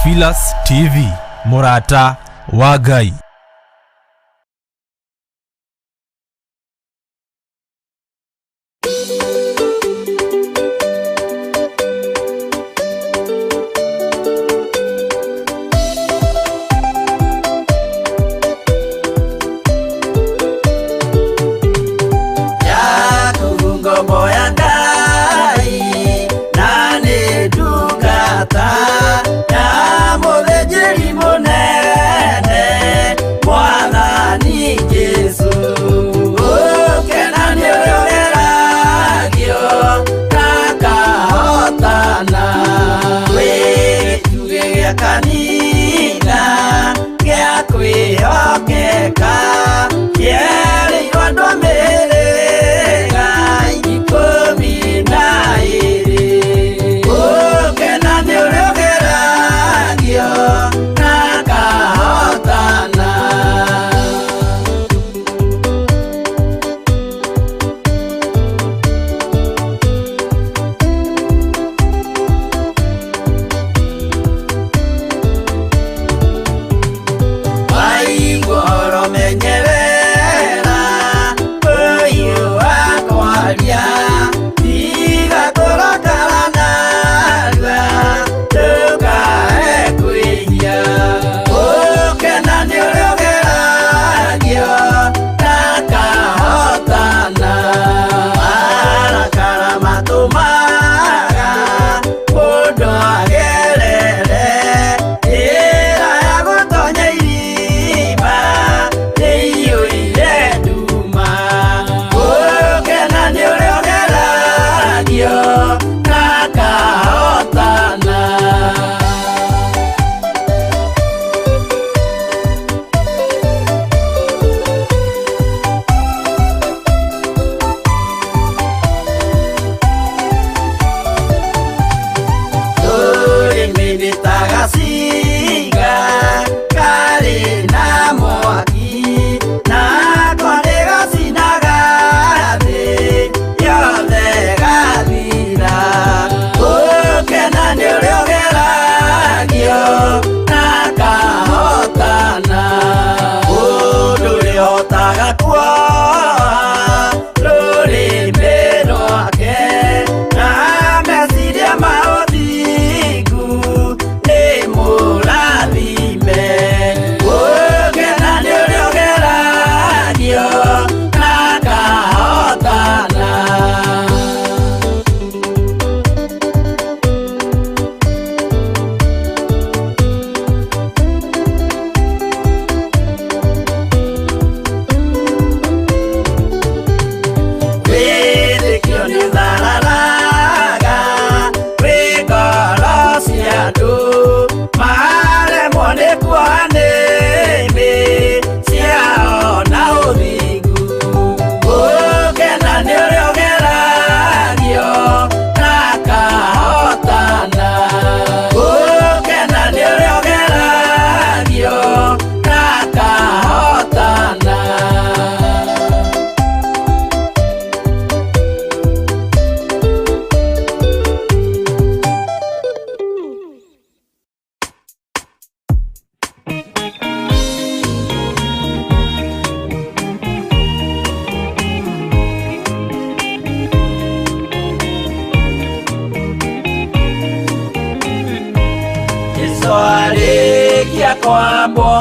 Theophilus TV, mũrata wa Ngai. Yakubu ngombo ya Ngai na nĩ ndungata ya mũthĩnjĩri mũnene Mwathani Jesũ. Ũkena nĩ ũrĩa ũgeragio na akahotana. Wĩ gĩtugĩ gĩa kanitha gĩa kwĩhokeka kĩerĩirwo andũ a mĩhĩrĩga 12. Ũkena nĩ ũrĩa ũgeragio na akahotana. Waigua ũhoro menyerera ũyũ wa kwaria, tiga kũrakara narua ndũkae kwĩhia. Ũkena nĩ ũrĩa ũgeragio na akahotana. Marakara matũmaga mũndũ agerere njĩra ya gũtonya irima rĩiyũire nduma. Ũkena nĩ ũrĩa ũgeragio na akahotana. Rũrĩmĩ nĩ ta gacinga karĩ na mwaki, nako nĩ gacinaga thĩ yothe gathira. Ũkena nĩ ũrĩa ũgeragio na akahotana. Mũndũ ũrĩa ũhotaga kuoha rũrĩmĩ rwake na meciria ma ũthingu nĩ mũrathime. Ũkena nĩ ũrĩa ũgeragio na akahotana. Wĩtĩkio nĩ ũthararaga wĩ ngoro cia andũ, maremwo nĩ kuoha nĩmĩ ciao na ũthingu. Ũkena nĩ ũrĩa ũgeragio na akahotana. Ũkena nĩ ũrĩa ũgeragio na akahotana. Jesũ arĩkia kwambwo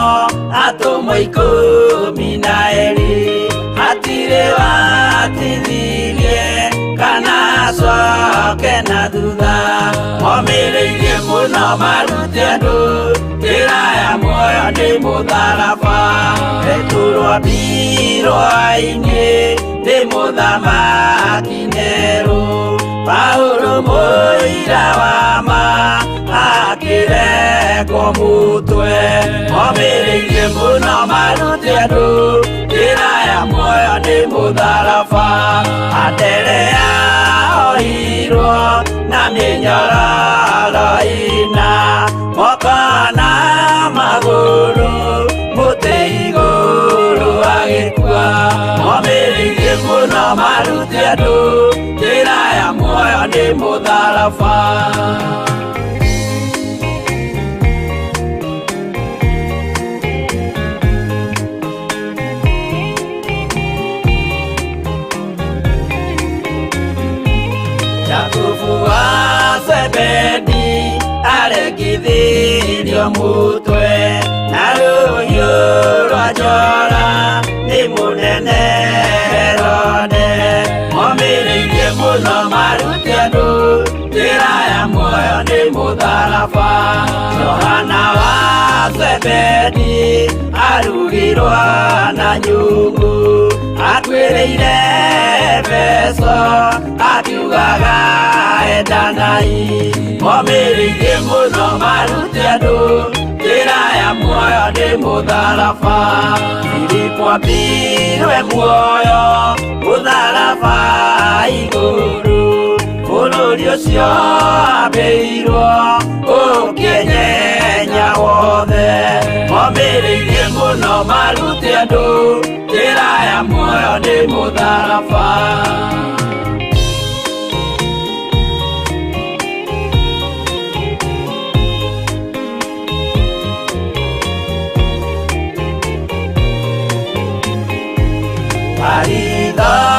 atũmwo 12, hatirĩ watithirie kana acoke na thutha. Momĩrĩirie mũno marute andũ njĩra ya muoyo nĩ mũtharaba. Petero ambirwo-inĩ nĩ mũthamaki Nero, Paulo mũira wa ma akĩrengwo mũtwe. Momĩrĩirie mũno marute andũ njĩra ya muoyo nĩ mũtharaba. Anderea ohirwo na mĩnyororo ĩna, moko na magũrũ mũtĩ igũrũ agĩkua. Momĩrĩirie mũno marute andũ njĩra ya muoyo nĩ mũtharaba. Arekithirio mutwe na rũhiũ rwa njora nĩ mũnene Herode. Momĩrĩirie mũno marute andũ njĩra ya muoyo nĩ mũtharaba. Johana wa Zebedi arugirwo na nyungu, atuĩrĩire Efeso akiugaga endanai. Momĩrĩirie mũno marute andũ njĩra ya muoyo nĩ mũtharaba. Filipo ambirwe muoyo mũtharaba igũrũ, bũrũri ũcio ambĩirwo ũkĩenyenya wothe. Momĩrĩirie mũno marute andũ njĩra ya muoyo nĩ mũtharaba.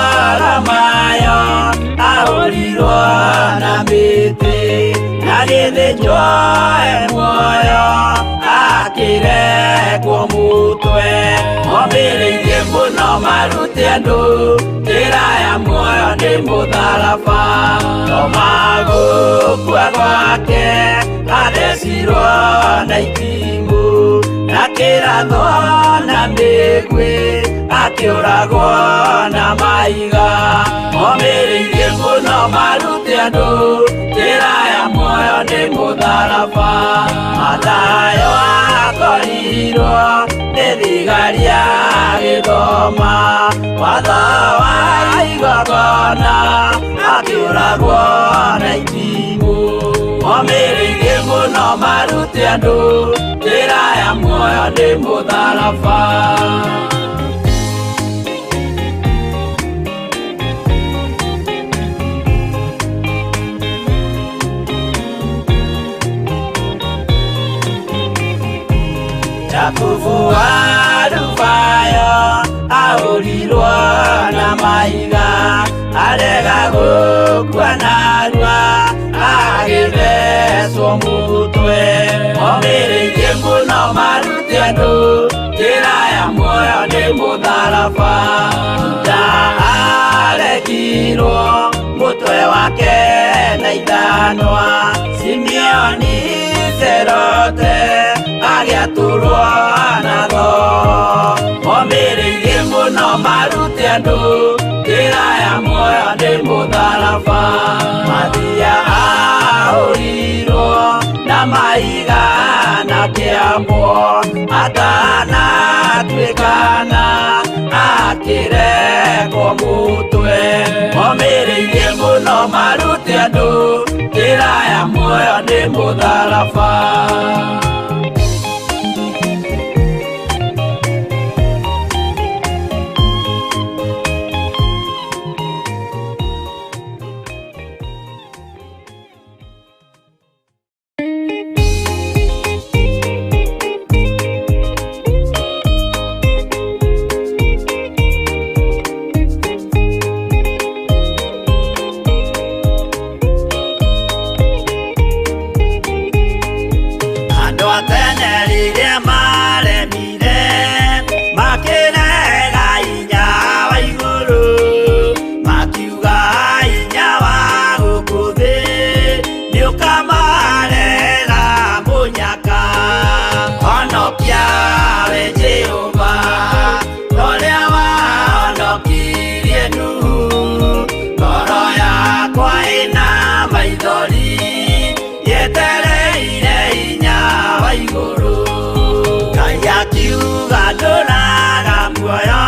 Baritholomayo ahũrirwo na mĩtĩ, agĩthĩnjwo e muoyo akĩrekwo mũtwe. Momĩrĩirie mũno marute andũ njĩra ya muoyo nĩ mũtharaba. Toma gũkua gwake athecirwo na itimũ, na kĩrathwo na mĩguĩ akĩũragwo na mahiga. Momĩrĩirie mũno marute andũ njĩra ya muoyo nĩ mũtharaba. Mathayo akorirwo nĩ thigari agĩthoma watho wa igongona, akĩũragwo na itimũ. Momĩrĩirie mũno marute andũ njĩra ya muoyo nĩ mũtharaba. Jakubu wa Alufayo ahũrirwo na mahiga, arega gũkua narua agĩthecwo mũtwe. Momĩrĩirie mũno marute andũ njĩra ya muoyo nĩ mũtharaba. Juda arekirwo mũtwe wake na ithanwa, Simeoni Zerote agĩatũrwo na thoo. Momĩrĩirie mũno marute andũ njĩra ya muoyo nĩ mũtharaba. Mathia ahũrirwo na mahiga na kĩambwo, atanatuĩkana akĩrekwo mũtwe. Momĩrĩirie mũno marute andũ njĩra ya muoyo nĩ mũtharaba. Andũ a tene rĩrĩa maremire makĩrega hinya wa igũrũ, makiuga hinya wa gũkũ thĩ nĩũkamarehera mũnyaka. Honokia we Jehova ta ũrĩa wahonokirie Nuhu, ngoro yakwa ĩna maithori yetereire hinya wa igũrũ. Ngai akiuga ndũraga muoyo,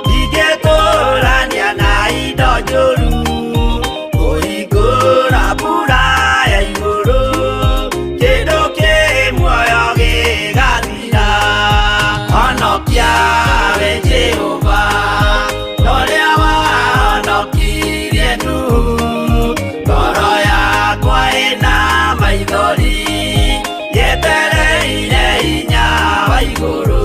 ndingĩtũrania na indo njũru, kũhingũra mbura ya igũrũ, kĩndũ kĩ muoyo gĩgathira. Honokia we Jehova ta ũrĩa wahonokirie Nuhu, ngoro yakwa ĩna maithori yetereire hinya wa igũrũ.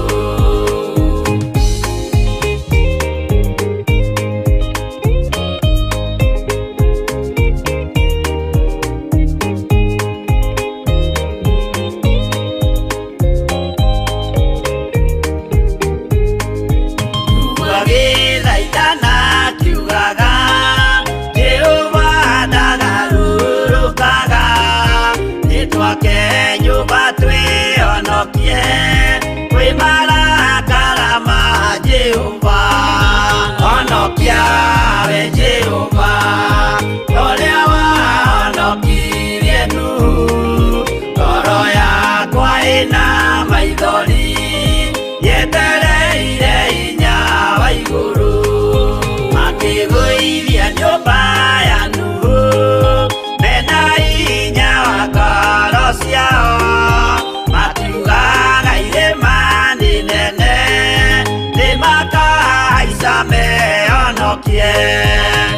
Honokie,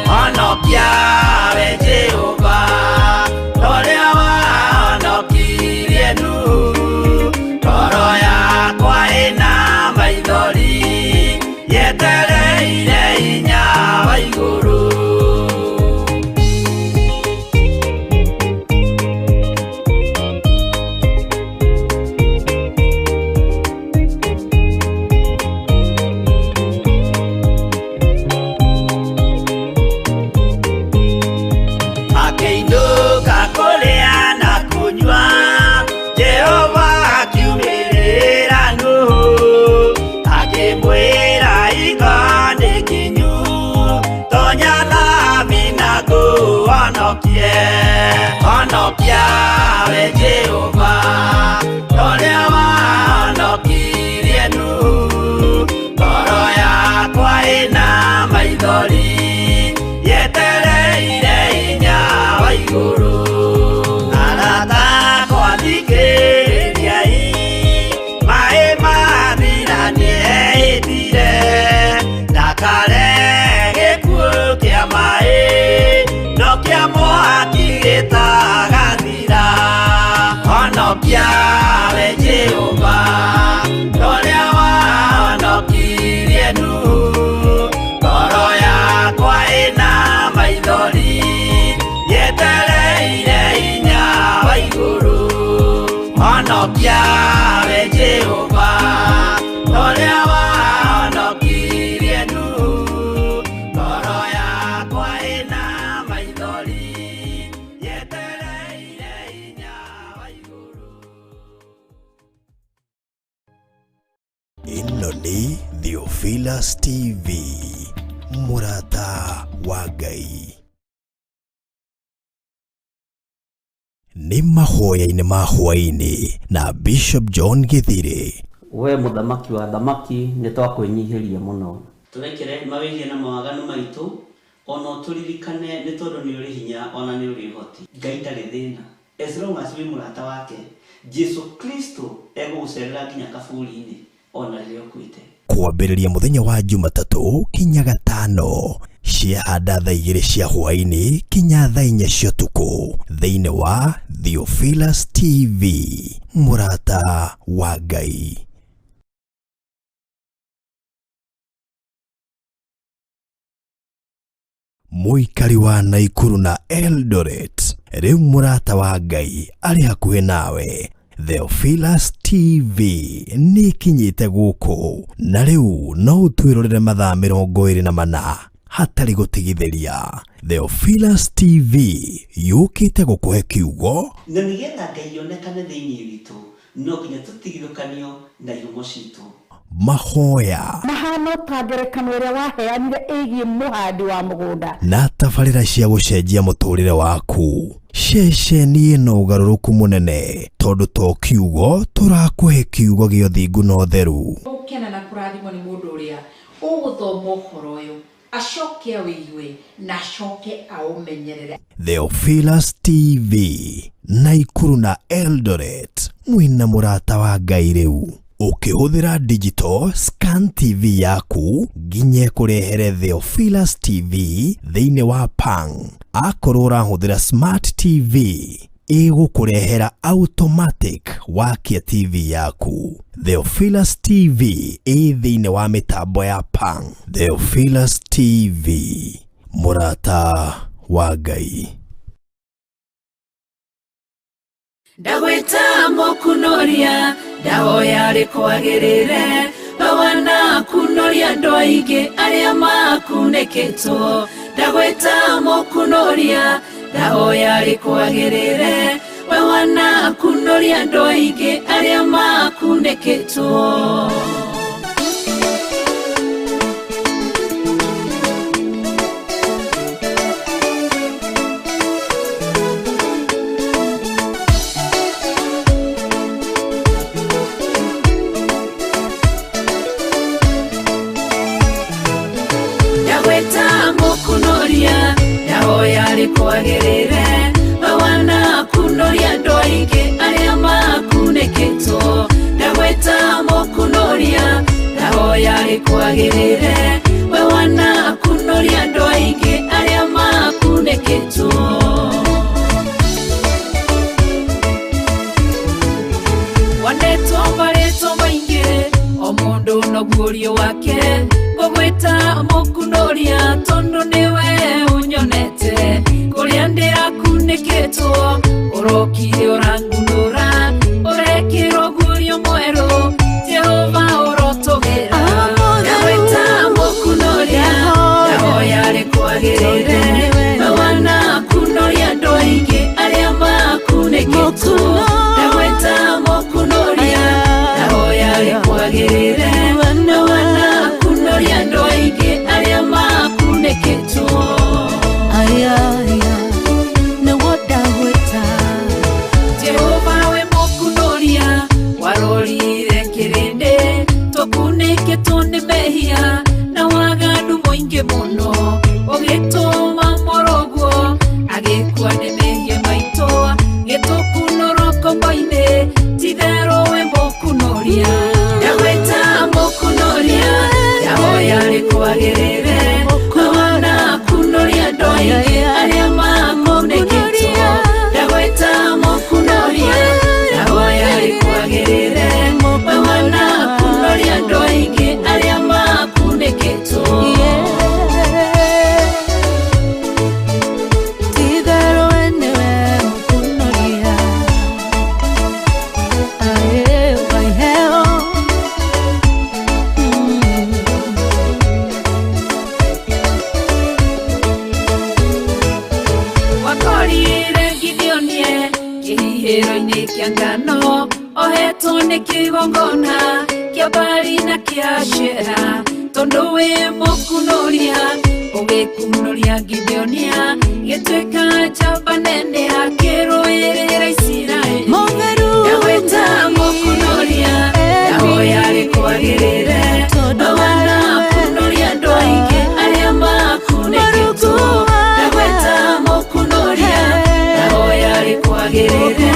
honokia we Jehova, ũrĩa wahonokirie Nuhu. Ngoro yakwa ĩna maithori, yetereire hinya wa igũrũ. Akĩinũka kũrĩa na kũnyua, Jehova akiumĩrĩra Nuhu, akĩmwĩra iga nĩ kinyu, tonya thabina ngũhonokie. Honokia we Jehova, ũrĩa wahonokirie Nuhu. Ngoro yakwa ĩna maithori, yetereire hinya wa igũrũ. Arata akwa thikĩrĩriai, maĩ mathira nĩehĩtire, ndakare gĩkuũ kĩa maĩ, no kĩa mwaki gĩtagathira. Honokia we Jehova, ũrĩa wahonokirie Nuhu. Ngoro yakwa ĩna maithori, yetereire hinya wa igũrũ. Honokia we Jehova, ũrĩa wahonokirie Nuhu. Ngoro yakwa ĩna maithori, yetereire hinya wa igũrũ. Ĩno nĩ Theophilus TV, mũrata wa Ngai. Nĩ mahoya-inĩ ma hwaĩ-inĩ na Bishop John Githiri. We mũthamaki wa thamaki nĩ twakwĩnyihĩria mũno. Tũrekere mawĩhia na mawaganu maitũ, ona ũtũririkane nĩ tondũ nĩ ũrĩ hinya ona nĩ ũrĩ ũhoti. Ngai ndarĩ thĩna, as long as wĩ mũrata wake, Jesu Kristo egũgũcerera nginya kaburi-inĩ ona rĩrĩa ũkuĩte. Kwambĩrĩria mũthenya wa Jumatatũ kinya gatano ciahanda thaa 2 cia hwaĩ-inĩ kinya thaa 4 cia ũtukũ thĩinĩ wa Theophilus TV, mũrata wa Ngai. Mũikari wa Naikuru na Eldoret, rĩu mũrata wa Ngai arĩ hakuhĩ nawe. Theophilus TV nĩ ĩkinyĩte gũkũ na rĩu no ũtwĩrorere mathaa 24 hatarĩ gũtigithĩria. Theophilus TV yũkĩte gũkũhe kiugo Na nĩgetha Ngai onekane thĩinĩ witũ, no nginya tũtigithũkanio na ihumo citũ. Mahoya mahano ta ngerekano ĩrĩa waheanire ĩgiĩ mũhandi wa mũgũnda na tabarĩra cia gũcenjia mũtũrĩre waku. Ceceni ĩno ũgarũrũku mũnene tondũ to kiugo tũrakũhe kiugo gĩa ũthingu na ũtheru. Gũkena na kũrathimwo nĩ mũndũ ũrĩa ũgũthoma ũhoro ũyũ acoke awĩigue na acoke aũmenyerere. Theophilus TV, Naikuru na Eldoret, mwĩna mũrata wa Ngai rĩu. Ũkĩhũthĩra digital scan TV yaku nginya ĩkũrehere Theophilus TV thĩinĩ wa Pang. Akorwo ũrahũthĩra smart TV ĩgũkũrehera automatic wakia TV yaku. Theophilus TV ĩ thĩinĩ wa mĩtambo ya Pang. Theophilus TV, mũrata wa Ngai. Ndagwĩta mũkunoria, ndahoya rĩkwagĩrĩre, we kunoria andũ aingĩ arĩa makunĩkĩtwo. Ndagwĩta mũkunoria, ndahoya rĩkwagĩrĩre, we kunoria andũ aingĩ arĩa makunĩkĩtwo. Ndagwĩta mũkunoria, ndahoya rĩkwagĩrĩre, we kunoria andũ aingĩ arĩa makunĩkĩtwo. Ndagwĩta mũkunoria, ndahoya rĩkwagĩrĩre, we kunoria andũ makunĩkĩtwo. Wanetwo marĩtwo maingĩ o mũndũ noguũrio wake, ngũgwĩta mũkunũria tondũ nĩwe ũnyonete. Kũrĩa ndĩrakunĩkĩtwo ũrokire ũrangunũra, ũrekĩrwo guũrio mwerũ, Jehova ũrotũgĩra. Ndagwĩta mũkunũria, ndahoya rĩkwagĩrĩre, wanakunũria andũ aingĩ arĩa makunĩkĩtwo. Ndagwĩta mũkunũria, ndahoya rĩkwagĩrĩre, wanakunũria andũ aingĩ arĩa makunĩkĩtwo. Jehova we mũkunũria, warorire kĩrĩndĩ tũkunĩkĩtwo nĩ mehia na waganu mũingĩ mũno, ũgĩtũma mũrũguo agĩkua nĩ mehia maitũ, gĩtũkunũrwo ngombo-inĩ, ti-itherũ we mũkunũria. Ndagwĩta mũkunũria, ndahoya rĩkwagĩrĩre, wanakunũria andũ aingĩ arĩa makunĩkĩtwo. Ndagwĩta mũkunũria, ndahoya rĩkwagĩrĩre, wanakunũria andũ aingĩ arĩa makunĩkĩtwo. Wakorire Gideonie kĩhihĩro-inĩ kĩa ngano, ohetwo nĩ kĩgongona kĩa Baali na kĩa Ashera, tondũ wĩ mũkunũria ũgĩkunũria Gideonia, gĩtuĩka njamba nene akĩrũĩrĩra Isiraeli. Ndagwĩta mũkunũria, ndahoya rĩkwagĩrĩre, wanakunũria andũ aingĩ arĩa makunĩkĩtwo. Ndagwĩta mũkunũria, ndahoya rĩkwagĩrĩre,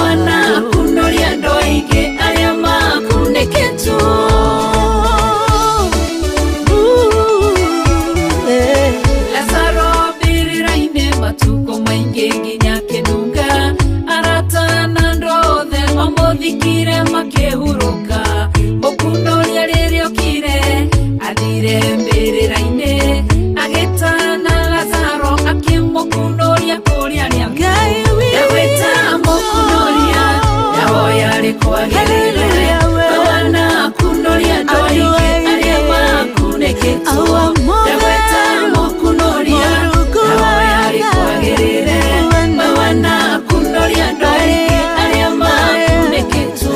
wanakunũria andũ aingĩ arĩa makunĩkĩtwo. Lazaro mbĩrĩra-inĩ matukũ maingĩ nginya akĩnunga, arata na andũ othe mamũthikire makĩhurũka. Mũkunũria rĩrĩa okire athire mbĩrĩra-inĩ, agĩtana Lazaro akĩmũkunũria kũrĩa arĩa. Ndagwĩta mũkunũria, ndahoya rĩkwagĩrĩre, wanakunũria andũ aingĩ arĩa makunĩkĩtwo. Ndagwĩta mũkunũria, ndahoya rĩkwagĩrĩre, wanakunũria andũ aingĩ arĩa makunĩkĩtwo.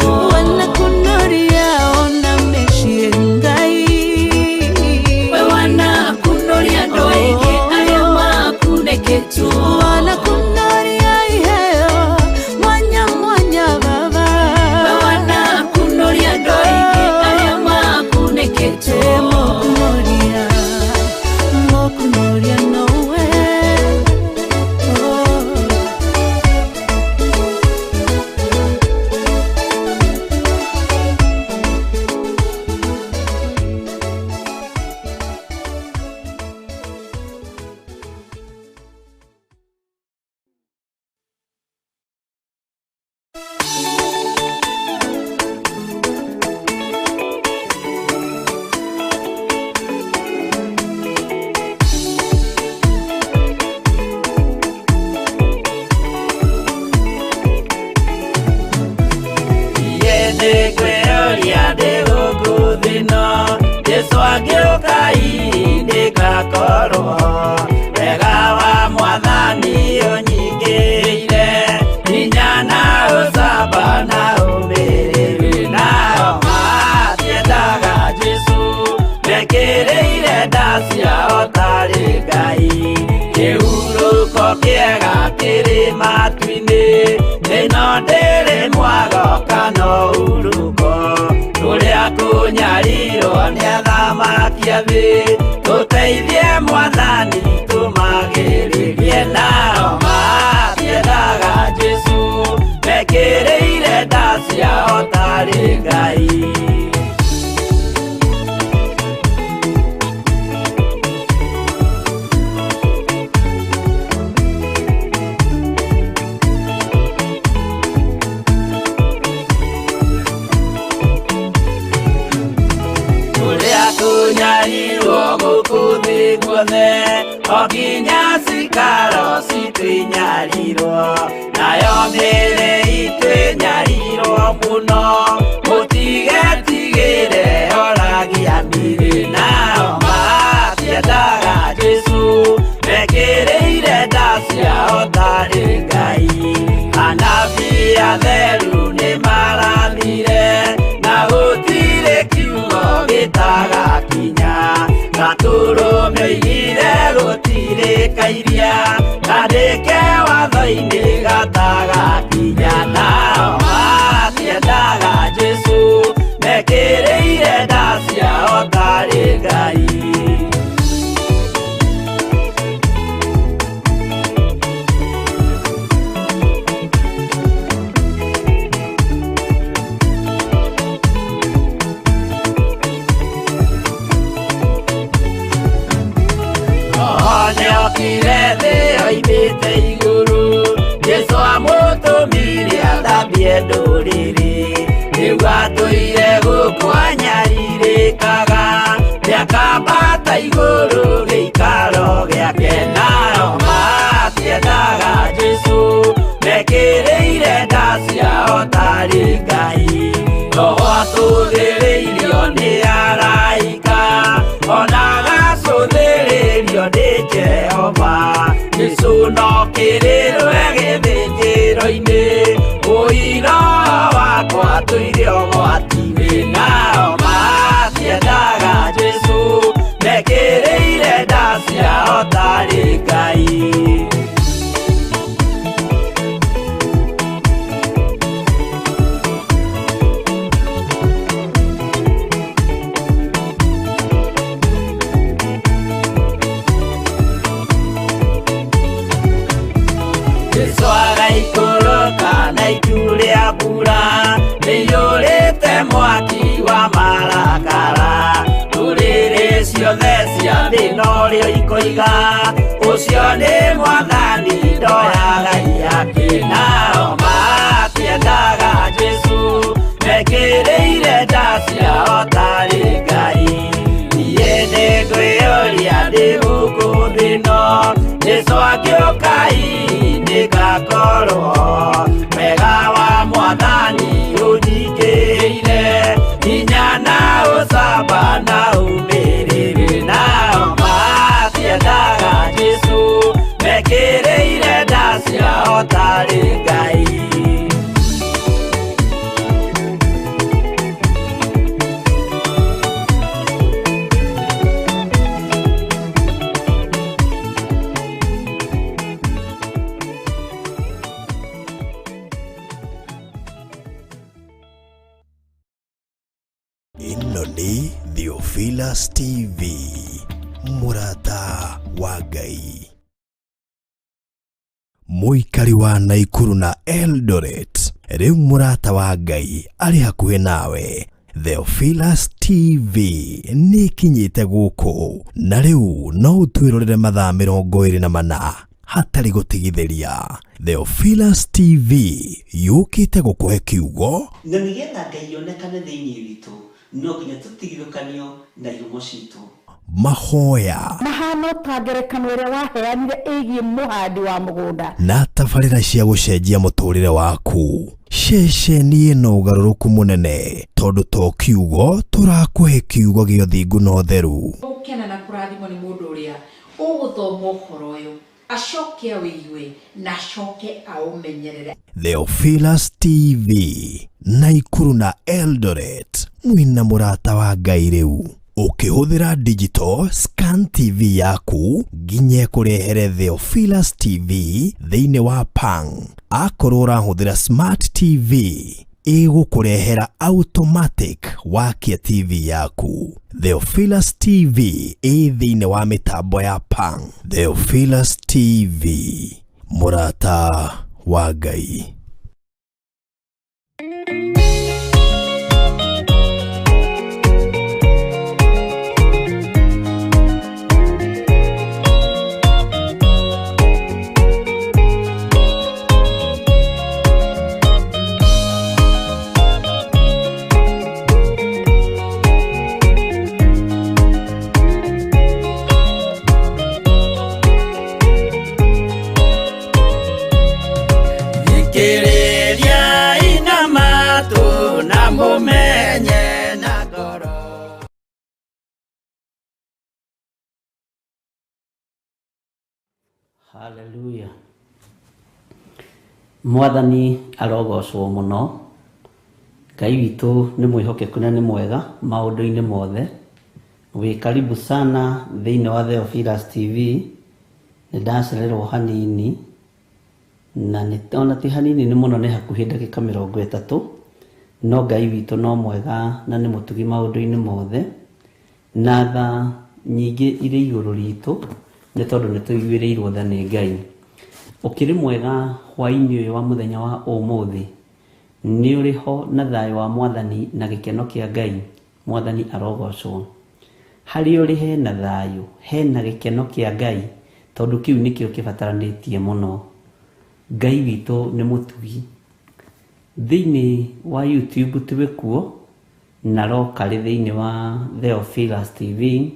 Wanakunũria andũ aingĩ arĩa makunĩkĩtwo. Wanakunũria andũ aingĩ arĩa makunĩkĩtwo. Nĩngwĩyũria ndĩ gũkũ thĩ ĩno, Jesũ angĩũka hihi nĩngakorwo. Wega wa Mwathani ũnyingĩrĩire, hinya na ũcamba na ũmĩrĩru. Nao matiendaga Jesũ, mekĩrĩire nda ciao tarĩ Ngai. Kĩhurũko kĩega kĩrĩ matu-inĩ, ĩno ndĩrĩ mwago kana ũhurũko. Kũrĩa kũnyarirwo nĩ athamaki a thĩ, tũteithie Mwathani tũmagĩrĩrie. Nao matiendaga Jesũ, mekĩrĩire nda ciao tarĩ Ngai. O nginya cikaro citũ inyarirwo, nayo mĩĩrĩ itũ ĩnyarirwo mũno. Mũtigetigĩre oragia mĩrĩ, nao matiendaga Jesũ, mekĩrĩire nda ciao tarĩ Ngai. Anabii atheru nĩmarathire, na gũtirĩ kiugo gĩtagakinya. Gatũrũme oigire gũtirĩ kairia, kandĩke watho-inĩ gatagakinya. Nao matiendaga Jesũ, mekĩrĩire nda ciao tarĩ Ngai. Nĩokire thĩ oimĩte igũrũ, Jesũ amũtũmire athambie ndũrĩrĩ. Rĩu atũire gũkũ anyarirĩkaga, nĩakambata igũrũ gĩikaro gĩake. Nao matiendaga Jesũ, mekĩrĩire nda ciao tarĩ Ngai. Roho acũthĩrĩirio nĩ araika, ona agacũthĩrĩrio nĩ Jehova. Jesũ no kĩrĩrwe gĩthĩnjĩro-inĩ, ũira wakwa tũire ũgwati-inĩ. Nao matiendaga Jesũ, mekĩrĩire nda ciao tarĩ Ngai. Jesũ agaikũrũka na itu rĩa mbura, rĩiyũrĩte mwaki wa marakara. Ndũrĩrĩ ciothe cia thĩ norĩo ikoiga, ũcio nĩ Mwathani ndoyaga iyake. Nao matiendaga Jesũ, mekĩrĩire nda ciao tarĩ Ngai. Niĩ nĩngwĩyũria ndĩ gũkũ thĩ ĩno, Jesũ angĩũka nĩngakorwo. Wega wa Mwathani ũnyingĩrĩire, hinya na ũcamba na ũmĩrĩru. Nao matiendaga Jesũ, mekĩrĩire nda ciao tarĩ Ngai. Ĩno nĩ Theophilus TV, mũrata wa Ngai. Mũikari wa Naikuru na Eldoret, rĩu mũrata wa Ngai arĩ hakuhĩ nawe. Theophilus TV nĩ ĩkinyĩte gũkũ, na rĩu no ũtwĩrorere mathaa 24 hatarĩ gũtigithĩria. Theophilus TV yũkĩte gũkũhe kiugo Na nĩgetha Ngai onekane thĩinĩ witũ, no nginya tũtigithũkanio na ihumo citũ. Mahoya Mahano ta ngerekano ĩrĩa waheanire ĩgiĩ mũhandi wa mũgũnda. Na tabarĩra cia gũcenjia mũtũrĩre waku. Ceceni ĩno ũgarũrũku mũnene, tondũ to kiugo tũrakũhe, kiugo gĩa ũthingu na ũtheru. Gũkena na kũrathimwo nĩ mũndũ ũrĩa ũgũthoma ũhoro ũyũ, acoke awĩigue na acoke aũmenyerere. Theophilus TV, Naikuru na Eldoret, mwĩna mũrata wa Ngai rĩu. Ũkĩhũthĩra digital scan TV yaku nginya ĩkũrehere Theophilus TV thĩinĩ wa Pang. Akorwo ũrahũthĩra smart TV, ĩgũkũrehera automatic wakia TV yaku. Theophilus TV ĩ thĩinĩ wa mĩtambo ya Pang. Theophilus TV, mũrata wa Ngai. Haleluya. Mwathani arogocwo mũno. Ngai witũ nĩ mwĩhokeku na nĩ mwega maũndũ-inĩ mothe. Wĩ karibu sana thĩinĩ wa Theophilus TV. Nĩ ndacererwo hanini na nĩ ona ti hanini nĩ mũno, nĩ hakuhĩ ndagĩka 30, no Ngai witũ no mwega na nĩ mũtugi maũndũ-inĩ mothe, na tha nyingĩ irĩ igũrũ ritũ nĩ tondũ nĩ tũiguĩrĩirwo tha nĩ Ngai. Ũkĩrĩ mwega hwaĩ-inĩ ũyũ wa mũthenya wa ũmũthĩ? Nĩ ũrĩ ho na thayũ wa Mwathani na gĩkeno kĩa Ngai? Mwathani arogocwo. Harĩa ũrĩ hena thayũ, hena gĩkeno kĩa Ngai, tondũ kĩu nĩkĩo kĩbataranĩtie mũno. Ngai witũ nĩ mũtugi. Thĩinĩ wa YouTube twĩ kuo, na rokarĩ thĩinĩ wa Theophilus TV,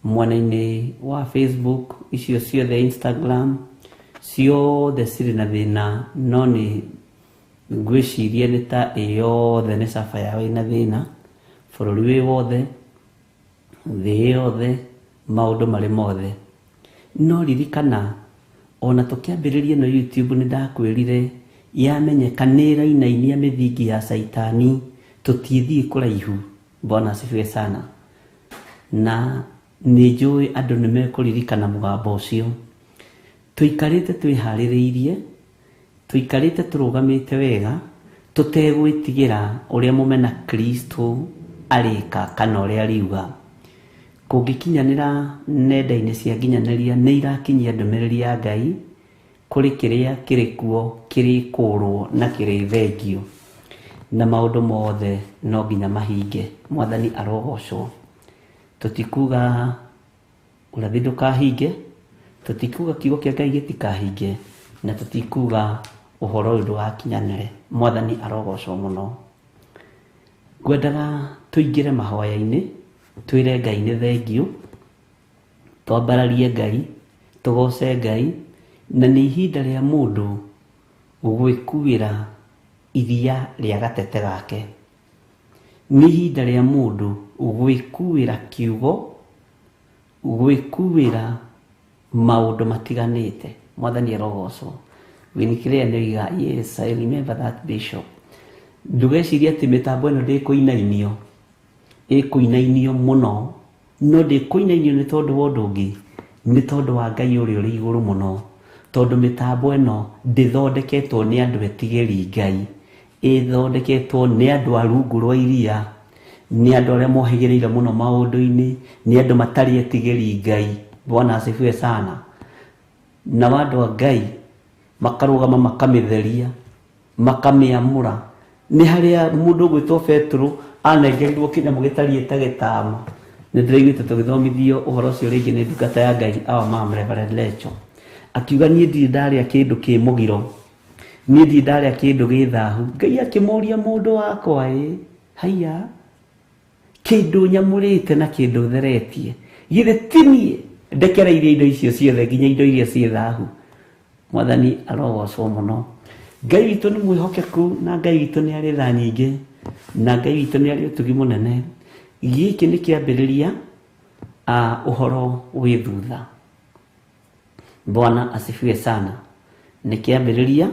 mwena-inĩ wa Facebook, icio ciothe, Instagram, ciothe cirĩ na thĩna, no nĩ ngwĩciria nĩ ta ĩ yothe nĩ caba yao ĩna thĩna. Bũrũri wĩ wothe, thĩ yothe, maũndũ marĩ mothe. No ririkana, ona tũkĩambĩrĩria ĩno YouTube nĩ ndakwĩrire yamenyeka nĩ ĩrainainia mĩthingi ya caitani, tũtithiĩ kũraihu. Bwana asifiwe sana. Na nĩ njũĩ andũ nĩ mekũririkana mũgambo ũcio. Tũikarĩte twĩharĩrĩirie, tũikarĩte tũrũgamĩte wega, tũtegwĩtigĩra ũrĩa mũmena Kristo arĩka kana ũrĩa ariuga. Kũngĩkinyanĩra nenda-inĩ cia nginyanĩria nĩ irakinyia ndũmĩrĩri ya Ngai kũrĩ kĩrĩa kĩrĩ kuo, kĩrĩkũrwo na kĩrĩthengio, na maũndũ mothe no nginya mahinge. Mwathani arogocwo. Tũtikuga ũrathi ndũkahinge, tũtikuga kiugo kĩa Ngai gĩtikahinge, na tũtikuga ũhoro ũyũ ndũgakinyanĩre. Mwathani arogocwo mũno. Ngwendaga tũingĩre mahoya-inĩ, twĩre Ngai nĩ thengio, twambararie Ngai, tũgoce Ngai, na nĩ ihinda rĩa mũndũ gwĩkuĩra iria rĩa gatete gake. Nĩ ihinda rĩa mũndũ gwĩkuĩra kiugo, gwĩkuĩra maũndũ matiganĩte. Mwathani arogocwo. Winnie Claire nĩoiga, yes, I remember that bishop. Ndũgecirie atĩ mĩtambo ĩno ndĩkũinainio, ĩkũinainio mũno, no ndĩkũinainio nĩ tondũ wa ũndũ ũngĩ, nĩ tondũ wa Ngai ũrĩa ũrĩ igũrũ mũno, tondũ mĩtambo ĩno ndĩthondeketwo nĩ andũ etigĩri Ngai, ĩthondeketwo nĩ andũ a rungu rwa iria, nĩ andũ arĩa mohĩgĩrĩire mũno maũndũ-inĩ, nĩ andũ matarĩ etigĩri Ngai. Bwana asifiwe sana. Nao andũ a Ngai makarũgama makamĩtheria, makamĩamũra. Nĩ harĩa mũndũ ũgwĩtwo Petero anengerirwo kĩnyamũ gĩtariĩ ta gĩtama. Nĩ ndĩraiguĩte tũgĩthomithio ũhoro ũcio rĩngĩ nĩ ndungata ya Ngai, our mom Reverend Lecho, akiuga niĩ ndirĩ ndarĩa kĩndũ kĩ mũgiro, niĩ ndirĩ ndarĩa kĩndũ gĩ thahu. Ngai akĩmũria, mũndũ wakwa ĩ haiya, kĩndũ nyamũrĩte na kĩndũ theretie, githĩ ti niĩ ndekereirie indo icio ciothe, nginya indo iria ciĩ thahu? Mwathani arogocwo mũno. Ngai witũ nĩ mwĩhokeku, na Ngai witũ nĩ arĩ tha nyingĩ, na Ngai witũ nĩ arĩ ũtugi mũnene. Gĩkĩ nĩ kĩambĩrĩria, ũhoro wĩ thutha. Bwana asifiwe sana. Nĩ kĩambĩrĩria,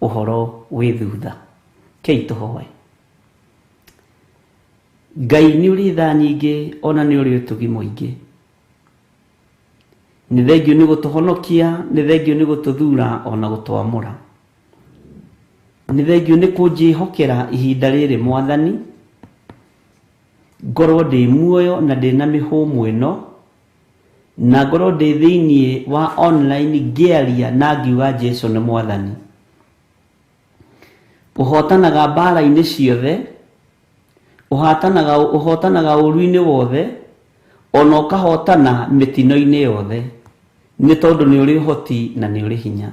ũhoro wĩ thutha. Kei tũhoe. Ngai nĩ ũrĩ tha nyingĩ, ona nĩ ũrĩ ũtugi mũingĩ. Nĩ thengio nĩ gũtũhonokia, nĩ thengio nĩ gũtũthura ona gũtwamũra. Nĩ thengio nĩ kũnjĩhokera ihinda rĩrĩ Mwathani, ngorwo ndĩ muoyo na ndĩ na mĩhũmũ ĩno, na ngorwo ndĩ thĩinĩ wa online ngĩaria na ngiuga Jesu nĩ Mwathani. Ũhotanaga mbara-inĩ ciothe, ũhotanaga ũru-inĩ wothe, ona ũkahotana mĩtino-inĩ yothe, nĩ tondũ nĩ ũrĩ ũhoti na nĩ ũrĩ hinya.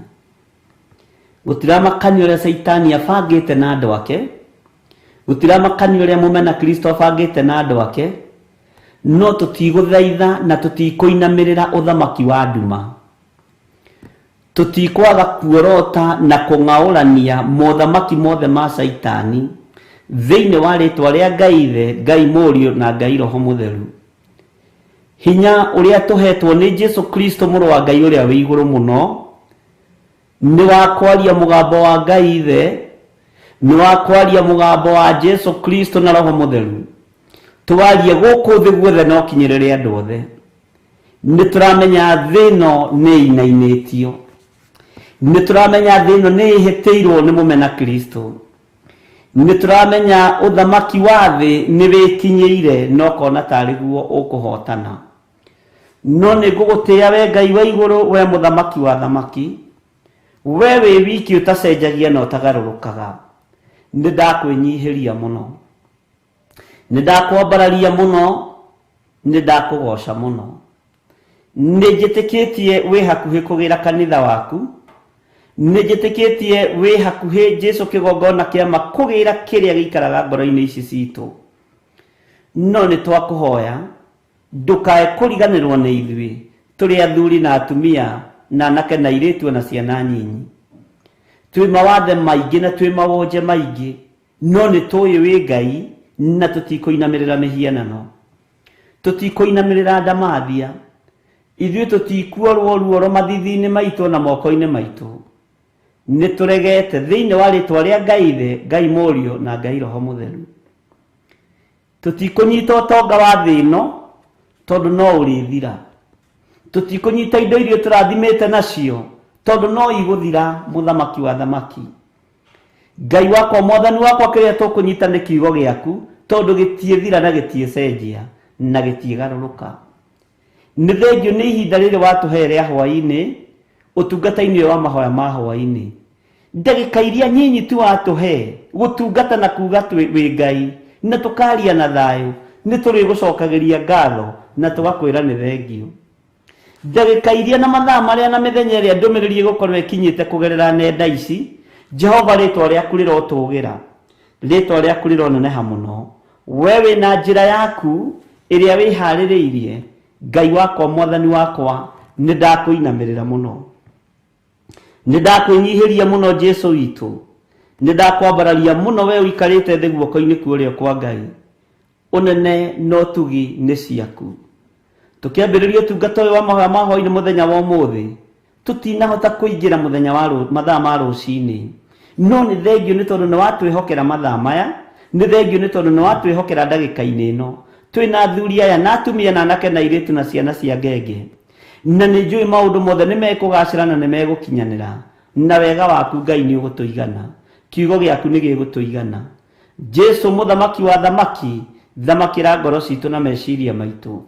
Gũtiramakania ũrĩa Caitani abangĩte na andũ ake, gũtiramakania ũrĩa mũmena Kristo abangĩte na andũ ake, no tũtigũthaitha na tũtikũinamĩrĩra ũthamaki wa nduma. Tũtikwaga kuorota na kũng'aũrania mothamaki mothe ma Caitani thĩinĩ wa rĩtwa rĩa Ngai Ithe, Ngai Mũriũ na Ngai Roho Mũtheru. Hinya ũrĩa tũhetwo nĩ Jesu Kristo mũrũ wa Ngai ũrĩa wĩ igũrũ mũno, nĩ wa kwaria mũgambo wa Ngai Ithe, nĩ wa kwaria mũgambo wa Jesu Kristo na Roho Mũtheru. Twarie gũkũ thĩ guothe na ũkinyĩrĩre andũ othe. Nĩ tũramenya thĩ ĩno nĩ ĩinainĩtio. Nĩ tũramenya thĩ ĩno nĩ ĩhĩtĩirwo nĩ mũmena Kristo. Nĩ tũramenya ũthamaki wa thĩ nĩ wĩkinyĩire na ũkona tarĩ guo ũkũhotana. No nĩ ngũgũtĩĩa we Ngai wa igũrũ, we mũthamaki wa thamaki, we wĩ wiki ũtacenjagia na ũtagarũrũkaga. Nĩ ndakwĩnyihĩria mũno, nĩ ndakwambararia mũno, nĩ ndakũgoca mũno. Nĩ njĩtĩkĩtie wĩ hakuhĩ kũgĩra kanitha waku, nĩ njĩtĩkĩtie wĩ hakuhĩ Jesu kĩgongona kĩama kũgĩra kĩrĩa gĩikaraga ngoro-inĩ ici citũ. No nĩ twakũhoya ndũkae kũriganĩrwo nĩ ithuĩ tũrĩ athuri na atumia na anake na airĩtu na ciana nyinyi. Twĩ mawathe maingĩ na twĩ mawonje maingĩ, no nĩ tũĩ wĩ Ngai na tũtikũinamĩrĩra mĩhianano, tũtikũinamĩrĩra ndamathia. Ithuĩ tũtikuorwo ruoro mathithi-inĩ maitũ na moko-inĩ maitũ. Nĩ tũregete thĩinĩ wa rĩtwa rĩa Ngai Ithe, Ngai Mũriũ na Ngai Roho Mũtheru. Tũtikũnyita ũtonga wa thĩ ĩno tondũ no ũrĩthira. Tũtikũnyita indo iria tũrathimĩte nacio tondũ no igũthira, mũthamaki wa thamaki. Ngai wakwa, mwathani wakwa, kĩrĩa tũkũnyita nĩ kiugo gĩaku tondũ gĩtiĩthira na gĩtiĩcenjia na gĩtiĩgarũrũka. Nĩ thengio nĩ ihinda rĩrĩ watũhe rĩa hwaĩ-inĩ, ũtungata-inĩ ũyũ wa mahoya ma hwaĩ-inĩ. Ndagĩka iria nyinyi tu watũhe gũtungata na kuga wĩ Ngai na tũkaria na thayũ, nĩ tũrĩgũcokagĩria ngatho na tũgakwĩra nĩ thengio. Ndagĩka iria na mathaa marĩa na mĩthenya ĩrĩa ndũmĩrĩri ĩgũkorwo ĩkinyĩte kũgerera nenda ici, Jehova rĩtwa rĩaku rĩrotũgĩra, rĩtwa rĩaku rĩroneneha mũno. We wĩna njĩra yaku ĩrĩa wĩharĩrĩirie, Ngai wakwa, mwathani wakwa, nĩ ndakũinamĩrĩra mũno, nĩ ndakwĩnyihĩria mũno Jesu witũ, nĩ ndakwambararia mũno we ũikarĩte thĩ guoko-inĩ kwa ũrĩo kwa Ngai. Ũnene na ũtugi nĩ ciaku. Tũkĩambĩrĩria ũtungata ũyũ wa mahoya ma hwaĩ-inĩ mũthenya wa ũmũthĩ, tũtinahota kũingĩra mũthenya wa mathaa ma rũcinĩ, no nĩ thengio nĩ tondũ nĩ watwĩhokera mathaa maya, nĩ thengio nĩ tondũ nĩ watwĩhokera ndagĩka-inĩ ĩno. Twĩna athuri aya na atumia na anake na airĩtu na ciana cia ngenge, na nĩ njũĩ maũndũ mothe nĩ mekũgacĩra na nĩ megũkinyanĩra, na wega waku Ngai nĩ ũgũtũigana, kiugo gĩaku nĩ gĩgũtũigana. Jesu mũthamaki wa thamaki, thamakĩra ngoro citũ na meciria maitũ,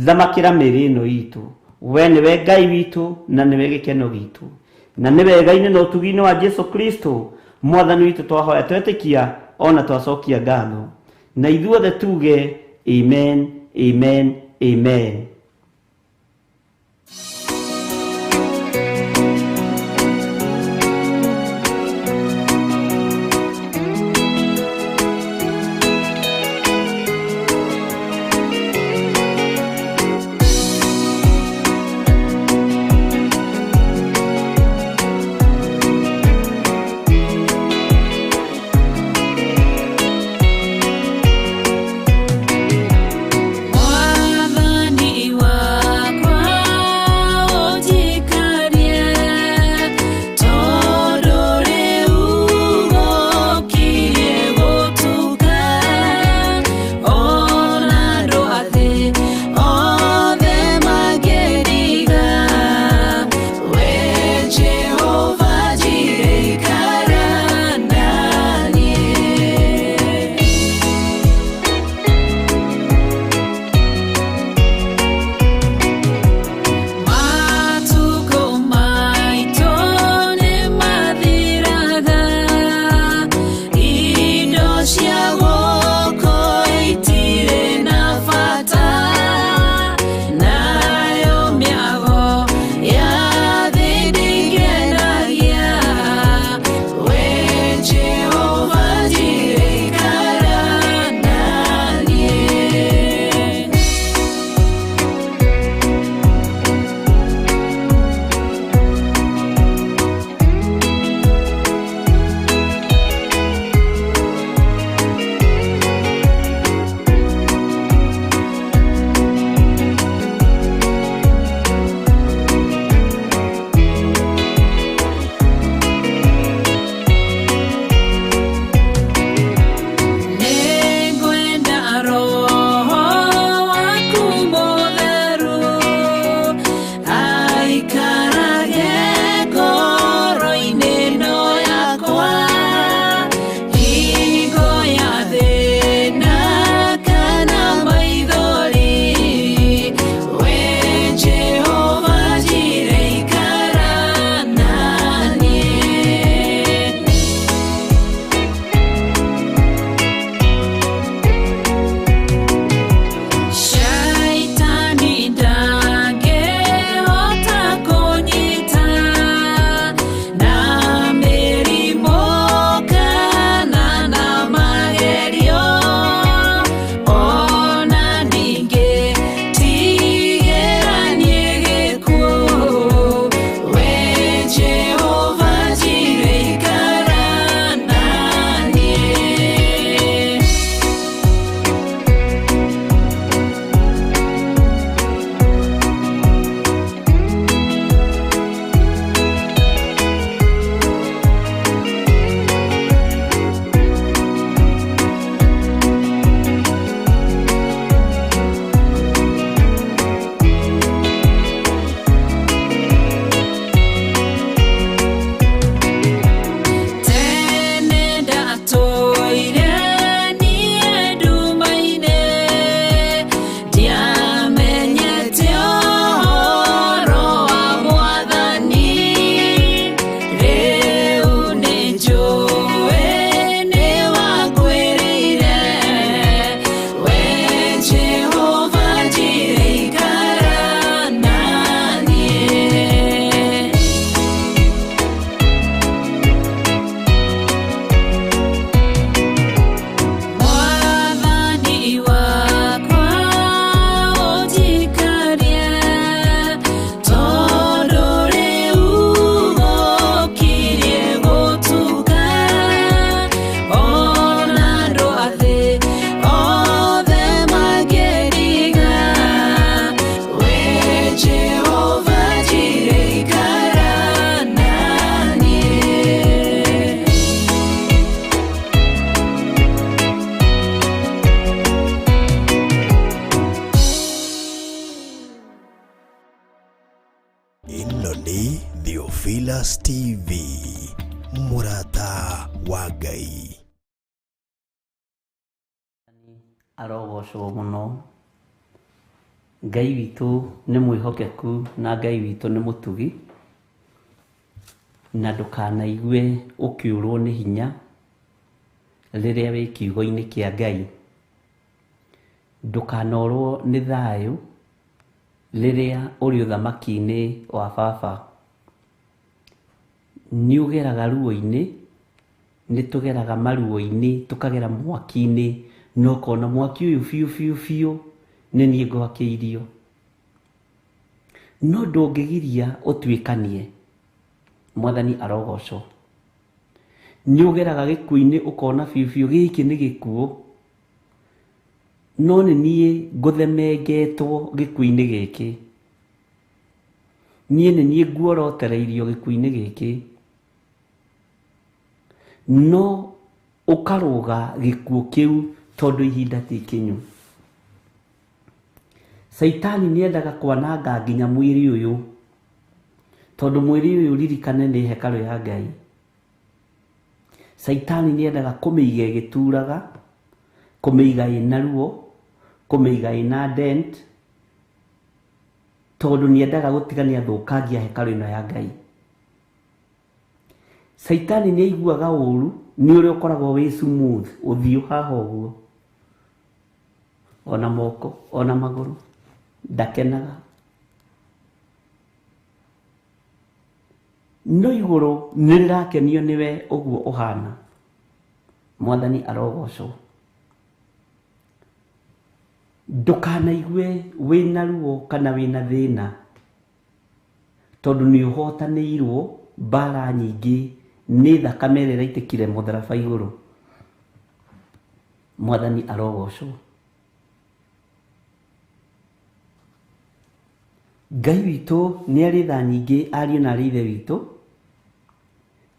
thamakĩra mĩĩrĩ ĩno itũ. We nĩwe Ngai witũ na nĩwe gĩkeno gitũ, na nĩ wega-inĩ na ũtugi-inĩ wa Jesu Kristo mwathani witũ twahoya twetĩkia ona twacokia ngatho, na ithuothe tuge amen, amen, amen. Mwathani Nĩ Theophilus TV, mũrata wa Ngai. Arogocwo mũno. Ngai witũ nĩ mwĩhokeku na Ngai witũ nĩ mũtugi, na ndũkanaigue ũkĩũrwo nĩ hinya rĩrĩa wĩ kiugo-inĩ kĩa Ngai. Ndũkanorwo nĩ thayũ rĩrĩa ũrĩ ũthamaki-inĩ wa baba. Nĩ ũgeraga ruo-inĩ, nĩ tũgeraga maruo-inĩ, tũkagera mwaki-inĩ, na ũkona mwaki ũyũ biũ biũ biũ nĩ niĩ ngwakĩirio. No ndũngĩgiria ũtuĩkanie. Mwathani arogocwo. Nĩ ũgeraga gĩkuũ-inĩ ũkona biũ biũ gĩkĩ nĩ gĩkuũ, no nĩ niĩ ngũthemengetwo gĩkuũ-inĩ gĩkĩ. Niĩ nĩ niĩ nguorotereirio gĩkuũ-inĩ gĩkĩ. No ũkarũga gĩkuũ kĩu tondũ ihinda ti ikinyu. Caitani nĩendaga kwananga nginya mwĩrĩ ũyũ, tondũ mwĩrĩ ũyũ ririkane nĩ hekarũ ya Ngai. Caitani nĩendaga kũmĩiga ĩgĩturaga, kũmĩiga ĩna ruo, kũmĩiga ĩna dent, tondũ nĩendaga gũtiga nĩathũkangia hekarũ ĩno ya Ngai. Caitani nĩaiguaga ũru nĩ ũrĩa ũkoragwo wĩ smooth ũthiũ haha ũguo, ona moko ona magũrũ, ndakenaga. No igũrũ nĩ rĩrakenio nĩwe ũguo ũhana. Mwathani arogocwo. Ndũkanaigue wĩna ruo kana wĩna thĩna, tondũ nĩ ũhotanĩirwo mbara nyingĩ nĩ thakame ĩrĩa ĩraitĩkire mũtharaba igũrũ. Mwathani arogocwo. Ngai witũ nĩ arĩ tha nyingĩ ariũ na arĩ ithe witũ,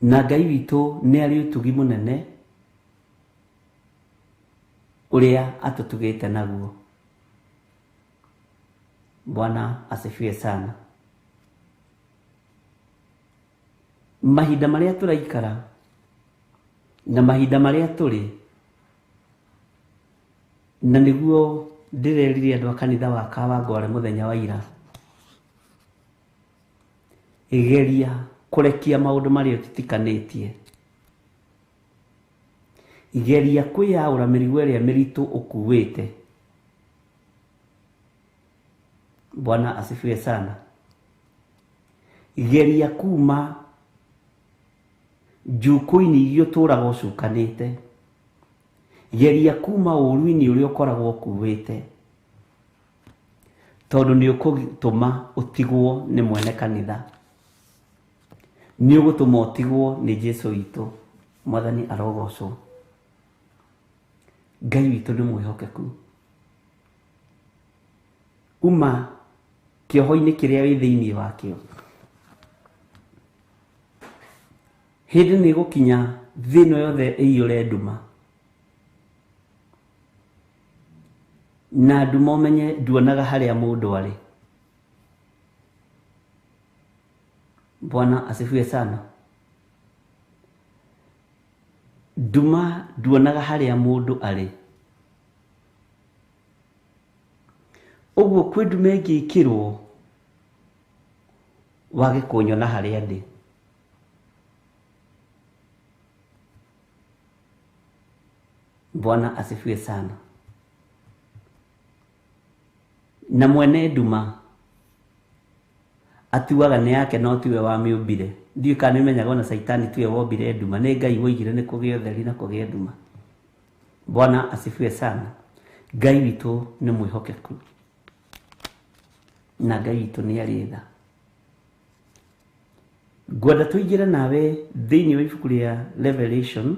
na Ngai witũ nĩ arĩ ũtugi mũnene ũrĩa atũtugĩte naguo. Bwana asifiwe sana. Mahinda marĩa tũraikara na mahinda marĩa tũrĩ, na nĩguo ndĩrerire andũ a kanitha wa Kawangware mũthenya wa ira, geria kũrekia maũndũ marĩa ũtitikanĩtie, geria kwĩyaũra mĩrigo ĩrĩa mĩritũ ũkuĩte. Bwana asifiwe sana. Geria kuma njukũ-inĩ iria ũtũraga ũcukanĩte, geria kuma ũru-inĩ ũrĩa ũkoragwo ũkuĩte, tondũ nĩ ũgũtũma ũtigwo nĩ mwene kanitha, nĩ ũgũtũma ũtigwo nĩ Jesũ witũ. Mwathani arogocwo. Ngai witũ nĩ mwĩhokeku. Uma kĩoho-inĩ kĩrĩa wĩ thĩinĩ wakĩo. Hĩndĩ nĩ ĩgũkinya thĩ ĩno yothe ĩiyũre nduma, na nduma ũmenye nduonaga harĩa mũndũ arĩ. Bwana asifiwe sana. Nduma nduonaga harĩa mũndũ arĩ. Ũguo kwĩ nduma ĩngĩkĩrwo wage kũnyona harĩa ndĩ. Bwana asifiwe sana. Na mwene nduma atuaga nĩ yake no tiwe wamĩũmbire. Ndiũĩ kana nĩũmenyaga ona Caitani tiwe wombire nduma, nĩ Ngai woigire nĩ kũgĩe ũtheri na kũgĩe nduma. Bwana asifiwe sana. Ngai witũ nĩ mwĩhokeku na Ngai witũ nĩ arĩ tha. Ngwenda tũingĩre nawe thĩinĩ wa ibuku rĩa Revelation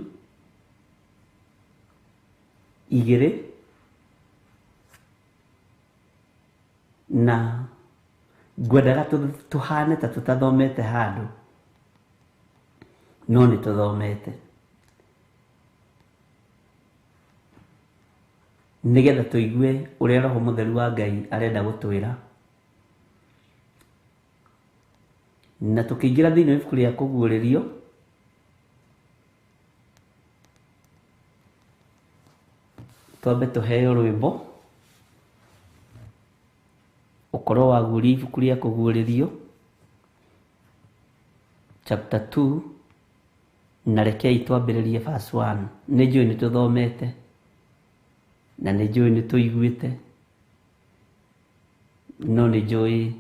2 na ngwendaga tũhane ta tũtathomete handũ, no nĩ tũthomete nĩgetha tũigue ũrĩa Roho Mũtheru wa Ngai arenda gũtwĩra. Na tũkĩingĩra thĩinĩ wa ibuku rĩa Kũguũrĩrio twambe tũheo rwĩmbo ũkorwo waguũria ibuku rĩa Kũguũrĩrio chapter 2 na rekei twambĩrĩrie verse 1. Nĩ njũĩ nĩ tũthomete na nĩ njũĩ nĩ tũiguĩte, no nĩ njũĩ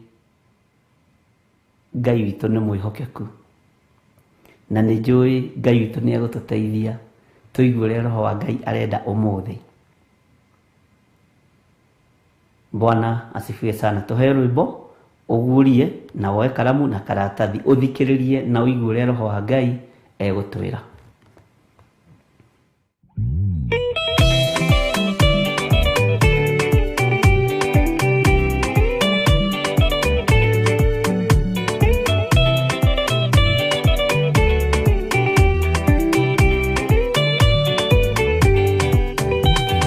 Ngai witũ nĩ mwĩhokeku na nĩ njũĩ Ngai witũ nĩ egũtũteithia tũigue ũrĩa Roho wa Ngai arenda ũmũthĩ. Bwana asifiwe sana. Tũheo rwĩmbo ũguũrie na woe karamu na karatathi ũthikĩrĩrie na ũigue ũrĩa Roho wa Ngai egũtwĩra.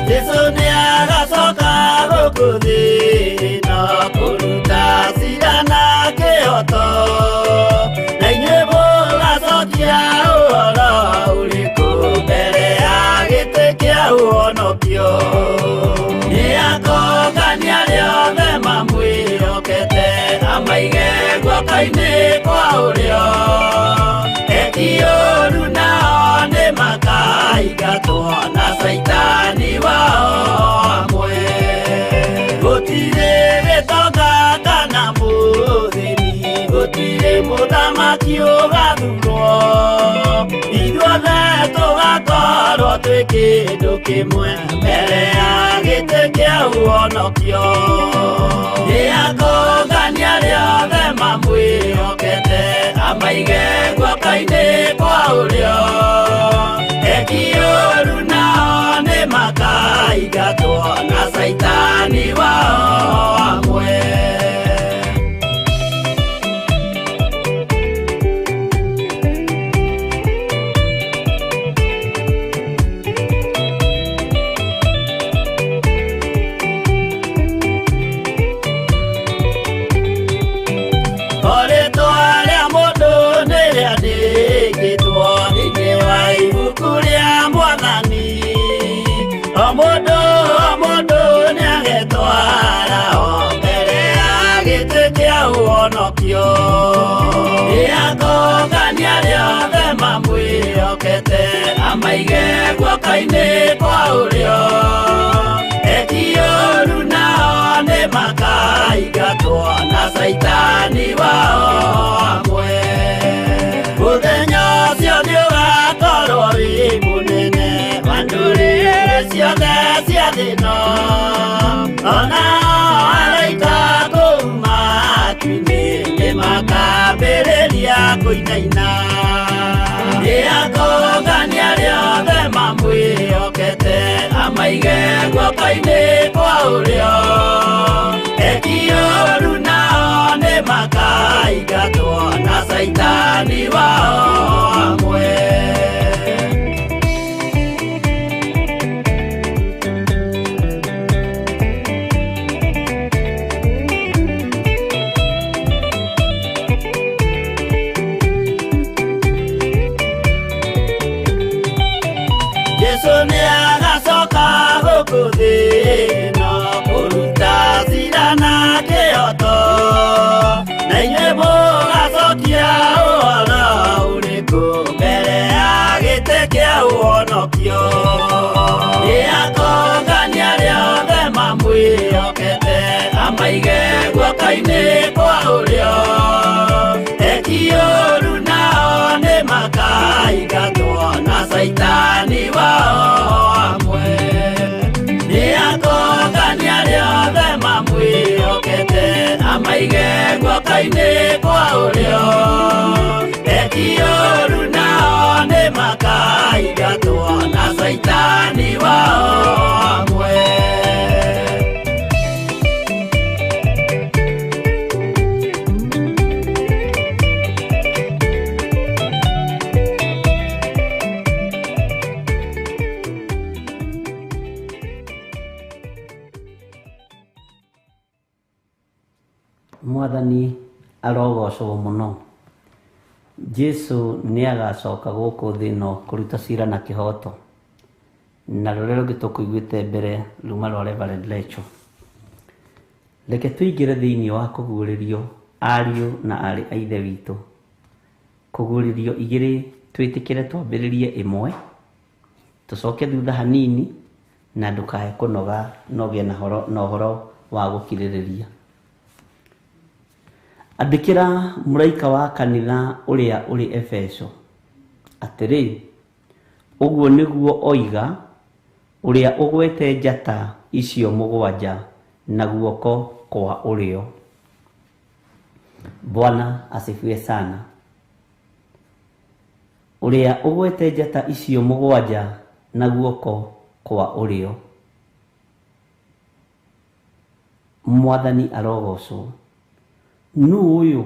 Jesu nĩ agacoka gũkũ thĩ na kũruta cira na kĩhooto, na inyuĩ mũgacokia ũhoro ũrĩkũ mbere ya gĩtĩ kĩa ũhonokio. Nĩ akongania arĩa othe mamwĩhokete, amaige guoko-inĩ kwa ũrĩo. Eki ũũru nao nĩ makaingatwo na Caitani wao hamwe. Gũtirĩ gĩtonga kana mũthĩni, gũtirĩ mũthamaki ũgathurwo. Ithuothe tũgakorwo twĩ kĩndũ kĩmwe mbere ya gĩtĩ kĩa ũhonokio. Nĩ akongania arĩa othe mamwĩhokete, amaige guoko-inĩ kwa ũrĩo. Eki ũũru nao nĩ makaingatwo na Caitani wao hamwe. O rĩtwa rĩa mũndũ nĩ rĩandĩkĩtwo thĩinĩ wa ibuku rĩa Mwathani. O mũndũ o mũndũ nĩagetwara o mbere ya gĩtĩ kĩa ũhonokio. Nĩ akongania arĩa othe mamwĩhokete, amaige guoko-inĩ kwa ũrĩo. Eki ũũru nao nĩ makaingatwo na Caitani wao hamwe. Mũthenya ũcio nĩ ũgakorwo wĩ mũnene wa ndũrĩrĩ ciothe cia thĩ ĩno. Onao araika kũu matu-inĩ nĩ makambĩrĩria kũinaina. Nĩ akongania arĩa othe mamwĩhokete, amaige guoko-inĩ kwa ũrĩo. Eki ũũru nao nĩ makaingatwo na Caitani wao hamwe. Jesu nĩ agacoka gũkũ thĩ ĩno kũruta cira na kĩhooto, na inyuĩ mũgacokia ũhoro ũrĩkũ mbere ya gĩtĩ kĩa ũhonokio. Nĩ akongania arĩa othe mamwĩhokete, amaige guoko-inĩ kwa ũrĩo. Eki ũũru nao nĩ makaingatwo na Caitani wao hamwe. Nĩ akongania arĩa othe mamwĩhokete, amaige guoko-inĩ kwa ũrĩo. Eki ũũru nao nĩ makaingatwo na Caitani wao hamwe. Mwathani arogocwo mũno. Jesu nĩ agacoka gũkũ thĩ ĩno kũruta cira na kĩhoto. Na rũrĩa rũngĩ tũkũiguĩte mbere ruma rwa Reverend Lecho. Reke tũingĩre thĩinĩ wa kũguũrĩrio ariũ na aarĩ a Ithe witũ. Kũguũrĩrio igĩrĩ twĩtĩkĩre twambĩrĩrie ĩmwe, tũcoke thutha hanini na ndũkae kũnoga na ũgĩe na ũhoro wa gũkirĩrĩria. Andĩkĩra mũraika wa kanitha ũrĩa ũrĩ Efeso atĩrĩ, ũguo nĩguo oiga ũrĩa ũgwete njata icio mũgwanja na guoko kwa ũrĩo. Bwana asifiwe sana. Ũrĩa ũgwete njata icio mũgwanja na guoko kwa ũrĩo. Mwathani arogocwo. Nũ ũyũ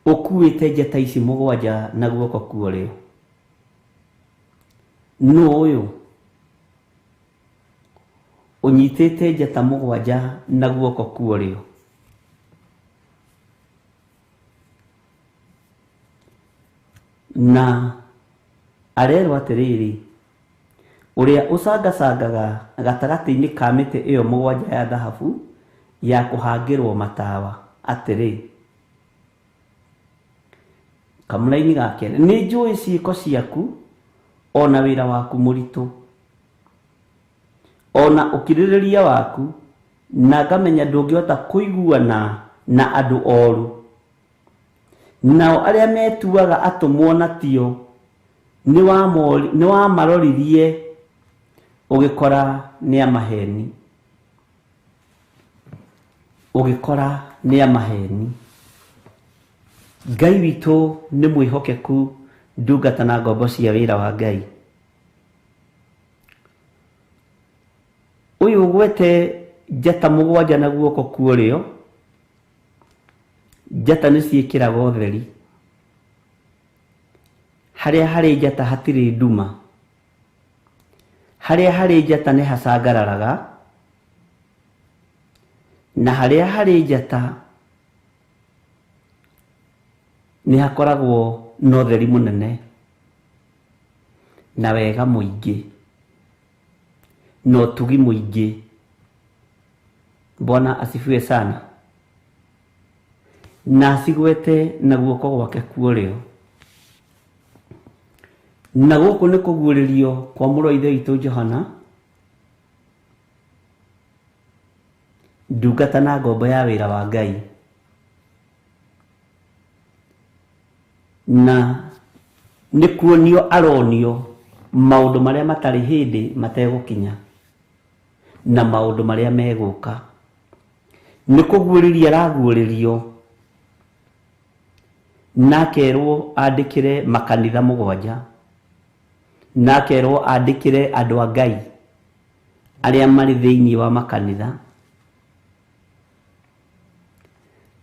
ũkuĩte njata ici mũgwanja na guoko kwa ũrĩo? Nũ ũyũ ũnyitĩte njata mũgwanja na guoko kwa ũrĩo? Na arerwo atĩrĩrĩ, ũrĩa ũcangacangaga gatagatĩ-inĩ ka mĩtĩ ĩyo mũgwanja ya thahabu ya kũhangĩrwo matawa atĩrĩ, kamũraini ga kerĩ, nĩ njũĩ ciĩko ciaku ona wĩra waku mũritũ ona ũkirĩrĩria waku, na ngamenya ndũngĩhota kũiguana na andũ oru. Nao arĩa metuaga atũmwo na tio nĩ wamaroririe ũgĩkora nĩ amaheni. Ũgĩkora nĩ amaheni. Ngai witũ nĩ mwĩhokeku, ndungata na ngombo cia wĩra wa Ngai. Ũyũ ũgwete njata mũgwanja na guoko kwa ũrĩo, njata nĩ ciĩkĩraga ũtheri. Harĩa harĩ njata hatirĩ nduma. Harĩa harĩ njata nĩ hacangararaga, na harĩa harĩ njata nĩ hakoragwo na ũtheri mũnene na wega mũingĩ na ũtugi mũingĩ. Bwana asifiwe sana. Na acigwete na guoko gwake kwa ũrĩo. Na gũkũ nĩ kũguũrĩrio kwa mũrũ wa Ithe witũ Johana, ndungata na ngombo ya wĩra wa Ngai. Na nĩ kuonio aronio maũndũ marĩa matarĩ hĩndĩ mategũkinya na maũndũ marĩa megũka. Nĩ kũguũrĩria araguũrĩrio na akerwo andĩkĩre makanitha mũgwanja, na akerwo andĩkĩre andũ a Ngai arĩa marĩ thĩinĩ wa makanitha.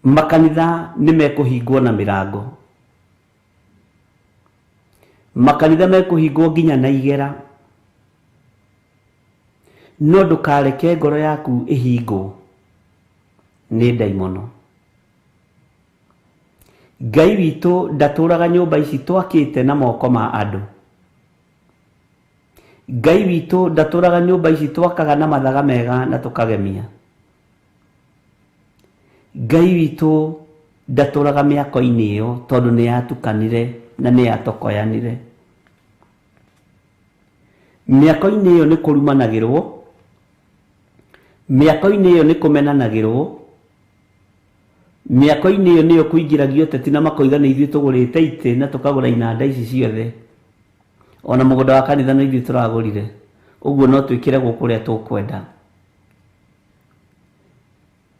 Makanitha nĩ mekũhingwo na mĩrango. Makanitha mekũhingwo nginya na igera. No ndũkareke ngoro yaku ĩhingwo nĩ ndaimono. Ngai witũ ndatũraga nyũmba ici twakĩte na moko ma andũ. Ngai witũ ndatũraga nyũmba ici twakaga na mathaga mega na tũkagemia. Ngai witũ ndatũraga mĩako-inĩ ĩyo tondũ nĩ yatukanire na nĩ yatokoyanire. Mĩako-inĩ ĩyo nĩ kũrumanagĩrwo, mĩako-inĩ ĩyo nĩ kũmenanagĩrwo, mĩako-inĩ ĩyo nĩyo kũingĩragio ũteti na makoiga nĩ ithuĩ tũgũrĩte itĩ na tũkagũra inanda ici ciothe. Ona mũgũnda wa kanitha nĩ ithuĩ tũragũrire. Ũguo no twĩkĩre gũkũ ũrĩa tũkwenda.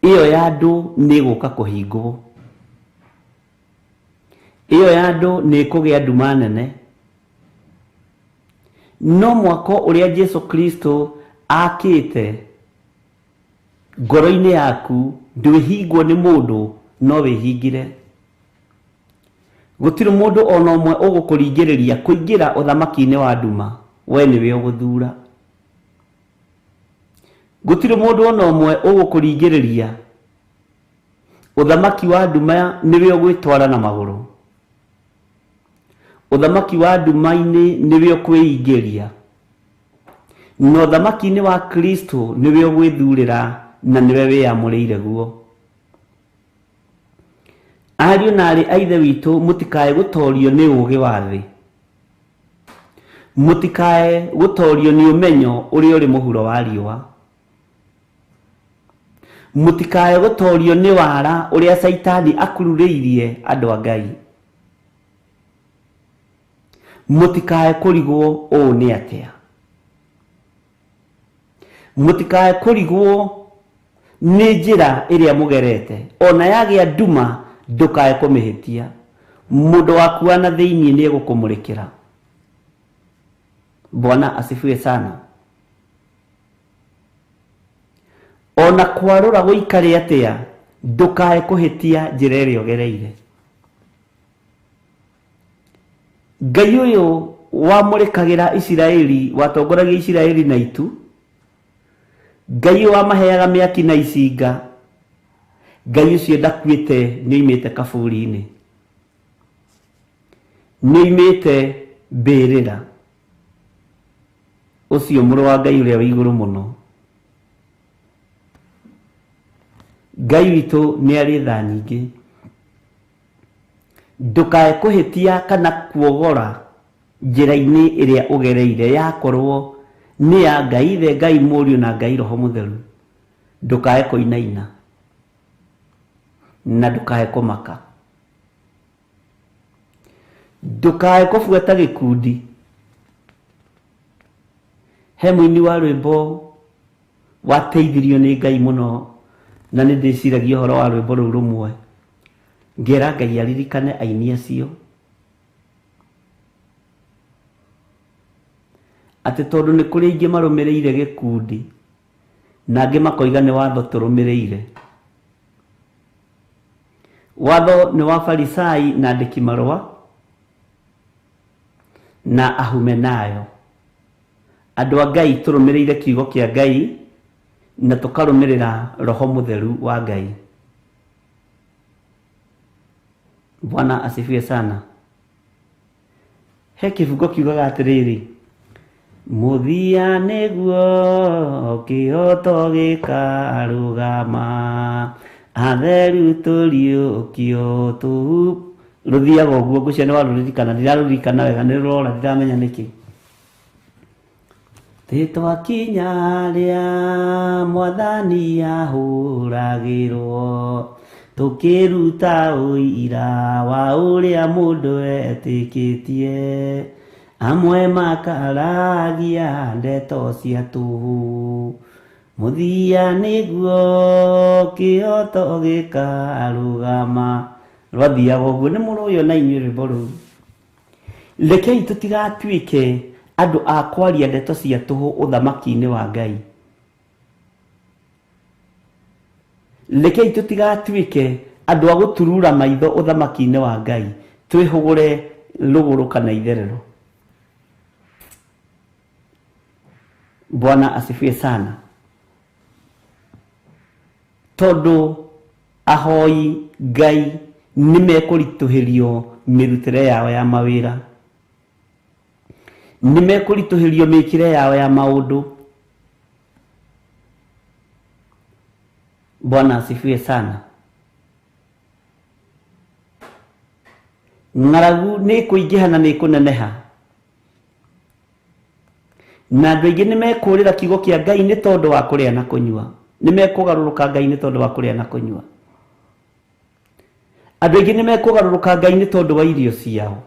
Ĩyo ya andũ nĩ ĩgũka kũhingwo. Ĩyo ya andũ nĩ ĩkũgĩa nduma nene. No mwako ũrĩa Jesu Kristo akĩte ngoro-inĩ yaku ndwĩhingwo nĩ mũndũ no wĩhingire. Gũtirĩ mũndũ ona ũmwe ũgũkũringĩrĩria kũingĩra ũthamaki-inĩ wa nduma, we nĩwe ũgũthura. Gũtirĩ mũndũ ona ũmwe ũgũkũringĩrĩria Ũthamaki wa nduma nĩwe ũgwĩtwara na magũrũ. Ũthamaki wa nduma-inĩ nĩwe ũkwĩingĩria. Na ũthamaki-inĩ wa Kristo nĩwe ũgwĩthurĩra na nĩwe wĩyamũrĩire guo. Ariũ na aarĩ a Ithe witũ, mũtikae gũtorio nĩ ũũgĩ wa thĩ. Mũtikae gũtorio nĩ ũmenyo ũrĩa ũrĩ mũhuro wa riũa. Mũtikae gũtorio nĩ wara ũrĩa Caitani akururĩirie andũ a Ngai. Mũtikae kũrigwo ũũ nĩ atĩa. Mũtikae kũrigwo nĩ njĩra ĩrĩa mũgerete. Ona yagĩa nduma ndũkae kũmĩhĩtia. Mũndũ waku wa na thĩinĩ nĩ egũkũmũrĩkĩra. Bwana asifiwe sana. Ona kwarũra gũikare atĩa, ndũkae kũhĩtia njĩra ĩrĩa ũgereire. Ngai ũyũ wamũrĩkagĩra Isiraeli, watongoragia Isiraeli na itu, Ngai ũyũ wamaheaga mĩaki na icinga, Ngai ũcio ndakuĩte, nĩoimĩte kaburi-inĩ, nĩoimĩte mbĩrĩra. Ũcio mũrũ wa Ngai ũrĩa wĩ igũrũ mũno. Ngai witũ nĩ arĩ tha nyingĩ. Ndũkae kũhĩtia kana kuogora njĩra-inĩ ĩrĩa ũgereire yakorwo nĩ ya Ngai Ithe, Ngai Mũriũ na Ngai Roho Mũtheru. Ndũkae kũinaina na ndũkae kũmaka. Ndũkae kũbuata gĩkundi. He mũini wa rwĩmbo wateithirio nĩ Ngai mũno, na nĩ ndĩciragia ũhoro wa rwĩmbo rũu rũmwe, ngera Ngai aririkane aini acio, atĩ tondũ nĩ kũrĩ aingĩ marũmĩrĩire gĩkundi na angĩ makoiga nĩ watho tũrũmĩrĩire. Watho nĩ wa Farisai na andĩki marũa na ahumenayo. Andũ a Ngai tũrũmĩrĩire kiugo kĩa Ngai na tũkarũmĩrĩra Roho Mũtheru wa Ngai. Bwana asifiwe sana. He kĩbungo kiugaga atĩrĩrĩ, mũthia nĩguo kĩhoto gĩkarũgama, atheru tũriũkio tũhu. Rũthiaga ũguo, ngũcia nĩ warũririkana, ndirarũririkana wega, nĩ rũrora, ndiramenya nĩkĩ. Tĩtwakinya rĩa mwathani ahũragĩrwo, tũkĩruta ũira wa ũrĩa mũndũ etĩkĩtie, amwe makaragia ndeto cia tũhũ. Mũthia nĩguo kĩhoto gĩkarũgama. Rwathiaga ũguo, nĩ mũrũĩ ona inyuĩ rwĩmbo rũu. Rekei tũtigatuĩke andũ a kwaria ndeto cia tũhũ ũthamaki-inĩ wa Ngai. Rekei tũtigatuĩke andũ a gũturura maitho ũthamaki-inĩ wa Ngai, twĩhũgũre rũgũrũ kana itherero. Bwana asifiwe sana. Tondũ ahoi Ngai nĩ mekũritũhĩrio mĩrutĩre yao ya mawĩra, nĩ mekũritũhĩrio mĩkĩre yao ya maũndũ. Bwana asifiwe sana. Ng'aragu nĩ ĩkũingĩha na nĩ ĩkũneneha, na andũ aingĩ nĩ mekũrĩra kiugo kĩa Ngai nĩ tondũ wa kũrĩa na kũnyua. Nĩ mekũgarũrũka Ngai nĩ tondũ wa kũrĩa na kũnyua. Andũ aingĩ nĩ mekũgarũrũka Ngai nĩ tondũ wa irio ciao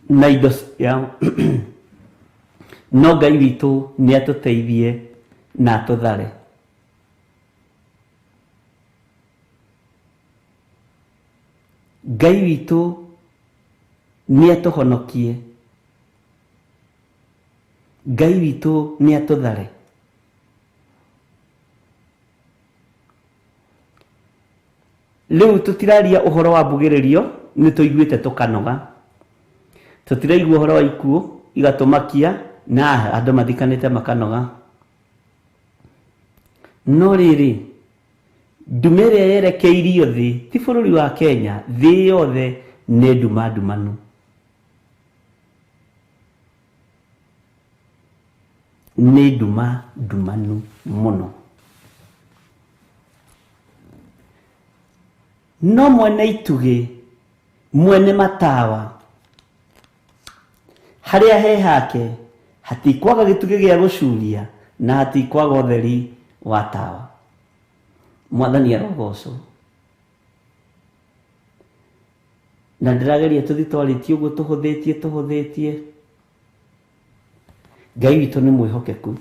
na indo ciao. No Ngai witũ nĩ atũteithie na atũthare. Ngai witũ nĩ atũhonokie. Ngai witũ nĩ atũthare. Rĩu tũtiraria ũhoro wa mbugĩrĩrio, nĩ tũiguĩte tũkanoga. Tũtiraigua ũhoro wa ikuũ igatũmakia na andũ mathikanĩte makanoga. No rĩrĩ, Nduma ĩrĩa yerekeirio thĩ ti bũrũri wa Kenya, thĩ yothe nĩ nduma ndumanu. Nĩ nduma ndumanu mũno. No mwene itugĩ, mwene matawa, harĩa he hake hatikwaga gĩtugĩ gĩa gũcuria na hatikwaga ũtheri wa tawa. Mwathani arogocwo. Na ndĩrageria tũthiĩ twarĩtie ũguo tũhũthĩtie tũhũthĩtie. Ngai witũ nĩ mwĩhokeku.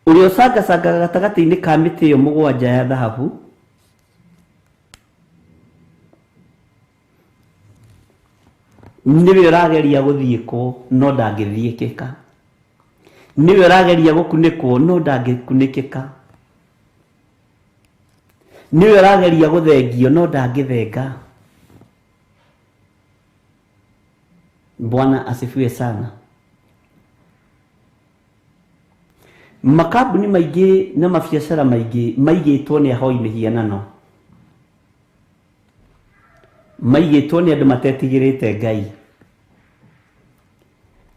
Ũrĩa ũcangacangaga gatagatĩ-inĩ ka mĩtĩ ĩyo mũgwanja ya thahabu nĩwe ũrageria gũthiĩkwo no ndangĩthiĩkĩka. Nĩwe ũrageria gũkunĩkwo no ndangĩkunĩkĩka. Nĩwe ũrageria gũthengio no ndangĩthenga. Bwana asifiwe sana. Makambuni maingĩ na mabiacara maingĩ maigĩtwo nĩ ahoi mĩhianano, maigĩtwo nĩ andũ matetigĩrĩte Ngai.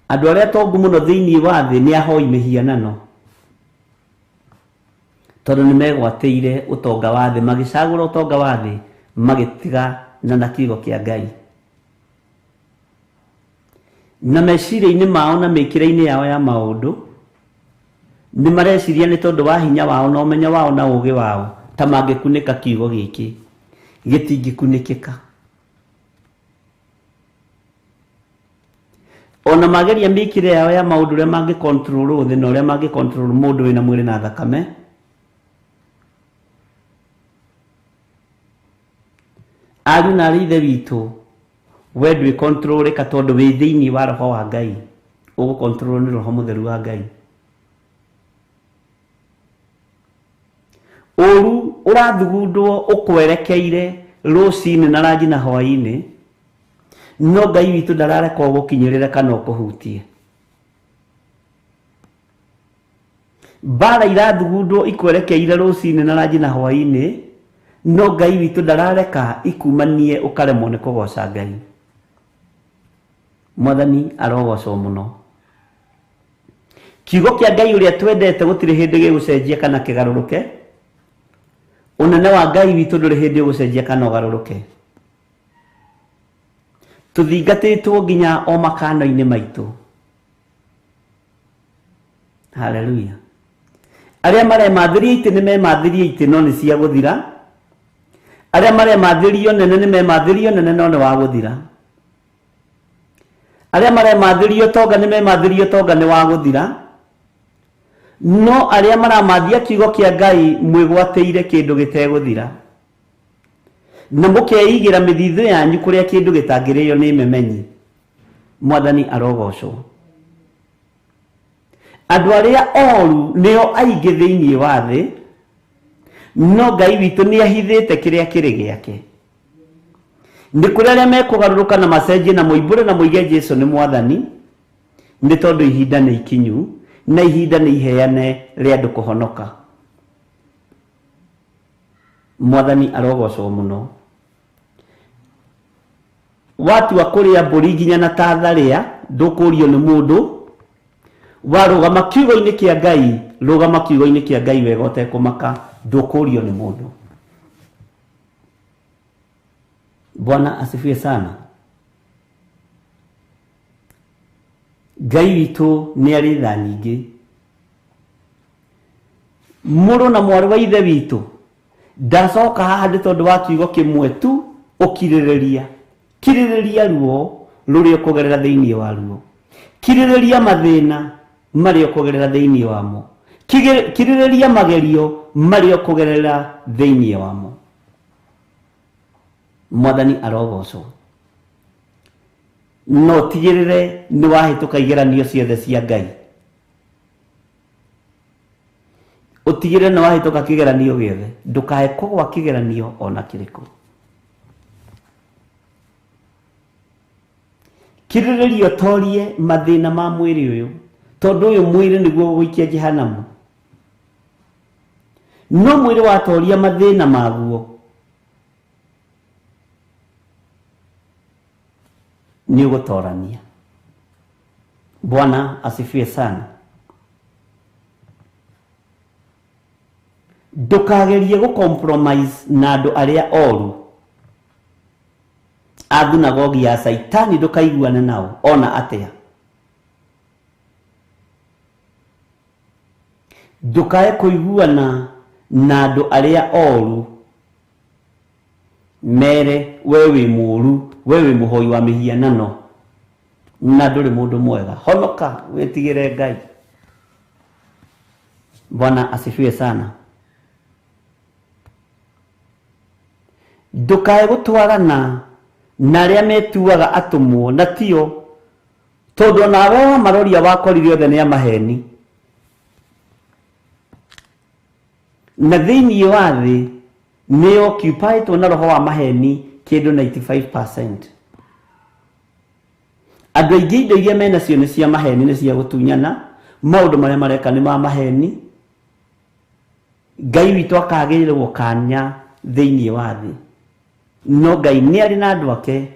Andũ arĩa tongu mũno thĩinĩ wa thĩ nĩ ahoi mĩhianano, tondũ nĩ megwatĩire ũtonga wa thĩ, magĩcagũra ũtonga wa thĩ magĩtiga na kiugo kĩa Ngai. Na meciria-inĩ mao na mĩkĩre-inĩ yao ya maũndũ nĩ mareciria nĩ tondũ wa hinya wao na ũmenyo wao na ũũgĩ wao ta mangĩkunĩka kiugo gĩkĩ, gĩtingĩkunĩkĩka. Ona mageria mĩkĩre yao ya maũndũ ũrĩa mangĩ control thĩ na ũrĩa mangĩ control mũndũ wĩna mwĩrĩ na thakame, ariũ na aarĩ ithe witũ, we ndwĩ control-ĩka tondũ wĩ thĩinĩ wa roho wa Ngai. Ũgũ control nĩ roho mũtheru wa Ngai. Ũru ũrathugundwo ũkwerekeire rũcinĩ na rangi na hwaĩ-inĩ, no Ngai witũ ndarareka ũgũkinyĩrĩre kana ũkũhutie. Mbara irathugundwo ikwerekeire rũcinĩ na rangi na hwaĩ-inĩ, no Ngai witũ ndarareka ikumanie ũkaremwo nĩ kũgoca Ngai. Mwathani arogocwo mũno. Kiugo kĩa Ngai ũrĩa twendete gũtirĩ hĩndĩ gĩgũcenjia kana kĩgarũrũke. Ũnene wa Ngai witũ ndũrĩ hĩndĩ ũgũcenjia kana ũgarũrũke. Tũthingatĩtwo nginya o makano-inĩ maitũ. Haleluya. Arĩa maremathĩria itĩ nĩ memathĩria itĩ no nĩ cia gũthira. Arĩa maremathĩrio nene nĩ memathĩrio nene no nĩ wa gũthira. Arĩa maremathĩrio tonga nĩ memathĩrio tonga nĩ wa gũthira. No arĩa maramathia kiugo kĩa Ngai mwĩgwatĩire kĩndũ gĩtegũthira. Na mũkeigĩra mĩthithũ yanyu kũrĩa kĩndũ gĩtangĩrĩo nĩ memenyi. Mwathani arogocwo. Andũ arĩa oru nĩo aingĩ thĩinĩ wa thĩ, no Ngai witũ nĩ ahithĩte kĩrĩa kĩrĩ gĩake. Nĩ kũrĩ arĩa mekũgarũrũka na macenjie na moimbũre na moige Jesũ nĩ Mwathani, nĩ tondũ ihinda nĩ ikinyu na ihinda nĩ iheane rĩa andũ kũhonoka. Mwathani arogocwo mũno. Watua kũrĩa mbũri nginya na tatharĩa, ndũkũrio nĩ mũndũ. Warũgama kiugo-inĩ kĩa Ngai, rũgama kiugo-inĩ kĩa Ngai wega ũtekũmaka, ndũkũrio nĩ mũndũ. Bwana asifiwe sana. Ngai witũ nĩ arĩ tha nyingĩ. Mũrũ na mwarĩ wa ithe witũ, ndacoka haha nĩ tondũ wa kiugo kĩmwe tu, ũkirĩrĩria. Kirĩrĩria ruo rũrĩa ũkũgerera thĩinĩ wa ruo. Kirĩrĩria mathĩna marĩa ũkũgerera thĩinĩ wamo. Kirĩrĩria magerio marĩa ũkũgerera thĩinĩ wamo. Mwathani arogocwo. No tigĩrĩre nĩ wahĩtũka igeranio ciothe cia Ngai. Ũtigĩrĩre nĩ wahĩtũka kĩgeranio gĩothe, ndũkae kũgwa kĩgeranio ona kĩrĩkũ. Kirĩrĩria ũtorie mathĩna ma mwĩrĩ ũyũ, Tondũ ũyũ mwĩrĩ nĩguo ũgũikia jehanamu. No mwĩrĩ watoria mathĩna maguo nĩ ũgũtorania. Bwana asifiwe sana. Ndũkagerie gũ compromise na andũ arĩa oru a thunagogi ya Saitani, ndũkaiguane nao ona atĩa. Ndũkae kũiguana na andũ arĩa oru mere we wĩ mũũru, we wĩ mũhoi wa mĩhianano na ndũrĩ mũndũ mwega. Honoka wĩtigĩre Ngai. Bwana asifiwe sana. Ndũkae gũtwarana na arĩa metuaga atũmwo na tio, tondũ onawe wamaroria wakorire othe nĩ a maheni. Na thĩinĩ wa thĩ nĩ occupied na roho wa maheni kĩndũ 95%. Andũ aingĩ indo iria menacio nĩ cia maheni, nĩ cia gũtunyana, maũndũ marĩa mareka nĩ ma maheni. Ngai witũ akagĩrĩrwo kanya thĩinĩ wa thĩ, no Ngai nĩ arĩ na andũ ake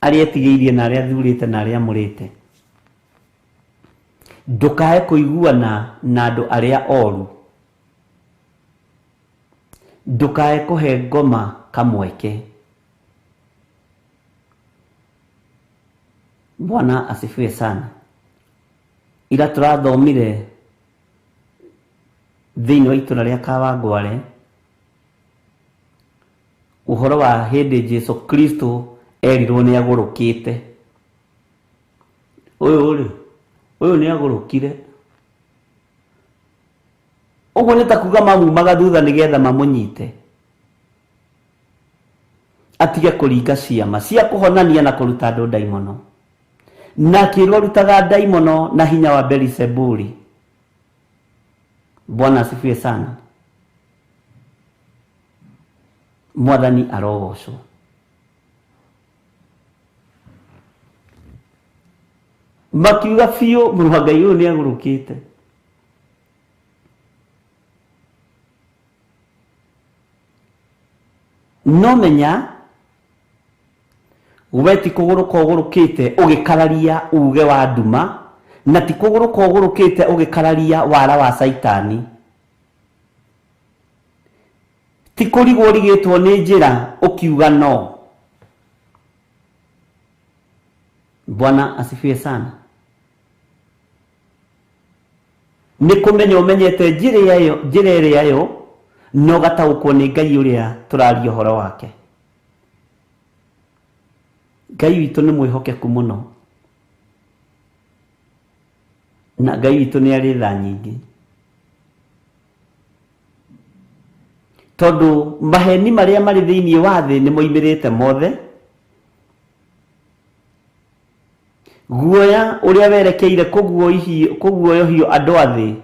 arĩa etigĩirie na arĩa athurĩte na arĩa amũrĩte. Ndũkae kũiguana na andũ arĩa oru. Ndũkae kũhe ngoma kamweke. Bwana asifiwe sana. Ira tũrathomire thĩinĩ wa itũra rĩa Kawangware ũhoro wa hĩndĩ Jesu Kristo erirwo nĩ agũrũkĩte. Ũyũ rĩ, ũyũ nĩ agũrũkire. Ũguo nĩ ta kuga mamumaga thutha nĩgetha mamũnyite, atige kũringa ciama cia kũhonania na kũruta andũ ndaimono. Na akĩrwo arutaga ndaimono na hinya wa Beelzebuli. Bwana asifiwe sana. Mwathani arogocwo. Makiuga biũ mũrũ wa Ngai ũyũ nĩ agũrũkĩte. No menya we ti kũgũrũka ũgũrũkĩte ũgĩkararia uge wa nduma, na ti kũgũrũka ũgũrũkĩte ũgĩkararia wara wa Saitani. Ti kũrigwo ũrigĩtwo nĩ njĩra ũkiuga no. Bwana asifiwe sana. Nĩ kũmenya ũmenyete njĩra ĩrĩa yo, no gataũkwo nĩ Ngai ũrĩa tũraria ũhoro wake. Ngai witũ nĩ mwĩhokeku mũno, na Ngai witũ nĩ arĩ tha nyingĩ, tondũ maheni marĩa marĩ thĩinĩ wa thĩ nĩ moimĩrĩte mothe. Guoya ũrĩa werekeire kũguoyohio andũ a thĩ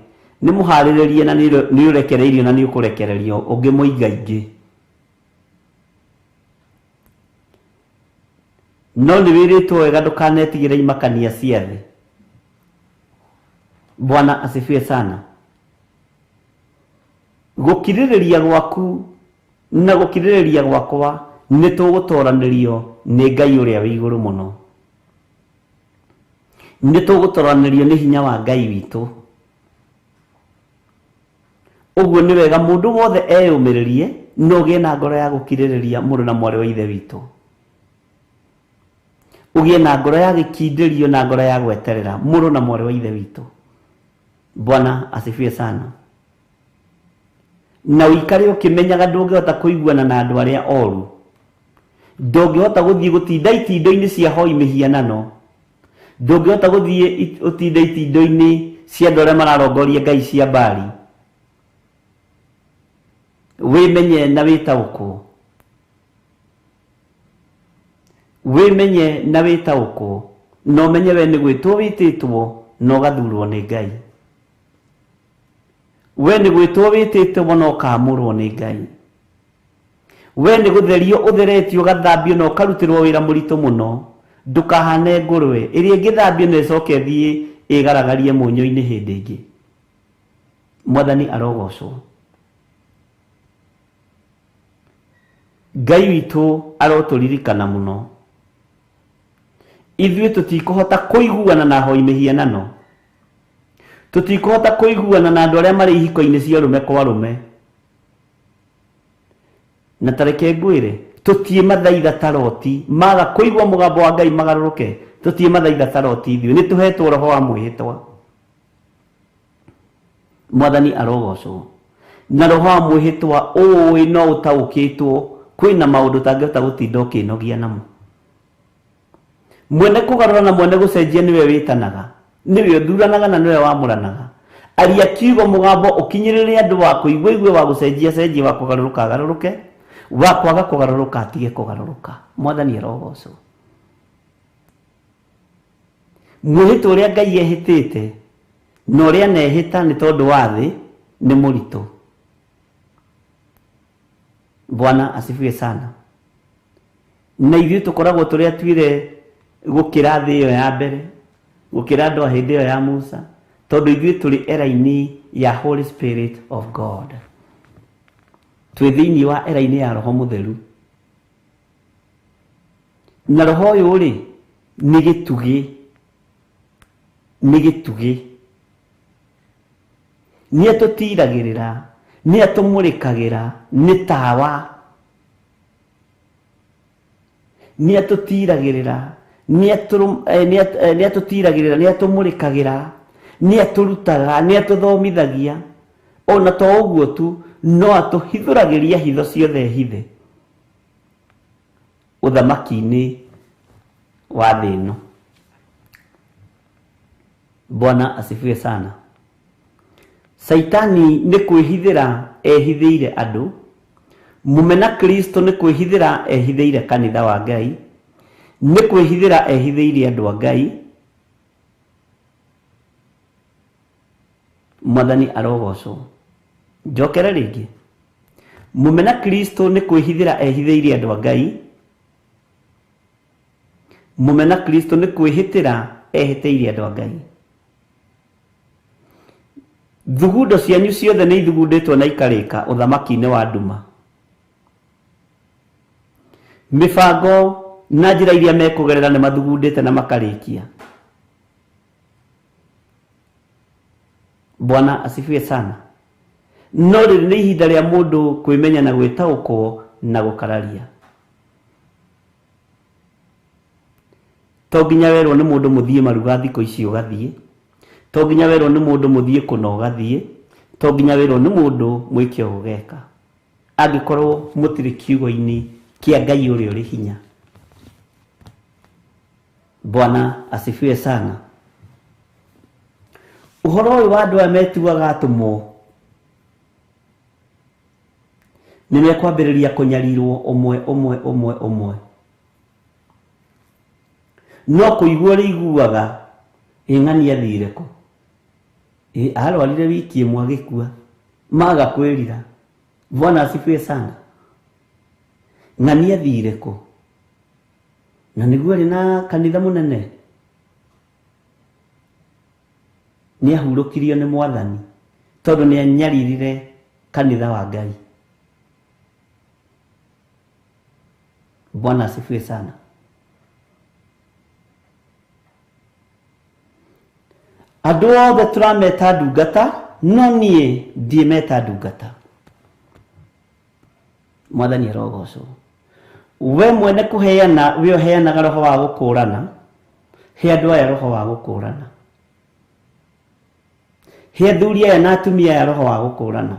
nĩ mũharĩrĩrie na nĩ ũrekereirio na nĩ ũkũrekererio ũngĩ mũingaingĩ. No nĩ wĩrĩtwo wega ndũkanetigĩre imakania cia thĩ. Bwana asifiwe sana. Gũkirĩrĩria gwaku na gũkirĩrĩria gwakwa nĩ tũgũtoranĩrio nĩ Ngai ũrĩa wĩ igũrũ mũno. Nĩ tũgũtoranĩrio nĩ hinya wa Ngai witũ. Ũguo nĩ wega mũndũ wothe eyũmĩrĩrie na ũgĩe na ngoro ya gũkirĩrĩria mũrũ na mwarĩ wa Ithe witũ. Ũgĩe na ngoro ya gĩkindĩrio na ngoro ya gweterera mũrũ na mwarĩ wa Ithe witũ. Bwana asifiwe sana. Na ũikare ũkĩmenyaga ndũngĩhota kũiguana na andũ arĩa oru. Ndũngĩhota gũthiĩ gũtinda itindo-inĩ cia hoi mĩhianano. Ndũngĩhota gũthiĩ ũtinde itindo-inĩ cia andũ arĩa mararongoria ngai cia Baali. Wĩmenye na wĩtaũkwo. Wĩmenye na wĩtaũkwo. Na ũmenye we nĩ gwĩtwo wĩtĩtwo na ũgathurwo nĩ Ngai. We nĩ gwĩtwo wĩtĩtwo na ũkaamũrwo nĩ Ngai. We nĩ gũtherio ũtheretio ũgathambio na ũkarutĩrwo wĩra mũritũ mũno. Ndũkahane ngũrwe ĩrĩa ĩngĩthambio na ĩcoke ĩthiĩ ĩgaragarie mũnyũ-inĩ hĩndĩ ĩngĩ. Mwathani arogocwo. Ngai witũ arotũririkana mũno. Ithuĩ tũtikũhota kũiguana na ahoi mĩhianano, tũtikũhota kũiguana na andũ arĩa marĩ ihiko-inĩ cia rũme kwa rũme. Na tareke ngwĩre, tũtiĩ mathaitha ta Loti, maga kũigua mũgambo wa Ngai magarũrũke, tũtiĩ mathaitha ta Loti ithuĩ, nĩ tũhetwo roho wa mwĩhĩtwa. Mwathani arogocwo. Na roho wa mwĩhĩtwa ũĩ no ũtaũkĩtwo kwĩna maũndũ ũtangĩhota gũtinda ũkĩnogia namo. Mwene kũgarũra na mwene gũcenjia nĩwe wĩtanaga, nĩwe ũthuranaga na nĩwe wamũranaga. Aria kiugo mũgambo ũkinyĩrĩre andũ wa kũigua igue, wa gũcenjia cenjie, wa kũgarũrũka agarũrũke, wa kwaga kũgarũrũka atige kũgarũrũka. Mwathani arogocwo. Mwĩhĩtwa ũrĩa Ngai ehĩtĩte na ũrĩa anehĩta nĩ tondũ wa thĩ nĩ mũritũ. Bwana asifiwe sana. Na ithuĩ tũkoragwo tũrĩ atuire gũkĩra thĩ ĩyo ya mbere, gũkĩra andũ a hĩndĩ ĩyo ya Musa, tondũ ithuĩ tũrĩ era-inĩ ya Holy Spirit of God. Twĩ thĩinĩ wa era-inĩ ya Roho Mũtheru. Na roho ũyũ rĩ, nĩ gĩtugĩ, nĩ gĩtugĩ. Nĩ atũtiragĩrĩra, nĩ atũmũrĩkagĩra, nĩ tawa. Nĩ atũtiragĩrĩra, nĩ atũtiragĩrĩra, nĩ atũmũrĩkagĩra, nĩ atũrutaga, nĩ atũthomithagia. Ona to ũguo tu, no atũhithũragĩria hitho ciothe hithe ũthamaki-inĩ wa thĩ ĩno. Bwana asifiwe sana. Saitani nĩ kwĩhithĩra ehithĩire andũ, mũmena Kristo nĩ kwĩhithĩra ehithĩire kanitha wa Ngai, nĩ kwĩhithĩra ehithĩire andũ a Ngai. Mwathani arogocwo. Njokere rĩngĩ, mũmena Kristo nĩ kwĩhithĩra ehithĩire andũ a Ngai, mũmena Kristo nĩ kwĩhĩtĩra ehĩtĩire andũ a Ngai. Thugundo cianyu ciothe nĩ ithugundĩtwo na ikarĩka ũthamaki-inĩ wa nduma. Mĩbango na njĩra iria mekũgerera nĩ mathugundĩte na makarĩkia. Bwana asifiwe sana. No rĩrĩ nĩ ihinda rĩa mũndũ kwĩmenya na gwĩtaũkwo na gũkararia. To nginya werwo nĩ mũndũ mũthiĩ maruga thikũ ici ũgathiĩ, to nginya werwo nĩ mũndũ mũthiĩ kũna ũgathiĩ, to nginya werwo nĩ mũndũ mwĩke ũgeka, angĩkorwo mũtirĩ kiugo-inĩ kĩa Ngai ũrĩa ũrĩ hinya. Bwana asifiwe sana. Ũhoro ũyũ wa andũ aya metuaga atũmwo nĩ mekwambĩrĩria kũnyarirwo ũmwe ũmwe ũmwe ũmwe. No kũigua ũrĩiguaga ĩ ng'ani athire kũ, ĩ arwarire wiki ĩmwe agĩkua, maga kwĩrira. Bwana asifiwe sana. Ng'ani athire kũ, na nĩguo arĩ na kanitha mũnene, nĩ ahurũkirio nĩ Mwathani tondũ nĩ anyaririre kanitha wa Ngai. Bwana asifiwe sana. Andũ othe tũrameta ndungata, no niĩ ndiĩmeta ndungata. Mwathani arogocwo. We mwene kũheana, we ũheanaga roho wa gũkũrana, he andũ aya roho wa gũkũrana, he athuri aya na atumia aya roho wa gũkũrana,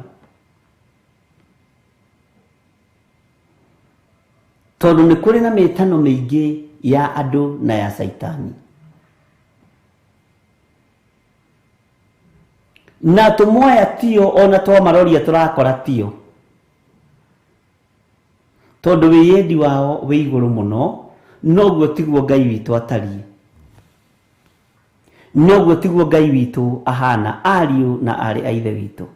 tondũ nĩ kũrĩ na mĩtano mĩingĩ ya andũ na ya Saitani. Na atũmwo aya tio, ona twamaroria tũrakora tio, tondũ wĩyendi wao wĩ igũrũ mũno. Noguo tiguo Ngai witũ atariĩ, noguo tiguo Ngai witũ ahana, ariũ na aarĩ a ithe witũ.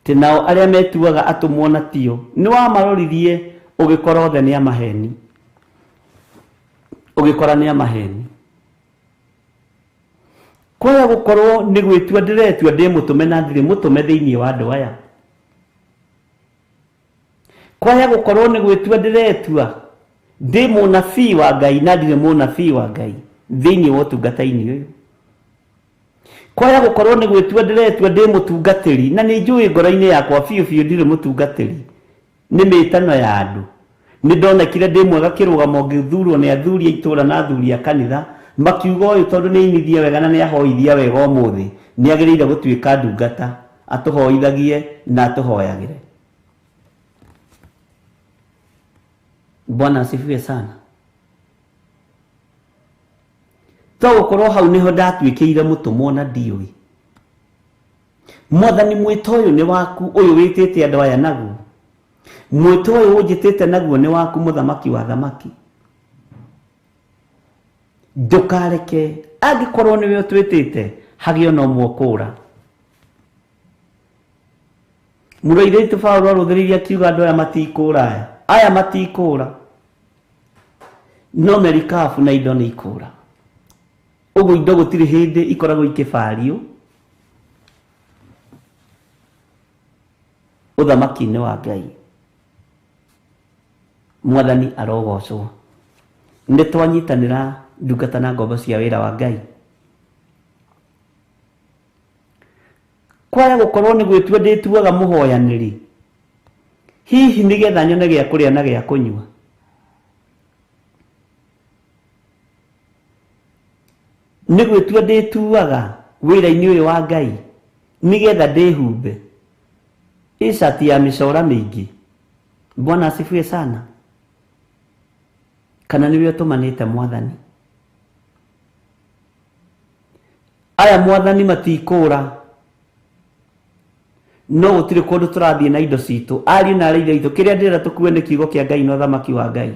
Tĩ nao arĩa metuaga atũmwo na tio, nĩ wamaroririe ũgĩkora othe nĩ amaheni, ũgĩkora nĩ amaheni. Kwaya gũkorwo nĩ gwĩtua ndĩretua ndĩ mũtũme na ndirĩ mũtũme thĩinĩ wa andũ aya. Kwaya gũkorwo nĩ gwĩtua ndĩretua ndĩ mũnabii wa Ngai na ndirĩ mũnabii wa Ngai thĩinĩ wa ũtungata-inĩ ũyũ. Kwaya gũkorwo nĩ gwĩtua ndĩretua ndĩ mũtungatĩri na nĩ njũĩ ngoro-inĩ yakwa biũ biũ ndirĩ mũtungatĩri. Nĩ mĩtano ya andũ. Nĩ ndonekire ndĩ mwega kĩrũgamo ngĩthurwo nĩ athuri a itũũra na athuri a kanitha makiuga ũyũ tondũ nĩ ainithia wega na nĩ ahoithia wega ũmũthĩ nĩ agĩrĩire gũtuĩka ndungata atũhoithagie na atũhoyagĩre. Bwana asifiwe sana. To gũkorwo hau nĩho ndatuĩkĩire mũtũmwo na ndiũĩ. Mwathani mwĩto ũyũ nĩ waku, ũyũ wĩtĩte andũ aya naguo. Mwĩto ũyũ ũnjĩtĩte naguo nĩ waku, mũthamaki wa thamaki. Ndũkareke angĩkorwo nĩwe ũtwĩtĩte hagĩe ona ũmwe ũkũũra. Mũrũ ithe Paũlũ arũthĩrĩirie akiuga andũ aya matikũũra, aya matikũũra, no merikabu na indo nĩ ikũũra. Ũguo indo gũtirĩ hĩndĩ ikoragwo ikĩbario ũthamaki-inĩ wa Ngai. Mwathani arogocwo. Nĩ twanyitanĩra ndungata na ngombo cia wĩra wa Ngai. Kwaya gũkorwo nĩ gwĩtua ndĩtuaga mũhoyanĩri, hihi nĩgetha nyone gĩa kũrĩa na gĩa kũnyua. Nĩ gwĩtua ndĩtuaga wĩra-inĩ ũyũ wa Ngai nĩgetha ndĩhumbe icati ya mĩcora mĩingĩ. Bwana asifiwe sana. Kana nĩwe ũtũmanĩte Mwathani? Aya Mwathani matikũũra, no gũtirĩ kũndũ tũrathiĩ na indo citũ. Ariũ na aarĩ aitũ, kĩrĩa ndĩrenda tũkue nĩ kiugo kĩa Ngai na ũthamaki wa Ngai.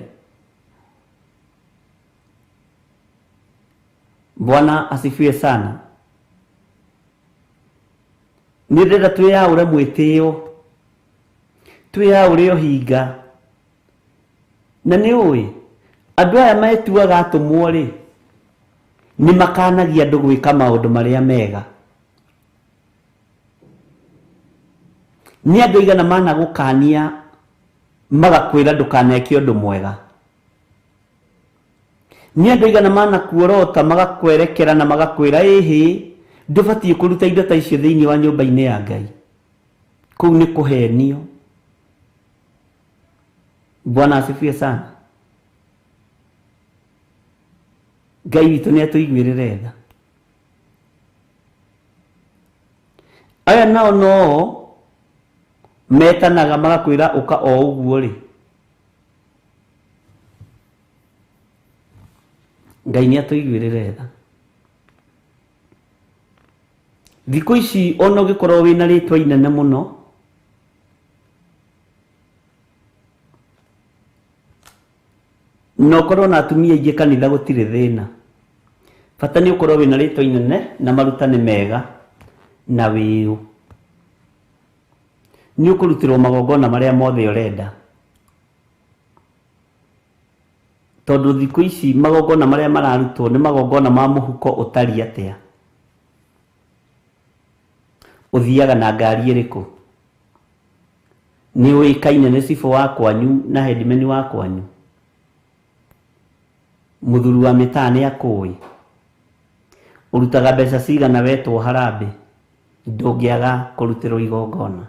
Bwana asifiwe sana. Nĩ ndĩrenda twĩyaũre mwĩtĩo, twĩyaũre ũhinga. Na nĩ ũĩ andũ aya metuaga atũmwo rĩ, nĩ makanagia andũ gwĩka maũndũ marĩa mega. Nĩ andũ aigana managũkania magakwĩra ndũkaneke ũndũ mwega. Nĩ andũ aigana manakuorota magakwerekera na magakwĩra ĩhĩ ndũbatiĩ kũruta indo ta icio thĩinĩ wa nyũmba-inĩ ya Ngai. Kũu nĩ kũhenio. Bwana asifiwe sana. Ngai witũ nĩ atũiguĩrĩre tha. Aya nao no metanaga magakwĩra ũka o ũguo rĩ. Ngai nĩ atũiguĩrĩre tha. Thikũ ici ona ũngĩkorwo wĩna rĩtwa inene mũno, na ũkorwo na atumia aingĩ kanitha gũtirĩ thĩna. Bata nĩ ũkorwo wĩna rĩtwa inene na maruta nĩ mega na wĩũ. Nĩ ũkũrutĩrwo magongona marĩa mothe ũrenda. Tondũ thikũ ici magongona marĩa mararutwo nĩ magongona ma mũhuko ũtariĩ atĩa. Ũthiaga na ngari ĩrĩkũ? Nĩ ũĩkaine nĩ cibũ wa kwanyu na headman wa kwanyu? Mũthuri wa mĩtaa nĩ akũĩ? Ũrutaga mbeca cigana wetwo harambee? Ndũngĩaga kũrutĩrwo igongona.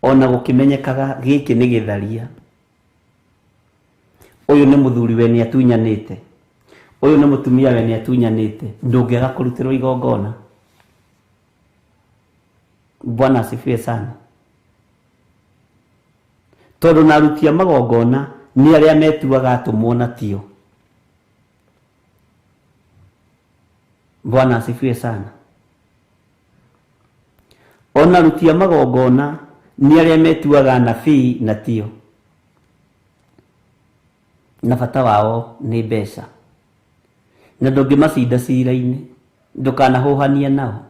Ona gũkĩmenyekaga gĩkĩ nĩ gĩtharia. Ũyũ nĩ mũthuri we nĩ atunyanĩte, ũyũ nĩ mũtumia we nĩ atunyanĩte, ndũngĩaga kũrutĩrwo igongona. Bwana asifiwe sana. Tondũ na aruti a magongona nĩ arĩa metuaga atũmwo na tio. Bwana asifiwe sana. Ona aruti a magongona nĩ arĩa metuaga anabii na tio. Na bata wao nĩ mbeca. Na ndũngĩmacinda cira-inĩ, ndũkanahũhanie nao.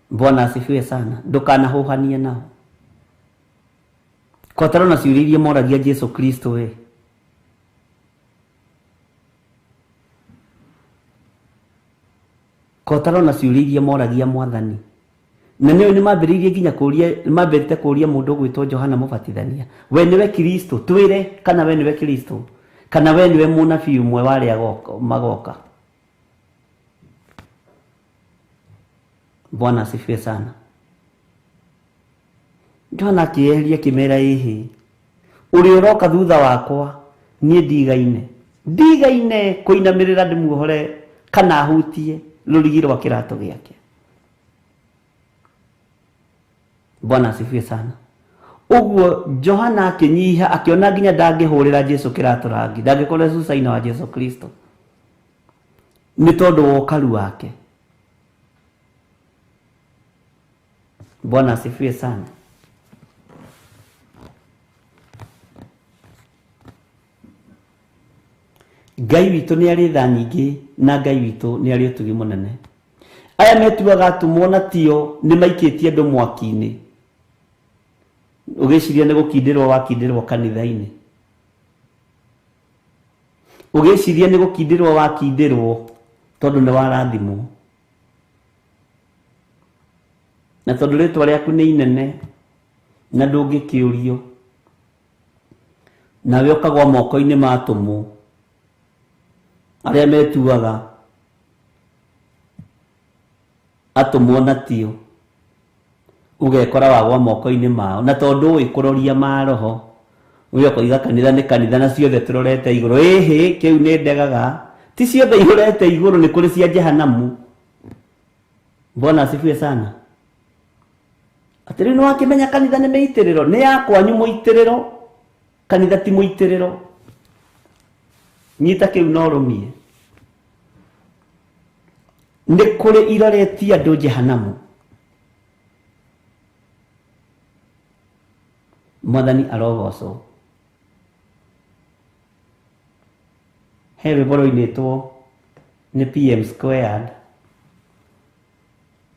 Bwana asifiwe sana. Ndũkanahũhanie nao. Kwataro na ciũria iria moragia Jesu Kristo we. Kotarona ciũria iria moragia mwathani. Na nĩo nĩmambĩrĩirie nginya kũria, nĩmambĩrĩte kũria mũndũ ũgwĩtwo Johana Mũbatithania, we nĩwe Kristo, twĩre kana we nĩwe Kristo, kana we nĩwe mũnabii ũmwe wa arĩa magoka. Bwana asifiwe sana. Johana akĩeheria akĩmera, ĩhĩ, ũrĩa ũroka thutha wakwa niĩ ndigaine, ndigaine kũinamĩrĩra ndĩmuohore kana hutie rũrigi rwa kĩratũ gĩake. Bwana asifiwe sana. Ũguo Johana akĩnyiha, akĩona nginya ndangĩhũrĩra Jesu kĩratũ rangi, ndangĩkorwo cucaina wa Jesu Kristo nĩ tondũ wa ũkaru wake. Bwana asifiwe sana. Ngai witũ nĩ arĩ tha nyingĩ na Ngai witũ nĩ arĩ ũtugi mũnene. Aya metuaga atũmwo na tio nĩ maikĩtie andũ mwaki-inĩ. Ũgĩciria nĩ gũkindĩrwo wakindĩrwo kanitha-inĩ. Ũgĩciria nĩ gũkindĩrwo wakindĩrwo tondũ nĩ warathimwo. Na tondũ rĩtwa rĩaku nĩ inene na ndũngĩkĩũrio. Nawe ũkagwa moko-inĩ ma atũmwo arĩa metuaga atũmwo na tio, ũgekora wagwa moko-inĩ mao. Na tondũ ũĩ kũroria maroho, ũrĩa ũkoiga kanitha nĩ kanitha na ciothe tũrorete igũrũ. Ĩhĩ, kĩu nĩ ndegaga. Ti ciothe irorete igũrũ, nĩ kũrĩ cia jehanamu. Bwana asifiwe sana. Atĩ rĩu nĩwakĩmenya kanitha nĩ mĩitĩrĩro, nĩ ya kwanyu mũitĩrĩro, kanitha ti mũitĩrĩro. Nyita kĩu na ũrũmie. Nĩ kũrĩ iroretie andũ jehanamu. Mwathani arogocwo. He rwĩmbo rũinĩtwo nĩ PM Squared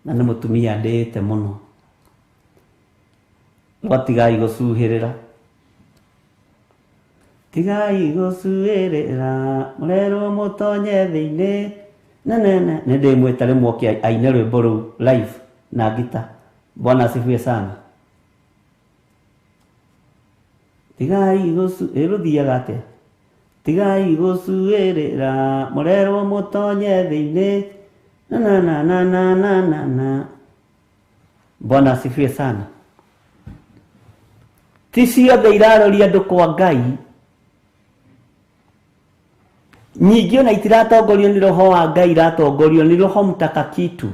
na nĩ mũtumia ndĩĩte mũno, rwa tigai gũcuhĩrĩra. Tigai gũcuhĩrĩra mũrerwo mũtonye thĩinĩ nene. Nĩ ndĩmwĩta rĩmwe oke aine rwĩmbo rũu live na ngita. Bwana asifiwe sana. Tigai gũcu, rũthiaga atĩa? Tigai gũcuĩrĩra mũrerwo mũtonye thĩinĩ na na na na na na na na. Bwana asifiwe sana. Ti ciothe iraroria andũ kwa Ngai. Nyingĩ ona itiratongorio nĩ roho wa Ngai, iratongorio nĩ roho mtakakitu,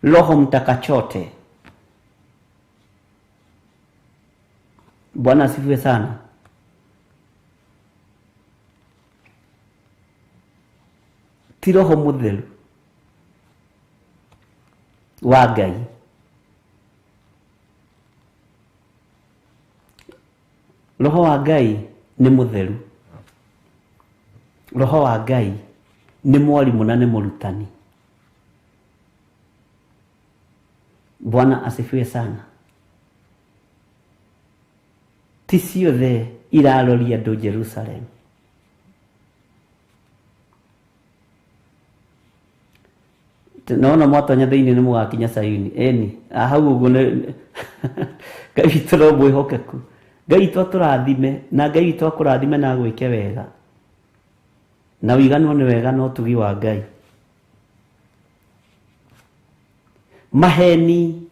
roho mtakachote. Bwana asifiwe sana. Ti roho mũtheru wa Ngai. Roho wa Ngai nĩ mũtheru. Roho wa Ngai nĩ mwarimũ na nĩ mũrutani. Bwana asifiwe sana. Ti ciothe iraroria andũ Jerusalem. Naona mwatonya thĩinĩ nĩ mũgakinya Sayuni. Ĩni, hau ũguo nĩ Ngai witũ no mwĩhokeku. Ngai witũ atũrathime na Ngai witũ akũrathime na agwĩke wega. Na ũiganwo nĩ wega na ũtugi wa Ngai. Maheni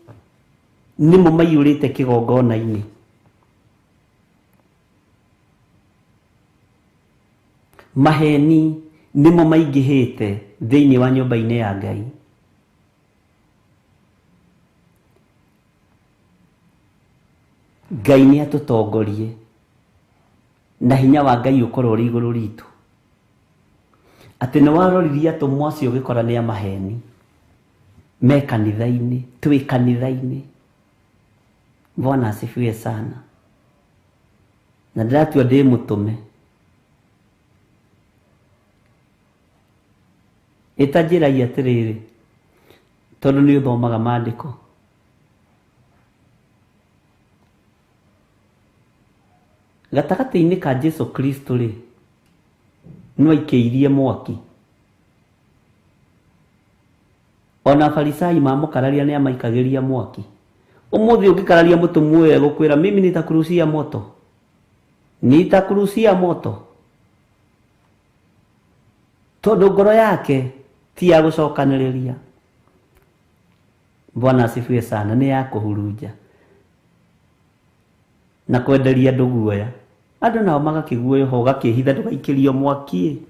nĩmo maiyũrĩte kĩgongona-inĩ. Maheni nĩmo maingĩhĩte thĩinĩ wa nyũmba-inĩ ya Ngai. Ngai nĩ atũtongorie na hinya wa Ngai ũkorwo ũrĩ igũrũ ritũ. Atĩ nĩ waroririe atũmwo acio ũgĩkora nĩ a maheni me kanitha-inĩ, twĩ kanitha-inĩ. Bwana asifiwe sana. Na ndĩratua ndĩ mũtũme. Ĩtanjĩragia atĩrĩrĩ, tondũ nĩ ũthomaga maandĩko. Gatagatĩ-inĩ ka Jesu Kristo rĩ, no aikĩirie mwaki. Ona Farisai mamũkararia nĩ amaikagĩria mwaki. Ũmũthĩ ũngĩkararia mũtũmwo ũyũ egũkwĩra mimi nitakurucia moto, nitakurucia moto, tondũ ngoro yake ti ya gũcokanĩrĩria. Bwana asifiwe sana. Nĩ ya kũhurunja na kwenderia andũ guoya. Andũ nao magakĩguoyoha, ũgakĩhitha ndũgaikĩrio mwaki.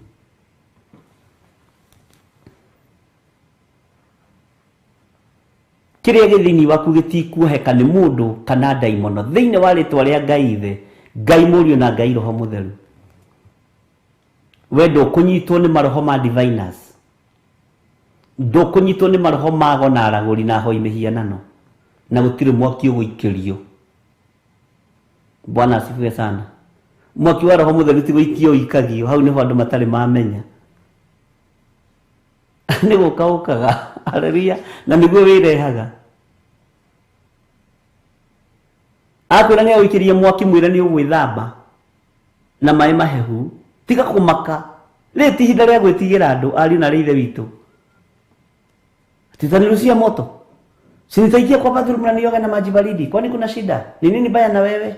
Kĩrĩa gĩ thĩinĩ waku gĩtikuoheka nĩ mũndũ kana ndaimono thĩinĩ wa rĩtwa rĩa Ngai Ithe, Ngai Mũriũ na Ngai Roho Mũtheru. We ndũkũnyitwo nĩ maroho ma diviners, ndũkũnyitwo nĩ maroho ma ago na aragũri na ahoi mĩhianano, na gũtirĩ mwaki ũgũikĩrio. Bwana asifiwe sana. Mwaki wa Roho Mũtheru ti gũikio ũikagio, hau nĩho andũ matarĩ mamenya. Nĩ gũka ũkaga, haleluya, na nĩguo wĩrehaga. Akwĩra nĩ agũikĩrie mwaki, mwĩre nĩ ũgwĩthamba na maĩ mahehu, tiga kũmaka. Rĩrĩ ti ihinda rĩa gwĩtigĩra andũ, ariũ na arĩ ithe witũ. Tutanirushia moto, si nitaingia kwa bathroom na nioge na maji baridi, kwani kuna shida? Ni nini baya na wewe?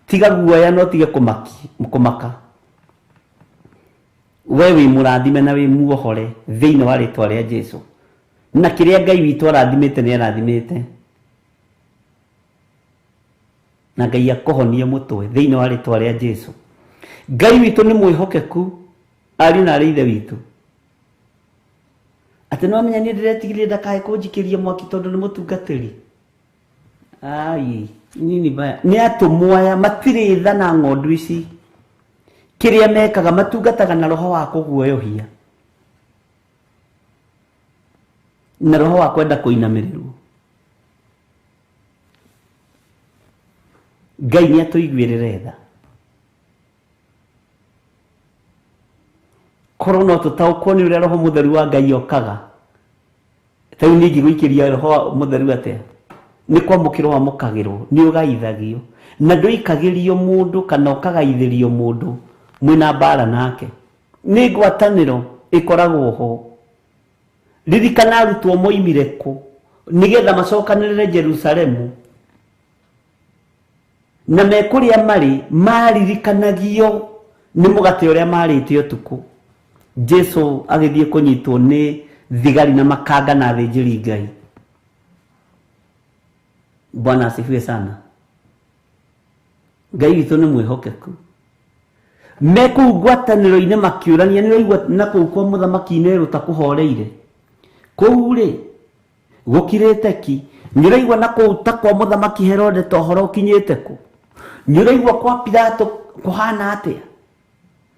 Tiga guoya no tige kũmaka. We wĩ mũrathime na wĩ muohore thĩinĩ wa rĩtwa rĩa Jesu. Na kĩrĩa Ngai witũ arathimĩte nĩ arathimĩte, na Ngai akũhonie mũtwe thĩinĩ wa rĩtwa rĩa Jesu. Ngai witũ nĩ mwĩhokeku, ariũ na arĩ ithe witũ. Atĩ no amenya niĩ ndĩretigĩrire ndakae kũnjikĩria mwaki tondũ nĩ mũtungatĩri. Ai, nini baya. Nĩ atũmwo aya matirĩ tha na ng'ondu ici. Kĩrĩa mekaga matungataga na roho wa kũguoyohia na roho wa kwenda kũinamĩrĩrwo. Ngai nĩ atũiguĩrĩre tha. Korwo no tũtaũkwo nĩ ũrĩa Roho Mũtheru wa Ngai okaga, ta rĩu niĩ ingĩgũikĩria Roho Mũtheru atĩa? Nĩ kwamũkĩrwo wamũkagĩrwo, nĩ ũgaithagio, na ndũikagĩrio mũndũ kana ũkagaithĩrio mũndũ mwĩna mbara nake. Nĩ ngwatanĩro ĩkoragwo ho. Ririkana arutwo moimire kũ nĩgetha macokanĩrĩre Jerusalemu, na me kũrĩa marĩ maririkanagio nĩ mũgate ũrĩa marĩte ũtukũ. Jesu agĩthiĩ kũnyitwo nĩ thigari na makanga na athĩnjĩri Ngai. Bwana asifiwe sana. Ngai witũ nĩ mwĩhokeku. Me kũu ngwatanĩro-inĩ makĩũrania, nĩ ũraigua na kũu kwa mũthamaki-inĩ rũ ta kũhoreire. Kũu rĩ gũkirĩte ki. Nĩ ũraigua na kũu ta kwa mũthamaki Herode ta ũhoro ũkinyĩte kũ. Nĩ ũraigua kwa Pilato kũhana atĩa.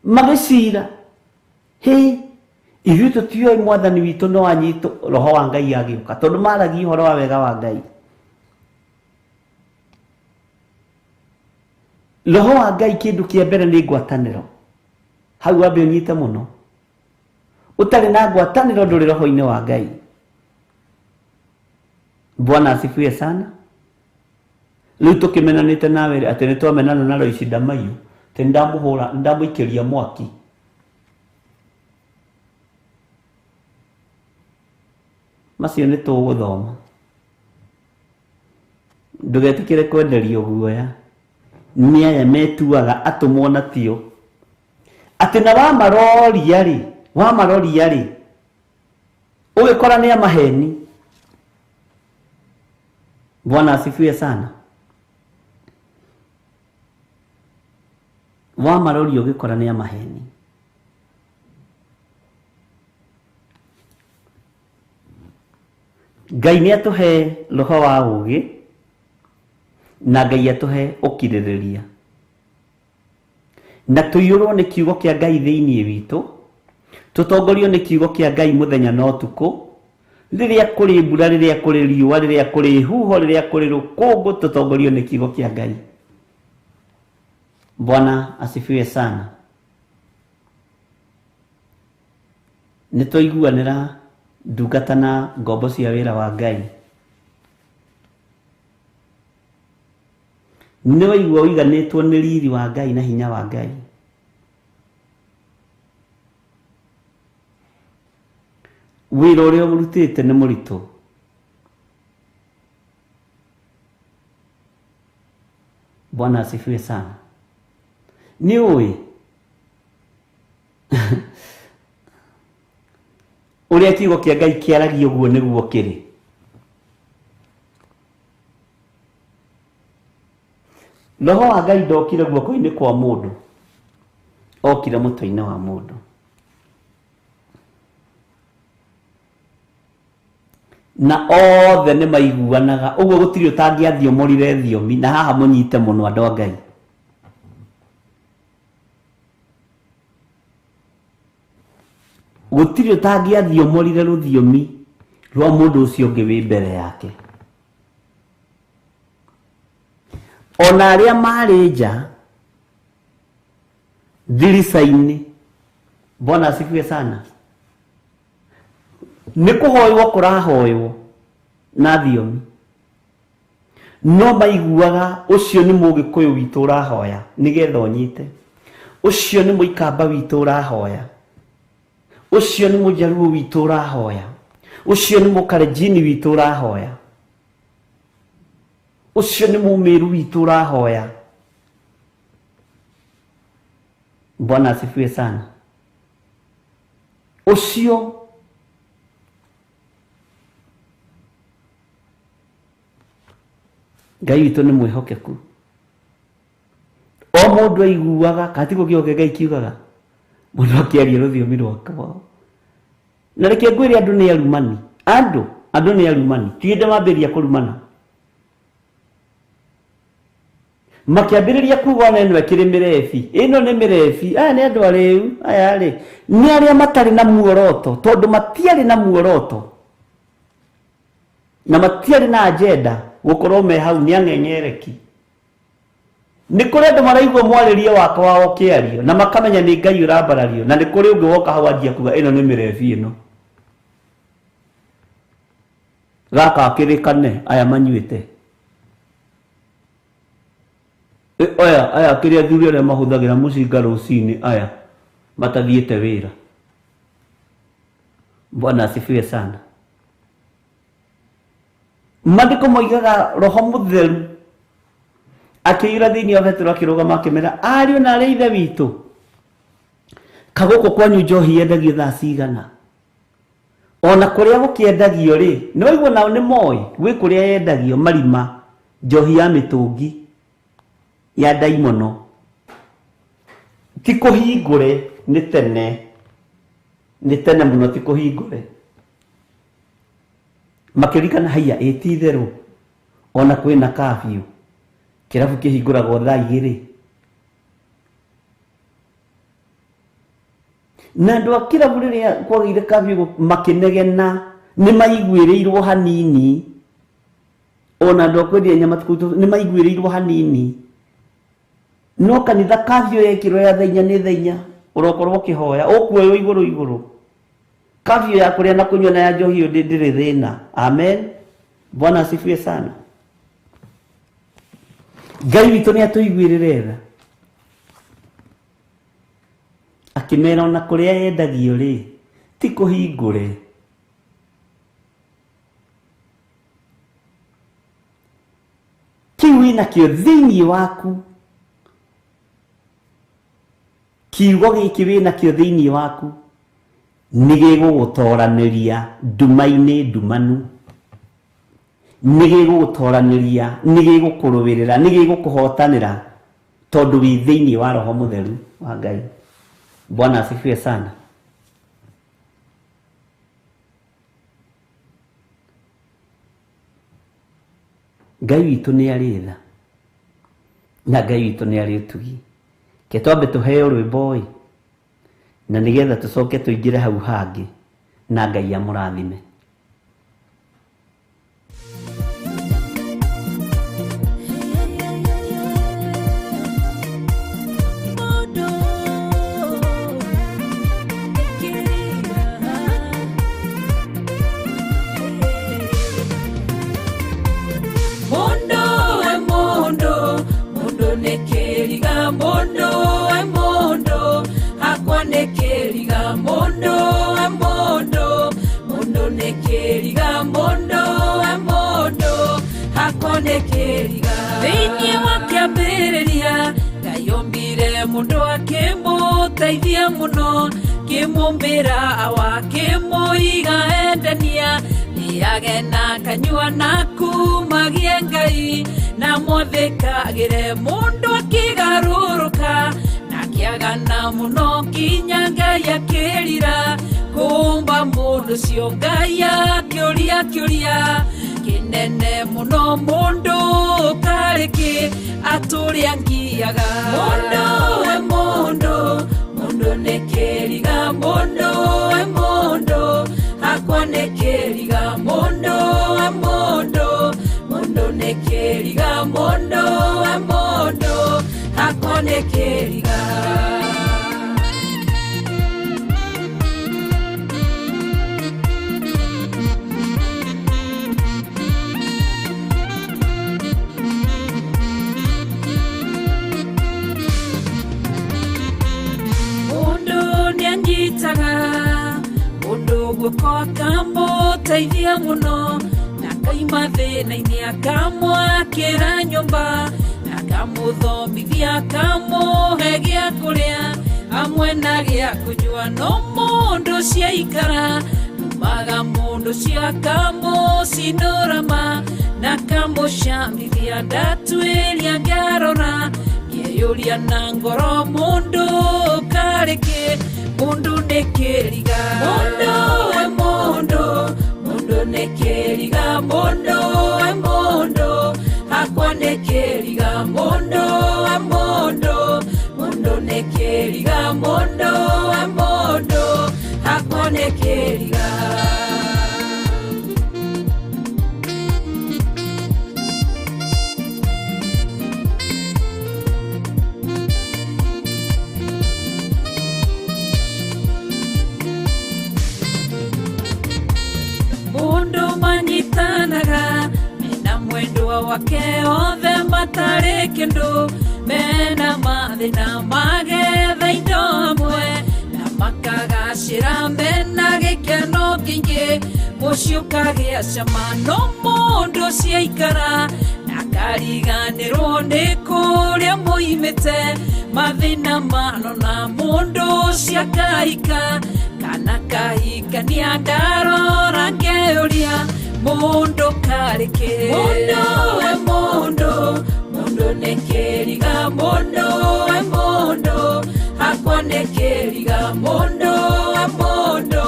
Magĩcira, hĩ, ithuĩ tũtiũĩ mwathani witũ no anyitwo Roho wa Ngai agĩũka, tondũ maragia ũhoro wa wega wa Ngai. Roho wa Ngai kĩndũ kĩa mbere nĩ ngwatanĩro. Hau wambe ũnyite mũno. Ũtarĩ na ngwatanĩro ndũrĩ roho-inĩ wa Ngai. Bwana asifiwe sana. Rĩu tũkĩmenanĩte nawe atĩ nĩ twamenana na Loici Ndamaiyũ, atĩ nĩ ndamũhũra, nĩ ndamũikĩria mwaki. Macio nĩ tũgũthoma. Ndũgetĩkĩre kwenderio guoya nĩ aya metuaga atũmwo na tio. Atĩ na wamaroria rĩ, ũgĩkora nĩ amaheni. Bwana asifiwe sana. Wamaroria ũgĩkora nĩ amaheni. Ngai nĩ atũhe roho wa ũũgĩ na Ngai atũhe ũkirĩrĩria, na tũiyũrwo nĩ kiugo kĩa Ngai thĩinĩ witũ, tũtongorio nĩ kiugo kĩa Ngai mũthenya na ũtukũ, rĩrĩa kũrĩ mbura, rĩrĩa kũrĩ riũa, rĩrĩa kũrĩ huho, rĩrĩa kũrĩ rũkũngũ, tũtongorio nĩ kiugo kĩa Ngai. Bwana asifiwe sana. Nĩ twaiguanĩra ndungata na ngombo cia wĩra wa Ngai. Nĩ waigua ũiganĩtwo nĩ riri wa Ngai na hinya wa Ngai. Wĩra ũrĩa ũrutĩte nĩ mũritũ. Bwana asifiwe sana. Nĩ ũĩ ũrĩa kiugo kĩa Ngai kĩaragia ũguo nĩguo kĩrĩ. Roho wa Ngai ndokire guoko-inĩ kwa mũndũ, okire mũtwe-inĩ wa mũndũ. Na othe nĩ maiguanaga ũguo, gũtirĩ ũtangĩathiomorire thiomi. Na haha mũnyite mũno andũ a Ngai, gũtirĩ ũtangĩathiomorire rũthiomi rwa mũndũ ũcio ũngĩ wĩ mbere yake. Ona arĩa marĩ nja ndirica-inĩ, Bwana asifiwe sana, nĩ kũhoywo kũrahoywo na thiomi, no maiguaga ũcio nĩ mũgĩkũyũ witũ ũrahoya nĩgetha ũnyite, ũcio nĩ mũikamba witũ ũrahoya, ũcio nĩ mũjaruo witũ ũrahoya, ũcio nĩ mũkarenjini witũ ũrahoya, ũcio nĩ mũmĩru witũ ũrahoya. Bwana asifiwe sana. Ũcio Ngai witũ nĩ mwĩhokeku. O mũndũ aiguaga katiguo kĩo Ngai kiugaga, mũndũ akĩaria rũthiomi rwakwa. Na reke ngwĩre, andũ nĩ arumani, andũ nĩ arumani. Ti hĩndĩ mambĩrĩria kũrumana, makĩambĩrĩria kuga ona ĩno ĩkĩrĩ mĩrebi, ĩno nĩ mĩrebi, aya nĩ andũ arĩu, aya rĩ nĩ arĩa matarĩ na muoroto, tondũ matiarĩ na muoroto na matiarĩ na agenda gũkorwo me hau. Nĩ ang'eng'ereki. Nĩ kũrĩ andũ maraigua mwarĩrie wakwa wa ũkĩario na makamenya nĩ Ngai ũrambarario, na nĩ kũrĩ ũngĩ woka hau anjia kuga ĩno nĩ mĩrebi, ĩno gaka akĩrĩkane, aya manyuĩte. Aya aya kĩrĩa athuri arĩa mahũthagĩra mũcinga rũcinĩ, aya matathiĩte wĩra. Bwana asifiwe sana. Maandĩko moigaga Roho Mũtheru akĩiyũra thĩinĩ wa Petero, akĩrũgama, akĩmera, ariũ na arĩ ithe witũ, kagũkũ kwanyu njohi yendagio thaa cigana? Ona kũrĩa gũkĩendagio rĩ, nĩ waigua nao nĩ moĩ gwĩ kũrĩa yendagio marima, njohi ya mĩtũngi ya ndaimono, ti kũhingũre nĩ tene, nĩ tene mũno, ti kũhingũre. Makĩririkana, haiya, ĩ ti itherũ ona kwĩna curfew, kĩrabu kĩhingũragwo thaa 2. Na andũ a kĩrabu rĩrĩa kwagĩire curfew makĩnegena, nĩ maiguĩrĩirwo hanini. Ona andũ a kwendia nyama nĩ maiguĩrĩirwo hanini. No kanitha curfew yekĩrwo ya thaa 4 nĩ thaa 4, ũrokorwo ũkĩhoya ũkuoywo igũrũ igũrũ. Curfew ya kũrĩa na kũnyua na ya njohi ĩyo ndĩrĩ thĩna. Amen, Bwana asifiwe sana. Ngai witũ nĩ atũiguĩrĩre tha. Akĩmera ona kũrĩa yendagio rĩ, ti kũhingũre. Kĩu wĩnakĩo thĩinĩ waku, kiugo gĩkĩ wĩnakĩo thĩinĩ waku nĩ gĩgũgũtoranĩria nduma-inĩ ndumanu, nĩ gĩgũgũtoranĩria, nĩ gĩgũkũrũĩrĩra, nĩ gĩgũkũhotanĩra, tondũ wĩ thĩinĩ wa Roho Mũtheru wa Ngai. Bwana asifiwe sana. Ngai witũ nĩ arĩ tha na Ngai witũ nĩ arĩ ũtugi. Ke twambe tũheo rwĩmbo ĩ, na nĩgetha tũcoke tũingĩre hau hangĩ, na Ngai amũrathime. Mũndũ kĩriga Mũndũ we mũndũ, mũndũ nĩ kĩriga, mũndũ we mũndũ, hakwa nĩ kĩriga, mũndũ we mũndũ, mũndũ. Thĩinĩ wa kĩambĩrĩria Ngai ombire mũndũ akĩmũteithia mũno, kĩmũmbĩra awa kĩmũiga endania, nĩage na kanyua na kumagie Ngai, na mwathĩkagĩre mũndũ akĩgarũrũka, na akĩagana mũno nginya Ngai akĩrira kũmba mũndũ ũcio. Ngai akĩũria kĩũria kĩnene mũno, mũndũ karĩ kĩ atũrĩa ngiaga. Mũndũ we mũndũ, mũndũ nĩ kĩriga, mũndũ we mũndũ, hakwa nĩ kĩriga, mũndũ we mũndũ, mũndũ nĩ kĩriga, mũndũ we mũndũ, hakwa nĩ kĩriga. Mũndũ nĩanyitaga mũndũ guoko akamũteithia mũno, na akaima thĩna-inĩ akamwakĩra nyũmba, na akamũthomithia akamũhe gĩa kũrĩa hamwe na gĩa kũnyua. No mũndũ ciaikara numaga mũndũ ũcio akamũcinũrama na akamũcamithia, ndatuĩria ngarora ngeyũria na ngoro, mũndũ karĩ kĩ, mũndũ nĩ kĩriga. Mũndũ we mũndũ, mũndũ nĩ kĩriga, mũndũ we mũndũ, hakwa nĩ kĩriga, mũndũ we mũndũ, mũndũ nĩ kĩriga, mũndũ we mũndũ, hakwa nĩ kĩriga. Mũndũ manyitanaga mena mwendwa wake othe matarĩ kĩndũ, mena mathĩna magetha indo hamwe, na makagacĩra mena gĩkeno kĩingĩ, mũciĩ ũkagĩa cama. No mũndũ ciaikara na akariganĩrwo nĩ kũrĩa moimĩte, mathĩna manona mũndũ ciakahika kana kahikania, ndarora ngeyũria mũndũ karĩ kĩ. Mũndũ we mũndũ, mũndũ nĩ kĩriga, mũndũ we mũndũ, hakwa nĩ kĩriga, mũndũ we mũndũ,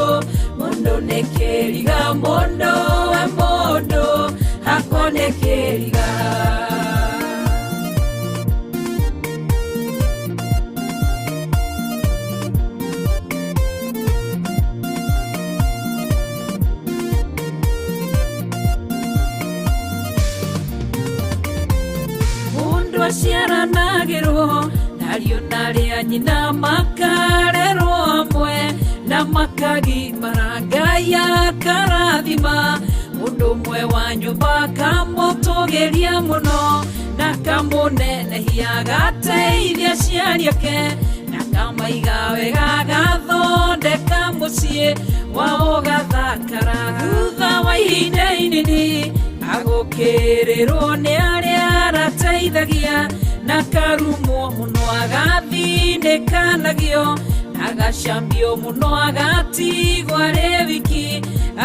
mũndũ nĩ kĩriga, mũndũ we mũndũ, hakwa nĩ kĩriga. Mũndũ aciaranagĩrwo nario narĩa nyina makarerwo hamwe, na makagimara Ngai akarathima, mũndũ ũmwe wa nyũmba akamũtũgĩria mũno, na akamũnenehia agateithia aciari ake, na akamaiga wega agathondeka mũciĩ wao ũgathakara. Thutha wa ihinda inini agũkĩrĩrwo nĩ arĩa arateithagia, na karumwo mũno agathinĩkanagio, agacambio mũno agatigwo arĩ wiki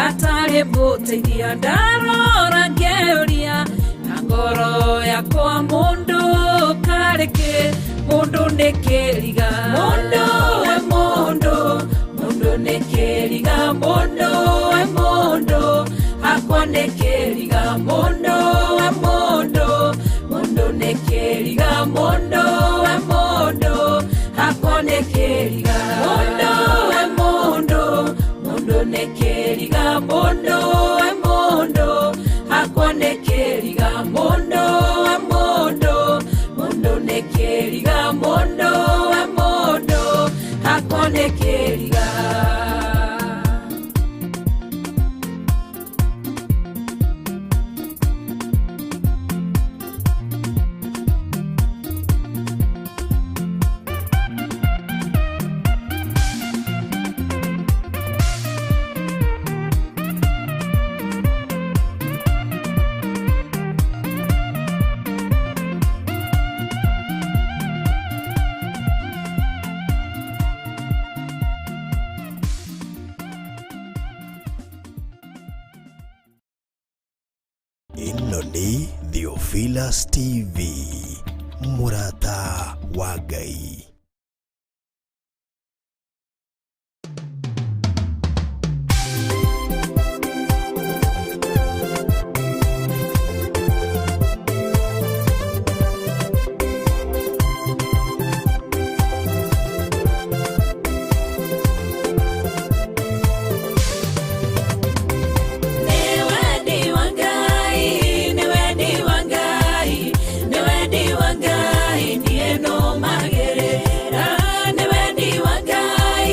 atarĩ mũteithia. Ndarora ngeyũria na ngoro yakwa, mũndũ karĩ kĩ, mũndũ nĩ kĩriga. Mũndũ we mũndũ, mũndũ nĩ kĩriga, mũndũ we mũndũ, hakwa nĩ kĩriga, mũndũ we mũndũ, mũndũ nĩ kĩriga, mũndũ we mũndũ, hakwa nĩ kĩriga. Mũndũ we mũndũ, mũndũ nĩ kĩriga, mũndũ we mũndũ, hakwa nĩ kĩriga, mũndũ we mũndũ, mũndũ nĩ kĩriga, mũndũ we mũndũ, hakwa nĩ kĩriga. Ĩno nĩ Theophilus TV, mũrata wa Ngai. Nĩ wendi wa Ngai, nĩ wendi wa Ngai, nĩ wendi wa Ngai, niĩ nũmagĩrĩra. Nĩ wendi wa Ngai,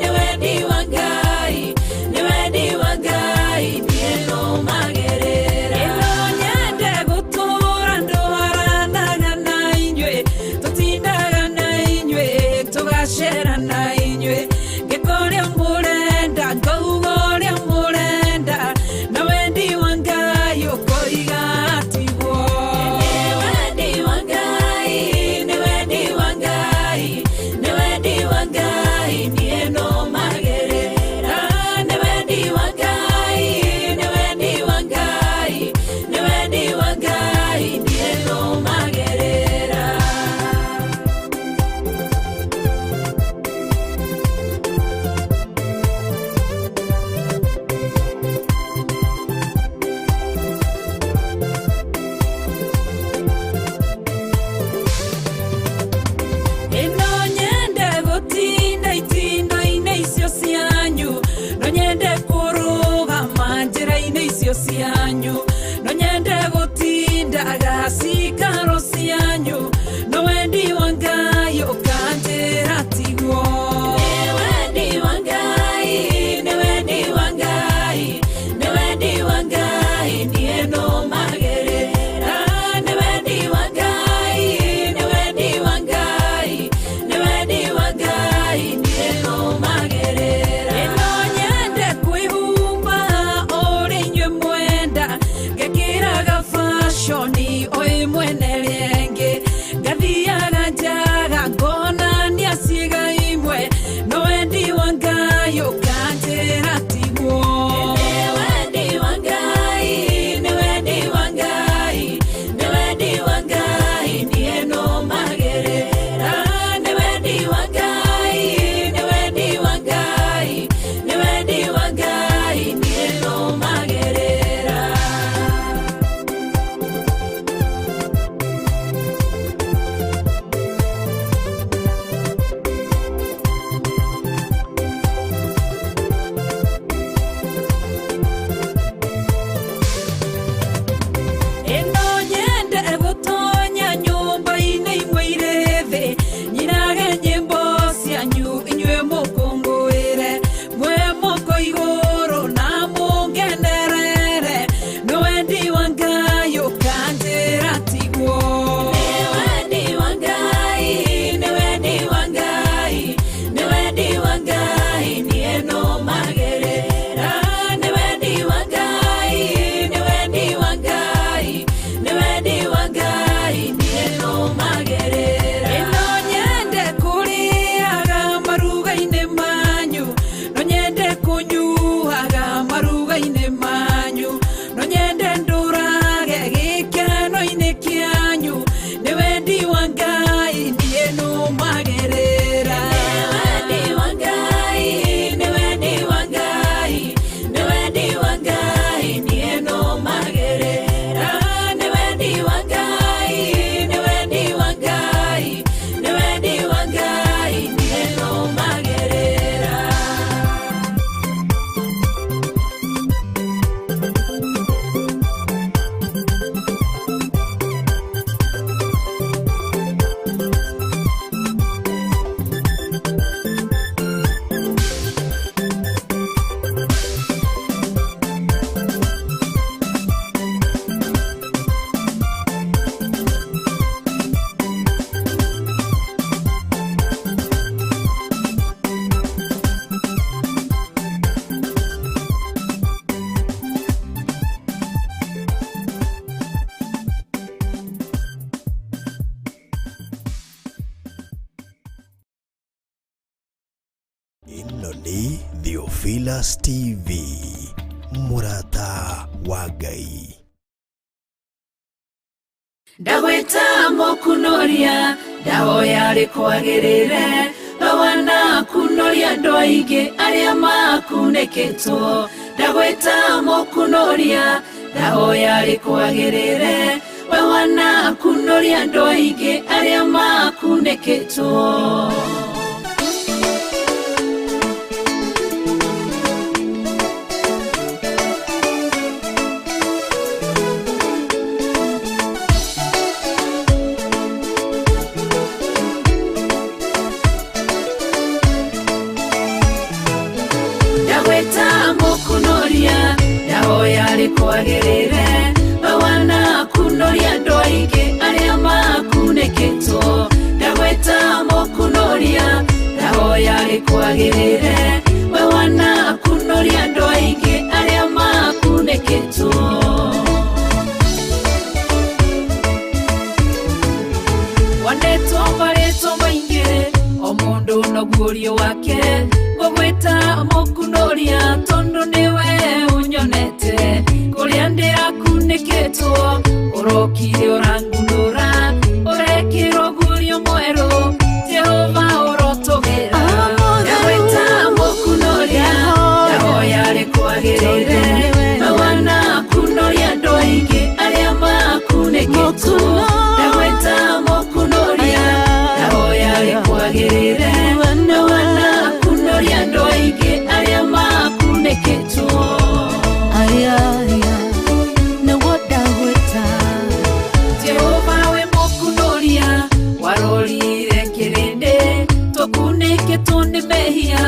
nĩ wendi wa Ngai, nĩ wendi wa Ngai, niĩ nũmagĩrĩra. Ĩno nyende gũtũũra ndwaranaga na inyuĩ, tũtindaga na inyuĩ, tũgacera na inyuĩ, ngĩka ũrĩa mũrenda, ngauga ũrĩa mũrenda, na wendi wa Ngai ũkoiga tiguo. Nĩ wendi wa Ngai, nĩ wendi wa Ngai, nĩ wendi wa Ngai, niĩ nũmagĩrĩra. Nĩ wendi wa Ngai, nĩ wendi wa Ngai, nĩ wendi wa Ngai, niĩ nũmagĩrĩra. Ĩno nyende gũtinda itindo-inĩ icio cianyu, no nyende kũrũgama njĩra-inĩ icio cianyu, no nyende gũtindaga cikaro cianyu, no wendi wa Ngai ũkanjĩra tiguo. Nĩ wendi wa Ngai, nĩ wendi wa Ngai, nĩ wendi wa Ngai, niĩ nũmagĩrĩra. Nĩ wendi wa Ngai, nĩ wendi wa Ngai, nĩ wendi wa Ngai, niĩ nũmagĩrĩra. Ĩno nyende kwĩhumba ũrĩa inyuĩ mwenda, ngekĩraga fashion o ĩmwe na ĩrĩa ĩngĩ, ngathiaga njaga ngonania ciĩga imwe, no wendi wa Ngai ũkanjĩra tiguo. Nĩ wendi wa Ngai, nĩ wendi wa Ngai, nĩ wendi wa Ngai, niĩ nũmagĩrĩra. Nĩ wendi wa Ngai, nĩ wendi wa Ngai, nĩ wendi wa Ngai, niĩ nũmagĩrĩra. Ĩno nyende gũtonya nyũmba-inĩ imwe irĩ thĩ, nyinage nyĩmbo cianyu inyuĩ mũkũngũĩre, mwĩ moko igũrũ na mũngenerere, nĩ wendi wa Ngai ũkanjĩra tiguo. Nĩ wendi wa Ngai, nĩ wendi wa Ngai, nĩ wendi wa Ngai, niĩ nũmagĩrĩra. Nĩ wendi wa Ngai, nĩ wendi wa Ngai, nĩ wendi wa Ngai, niĩ nũmagĩrĩra. Ĩno nyende kũrĩaga maruga-inĩ manyu, no nyende kũnyuaga maruga-inĩ manyu, no nyende ndũrage gĩkeno-inĩ kĩanyu, nĩ wendi wa Ngai, niĩ nũmagĩrĩra. Nĩ wendi wa Ngai, nĩ wendi wa Ngai, nĩ wendi wa Ngai, niĩ nũmagĩrĩra. Nĩ wendi wa Ngai, nĩ wendi wa Ngai, nĩ wendi wa Ngai, niĩ nũmagĩrĩra. Ĩno nĩ Theophilus TV, mũrata wa Ngai. Ndagwĩta mũkunoria ndahoya rĩkwagĩrĩre wana kunoria andũ aingĩ arĩa makunĩkĩtwo. Ndagwĩta mũkunoria ndahoya rĩkwagĩrĩre wana kunoria andũ aingĩ arĩa makunĩkĩtwo. Ndagwĩta mũkunoria ndahoya rĩkwagĩrĩre wana kunoria andũ aingĩ arĩa makunĩkĩtwo. Ndagwĩta mũkunoria ndahoya rĩkwagĩrĩre wana kunoria andũ aingĩ arĩa makunĩkĩtwo. Wandetwo marĩtwo maingĩ o mũndũ noguo wake ngũgwĩta mũkunoria tondũ nĩwe ũnyonete kũrĩa ndĩrakunĩkĩtwo ũrokire ũrangunũra ũrekĩrwo guorio mwerũ Jehova ũrotũgĩra. Ndagwĩta mũkunoria ndahoya rĩkwagĩrĩre wana kunoria andũ aingĩ arĩa makunĩkĩtwo. Ndagwĩta mũkunoria ndahoya rĩkwagĩrĩre wana kunoria andũ aingĩ arĩa makunĩkĩtwo. Jehova we mũkunoria warorire kĩrĩndĩ tũkunĩkĩtwo nĩ mehia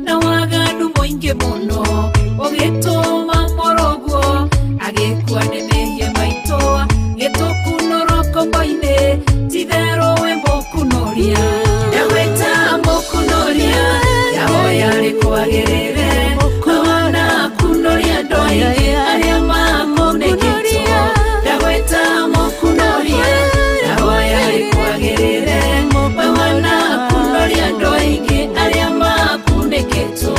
na waganu mũingĩ mũno ũgĩtũma mũrũguo agĩkua nĩ mehia maitũ gĩtũkunũrwo ngombo-inĩ titherũ we mũkunoria. Ndagwĩta mũkunoria ndahoya rĩkwagĩrĩre wana kunoria andũ aingĩ arĩa makunĩkĩtwo. Ndagwĩta mũkunoria ndahoya rĩkwagĩrĩre wana kunoria andũ aingĩ arĩa makunĩkĩtwo.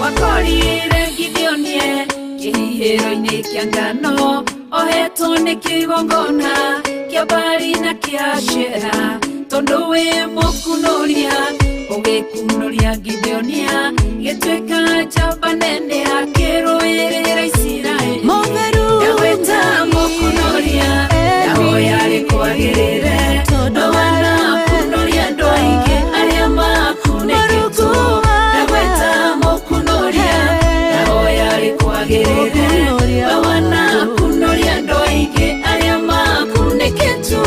Wakorire Gideonie kĩhihĩro-inĩ kĩa ngano ohetwo nĩ kĩgongona kĩa Baali na kĩa Ashera tondũ wĩ mũkunoria ũgĩkunoria Gideonia gĩtuĩka njamba nene akĩrũĩrĩra Isiraeli. Ndagwĩta mũkunoria ndahoya rĩkwagĩrĩre wana kunoria andũ aingĩ arĩa makunĩkĩtwo. Ndagwĩta mũkunoria ndahoya rĩkwagĩrĩre wana kunoria andũ aingĩ arĩa makunĩkĩtwo.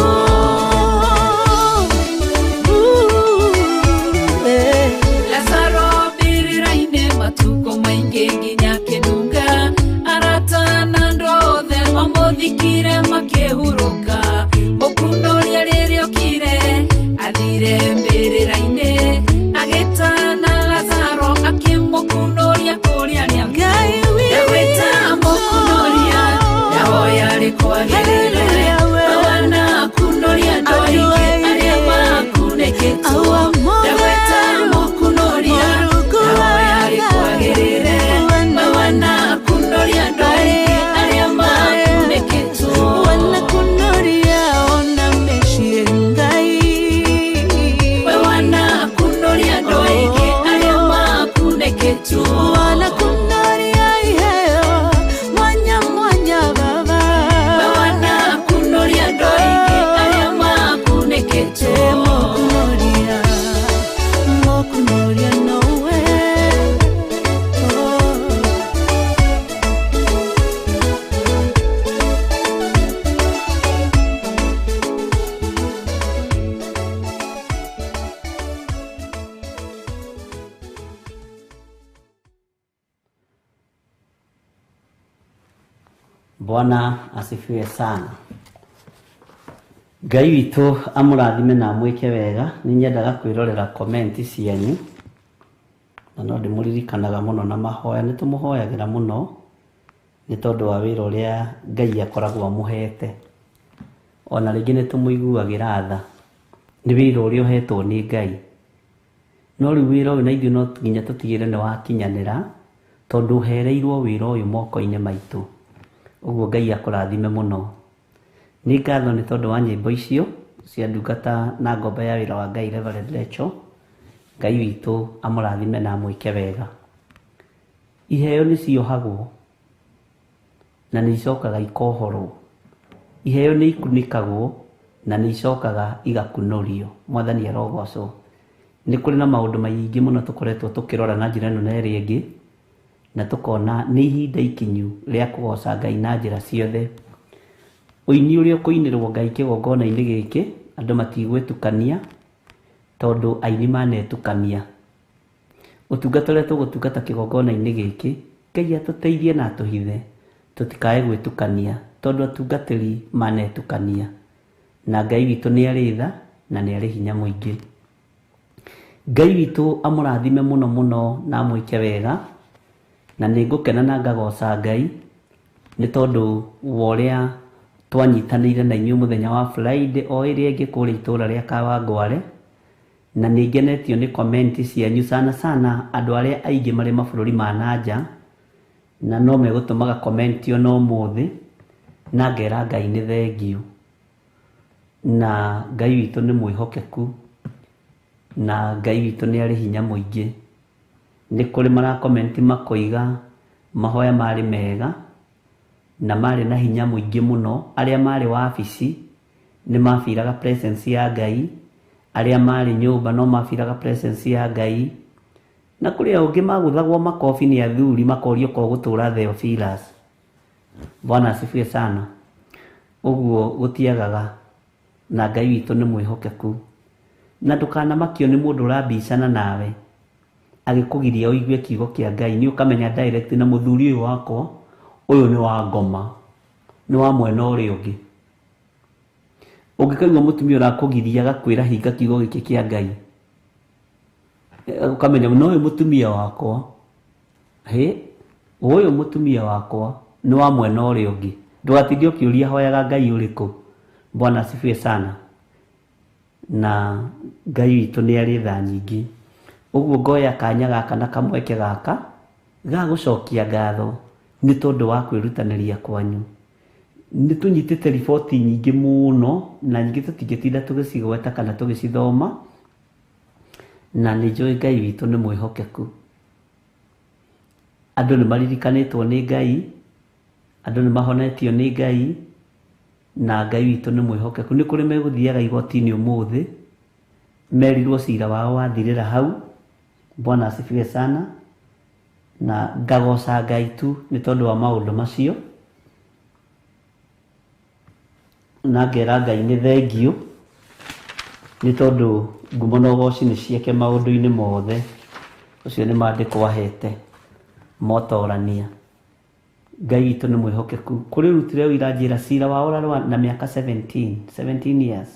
Lazaro mbĩrĩra-inĩ matukũ maingĩ nginya akĩnunga arata na andũ othe mamũthikire makĩhurũka. Mũkunoria rĩrĩa okire athire mbĩrĩra-inĩ agĩtana Lazaro akĩmũkunoria kũrĩa arĩa. Ndagwĩta mũkunoria ndahoya rĩkwagĩrĩre wana kunoria andũ aingĩ arĩa makunĩkĩtwo. Ndagwĩta mũkunoria ndahoya rĩkwagĩrĩre wana kunoria andũ aingĩ arĩa makunĩkĩtwo. Wana kunoria andũ aingĩ arĩa makunĩkĩtwo. Wana kunoria andũ aingĩ arĩa makunĩkĩtwo. Bwana asifiwe sana. Ngai witũ amũrathime na amwĩke wega. Nĩ nyendaga kwĩrorera comment cianyu na no ndĩmũririkanaga mũno na mahoya. Nĩ tũmũhoyagĩra mũno Nĩ tondũ wa wĩra ũrĩa Ngai akoragwo amũhete. Ona rĩngĩ nĩ tũmũiguagĩra tha nĩ wĩra ũrĩa ũhetwo nĩ Ngai. No rĩu wĩra ũyũ na ithuĩ no nginya tũtigĩrĩre nĩ wakinyanĩra tondũ ũhereirwo wĩra ũyũ moko-inĩ maitũ. Ũguo Ngai akũrathime mũno. Nĩ ngatho nĩ tondũ wa nyĩmbo icio cia ndungata na ngombo ya wĩra wa Ngai Reverend Rachel. Ngai witũ amũrathime na amwĩke wega. Iheo nĩ ciohagwo na nĩ icokaga ikohorwo. Iheo nĩ ikunĩkagwo na nĩ icokaga igakunũrio. Mwathani arogocwo. Nĩ kũrĩ na maũndũ maingĩ mũno tũkoretwo tũkĩrora na njĩra ĩno na ĩrĩa ĩngĩ, na tũkona nĩ ihinda ikinyu rĩa kũgoca Ngai na njĩra ciothe. Ũini ũrĩa ũkũinĩrwo Ngai kĩgongona-inĩ gĩkĩ, andũ matigwĩtukania, tondũ aini manetukania. Ũtungata ũrĩa tũgũtungata kĩgongona-inĩ gĩkĩ, Ngai atũteithie na atũhithe, tũtikae gwĩtukania, tondũ atungatĩri manetukania. Na Ngai witũ nĩ arĩ tha na nĩ arĩ hinya mũingĩ. Ngai witũ amũrathime mũno mũno na amwĩke wega, na nĩ ngũkena na ngagoca Ngai nĩ tondũ wa ũrĩa twanyitanĩire na inyuĩ mũthenya wa Friday o ĩrĩa ĩngĩ kũrĩa itũra rĩa Kawangware, na nĩ ngenetio nĩ comment cianyu sana sana andũ arĩa aingĩ marĩ mabũrũri ma na nja, na no megũtũmaga comment ona ũmũthĩ, na ngera Ngai nĩ thengiũ. Na Ngai witũ nĩ mwĩhokeku, na Ngai witũ nĩ arĩ hinya mũingĩ. Nĩ kũrĩ marakomenti makoiga mahoya marĩ mega na marĩ na hinya mũingĩ mũno. Arĩa marĩ wabici nĩ mabiraga presence ya Ngai, arĩa marĩ nyũmba no mabiraga presence ya Ngai, na kũrĩ angĩ magũthagwo makobi nĩ athuri makorio ko gũtũra Theophilus. Bwana asifiwe sana. Ũguo gũtiagaga, na Ngai witũ nĩ mwĩhokeku. Na ndũkanamakio nĩ mũndũ ũrabicana nawe agĩkũgiria ũigue kiugo kĩa Ngai, nĩ ũkamenya direct na mũthuri ũyũ wakwa ũyũ nĩ wa ngoma, nĩ wa mwena ũrĩa ũngĩ. Ũngĩkaigua mũtumia ũrakũgiria agakwĩra hinga kiugo gĩkĩ kĩa Ngai, ũkamenya no ũyũ mũtumia wakwa, hĩ, ũyũ mũtumia wakwa nĩ wa mwena ũrĩa ũngĩ. Ndũgatinde ũkĩũria hoyaga Ngai ũrĩkũ. Bwana asifiwe sana. Na Ngai witũ nĩ arĩ tha nyingĩ. Ũguo ngoya kanya gaka na kamweke gaka ga gũcokia ngatho nĩ tondũ wa kwĩrutanĩria kwanyu. Nĩ tũnyitĩte riboti nyingĩ mũno, na nyingĩ tũtingĩtinda tũgĩcigweta kana tũgĩcithoma, na nĩ njũĩ Ngai witũ nĩ mwĩhokeku. Andũ nĩ maririkanĩtwo nĩ Ngai, andũ nĩ mahonetio nĩ Ngai, na Ngai witũ nĩ mwĩhokeku. Nĩ kũrĩ megũthiaga igoti-inĩ ũmũthĩ, merirwo cira wao wathirĩra hau. Bwana asifiwe sana. Na ngagoca Ngai tu nĩ tondũ wa maũndũ macio, na ngera Ngai nĩ thengiũ nĩ tondũ ngumo na ũgoci nĩ ciake maũndũ-inĩ mothe. Ũcio nĩ maandĩko ahete motorania. Ngai witũ nĩ mwĩhokeku. Kũrĩ rutire ũira njĩra cira wao ũrarĩ na mĩaka 17 years,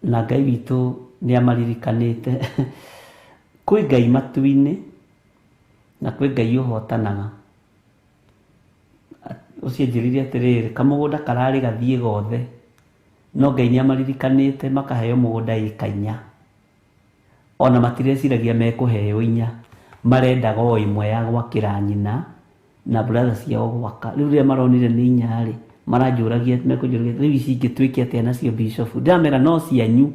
na Ngai witũ nĩ amaririkanĩte. Kwĩ Ngai matu-inĩ na kwĩ Ngai ũhotanaga. Ũcio anjĩrire atĩrĩrĩ, kamũgũnda kararĩ gathiĩ gothe, no Ngai nĩ amaririkanĩte makaheo mũgũnda ĩka inya. Ona matireciragia mekũheo inya, marendaga o ĩmwe ya gwakĩra nyina na brother ciao gwaka. Rĩu rĩrĩa maronire nĩ inya rĩ, maranjũragia, mekũnjũragia rĩu ici ingĩ twĩke atĩa nacio bishop? Ndĩramera no cianyu.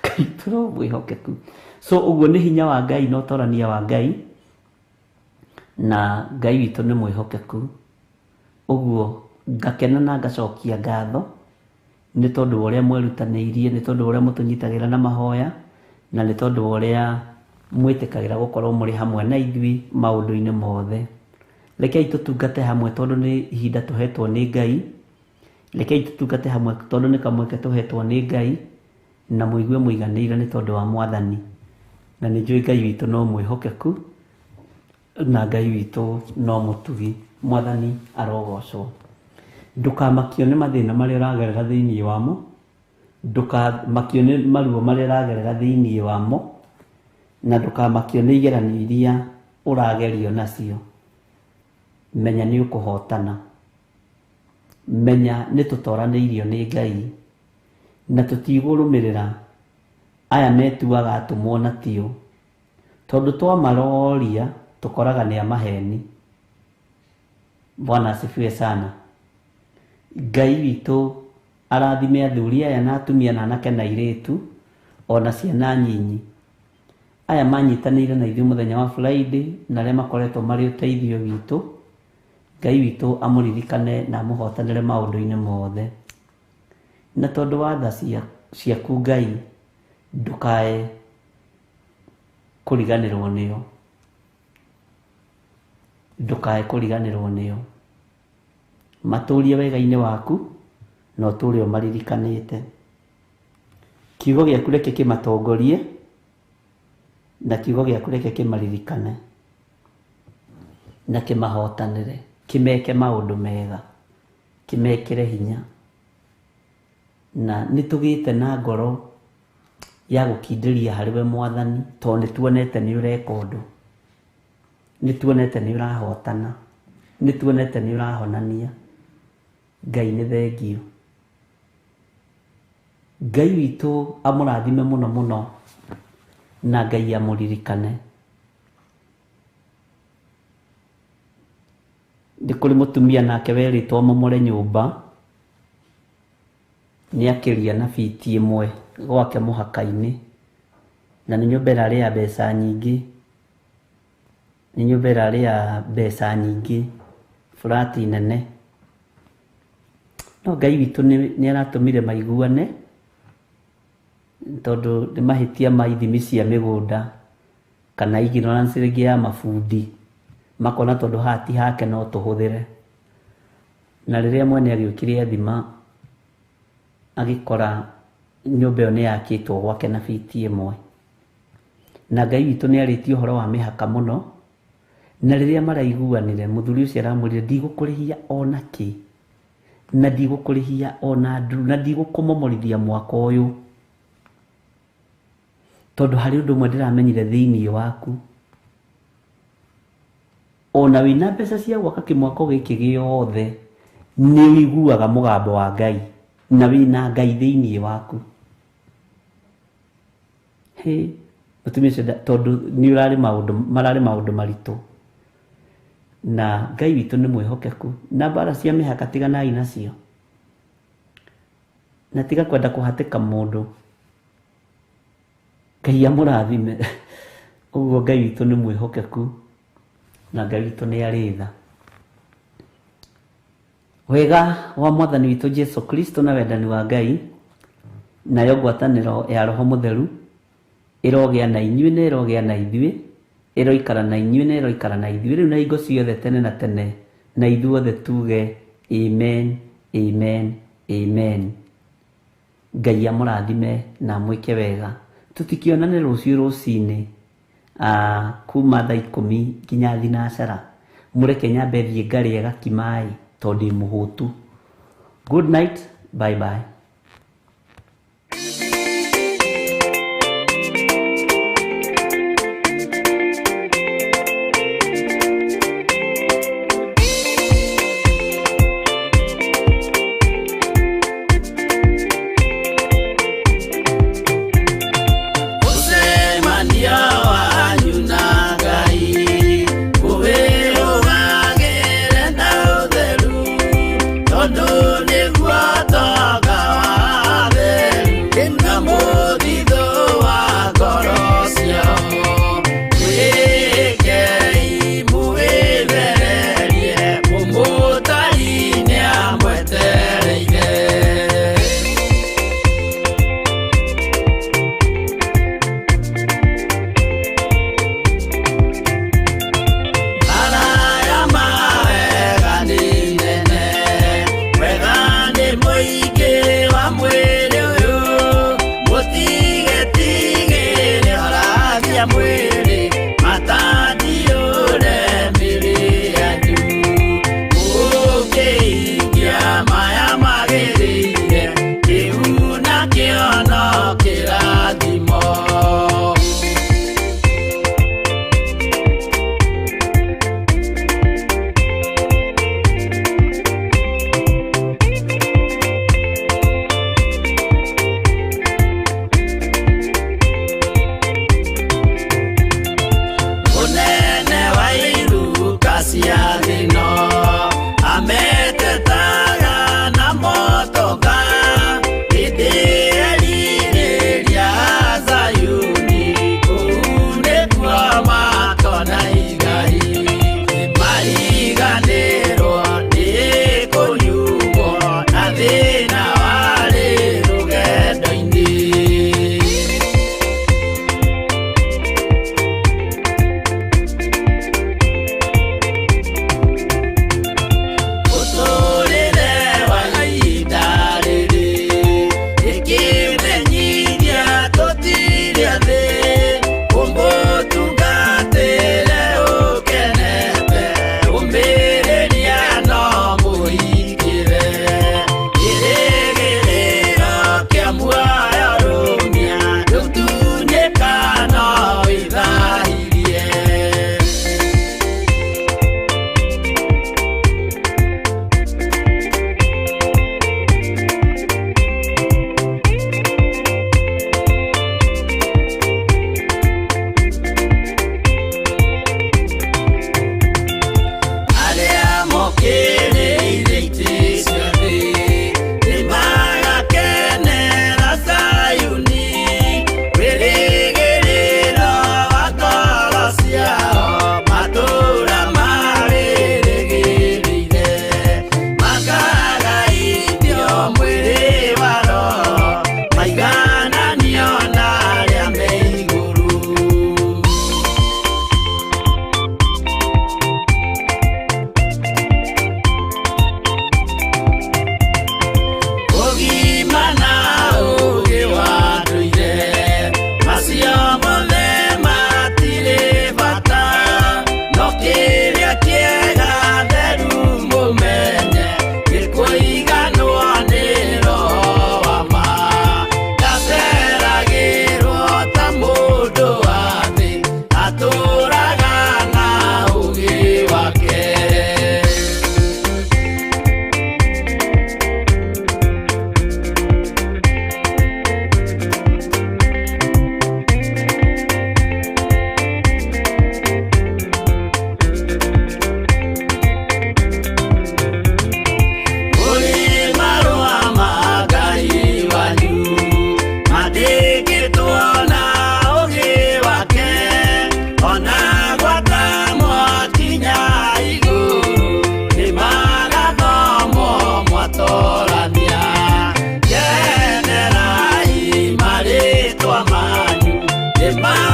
Ngai tũro mwĩhokeku. So ũguo nĩ hinya wa Ngai na ũtorania wa Ngai, na Ngai witũ nĩ mwĩhokeku. Ũguo ngakena na ngacokia ngatho nĩ tondũ wa ũrĩa mwerutanĩirie, nĩ tondũ wa ũrĩa mũtũnyitagĩra na mahoya, na nĩ tondũ wa ũrĩa mwĩtĩkagĩra gũkorwo mũrĩ hamwe na ithuĩ maũndũ-inĩ mothe. Rekei tũtungate hamwe tondũ nĩ ihinda tũhetwo nĩ Ngai. Rekei tũtungate hamwe tondũ nĩ kamweke tũhetwo nĩ Ngai, na mũigue mũiganĩire nĩ tondũ wa Mwathani. Na nĩ njũĩ Ngai witũ no mwĩhokeku, na Ngai witũ no mũtugi. Mwathani arogocwo. Ndũkamakio nĩ mathĩna marĩa ũragerera thĩinĩ wamo, ndũkamakio nĩ maruo marĩa ũragerera thĩinĩ wamo, na ndũkamakio nĩ igeranio iria ũragerio nacio, menya nĩ ũkũhotana. Menya nĩ tũtoranĩirio nĩ Ngai na tũtigũrũmĩrĩra aya metuaga atũmwo na tio, tondũ twamaroria tũkoraga nĩ a maheni. Bwana asifiwe sana. Ngai witũ arathime athuri aya na atumia na anake na airĩtu ona ciana nyinyi aya manyitanĩire na ithuĩ mũthenya wa Friday na arĩa makoretwo marĩ ũteithio witũ. Ngai witũ amũririkane na amũhotanĩre maũndũ-inĩ mothe. Na tondũ wa tha ciaku Ngai, ndũkae kũriganĩrwo nĩo, ndũkae kũriganĩrwo nĩo. Matũrie wega-inĩ waku na ũtũre ũmaririkanĩte. Kiugo gĩaku reke kĩmatongorie na kiugo gĩaku reke kĩmaririkane na kĩmahotanĩre, kĩmeke maũndũ mega, kĩmekĩre hinya. Na nĩ tũgĩte na ngoro ya gũkindĩria harĩ we Mwathani, tondũ nĩ tuonete nĩ ũreka ũndũ, nĩ tuonete nĩ ũrahotana, nĩ tuonete nĩ ũrahonania. Ngai nĩ thengio. Ngai witũ amũrathime mũno mũno na Ngai amũririkane. Nĩ kũrĩ mũtumia nake werĩtwo amomore nyũmba, nĩ akĩria na biti ĩmwe gwake mũhaka-inĩ, na nĩ nyũmba ĩrarĩ ya mbeca nyingĩ, nĩ nyũmba ĩrarĩ ya mbeca nyingĩ, burati nene. No Ngai witũ nĩ aratũmire maiguane, tondũ nĩ mahĩtia ma ithimi cia mĩgũnda kana ignorance rĩngĩ ya mabundi, makona tondũ haha ti hake no tũhũthĩre. Na rĩrĩa mwene agĩũkire athima, agĩkora nyũmba ĩyo nĩ yakĩtwo gwake na biti ĩmwe. Na Ngai witũ nĩ arĩtie ũhoro wa mĩhaka mũno, na rĩrĩa maraiguanire, mũthuri ũcio aramwĩrire, ndigũkũrĩhia ona kĩ, na ndigũkũrĩhia ona nduru, na ndigũkũmomorithia mwaka ũyũ, tondũ harĩ ũndũ ũmwe ndĩramenyire thĩinĩ waku. Ona wĩna mbeca cia gwaka kĩmwako gĩkĩ gĩothe, nĩ ũiguaga mũgambo wa Ngai, na wĩna Ngai thĩinĩ waku. Hĩ, mũtumia ũcio tondũ nĩ ũrarĩ maũndũ, mararĩ maũndũ maritũ. Na Ngai witũ nĩ mwĩhokeku, na mbara cia mĩhaka tiganai nacio, na tiga kwenda kũhatĩka mũndũ. Ngai amũrathime. Ũguo Ngai witũ nĩ mwĩhokeku na Ngai witũ nĩ arĩ tha. Wega wa Mwathani witũ Jesu Kristo na wendani wa Ngai nayo ngwatanĩro ya Roho Mũtheru ĩrogĩa na inyuĩ na ĩrogĩa na ithuĩ, ĩroikara na inyuĩ na ĩroikara na ithuĩ rĩu na hingo ciothe tene na tene, na ithuothe tuge amen, amen, amen. Ngai amũrathime na amwĩke wega. Tũtikĩonane rũciũ rũcinĩ kuma thaa ikũmi nginya thinacara. Mũreke nyambe thiĩ ngarĩe gakima ĩ, tondũ ndĩ mũhũtu. Good night, bye bye. Mũcemanio wanyu na Ngai ũwĩrũgagĩre na ũtheru, tondũ nĩguo ũtonga.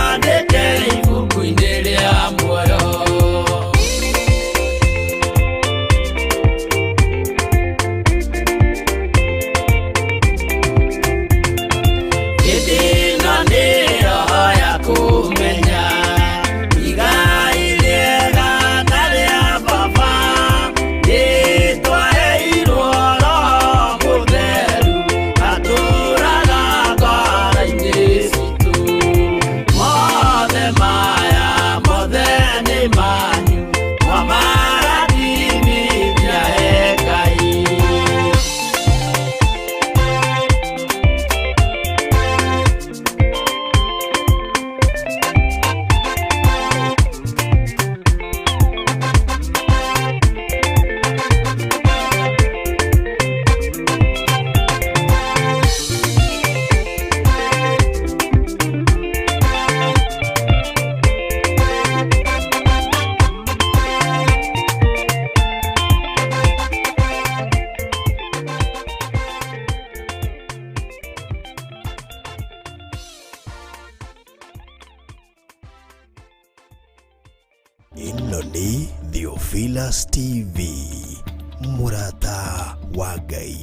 Mwandĩke ibuku-inĩ rĩa muoyo. Hĩndĩ ĩno nĩ roho ya kũmenya igai rĩega na rĩa baba, nĩtwaheirwo Roho Mũtheru atũũraga ngoro-inĩ citũ. Mothe maya mothe nĩ manyu, mwamarathimithia he Ngai. Ĩno nĩ Theophilus TV, mũrata wa Ngai.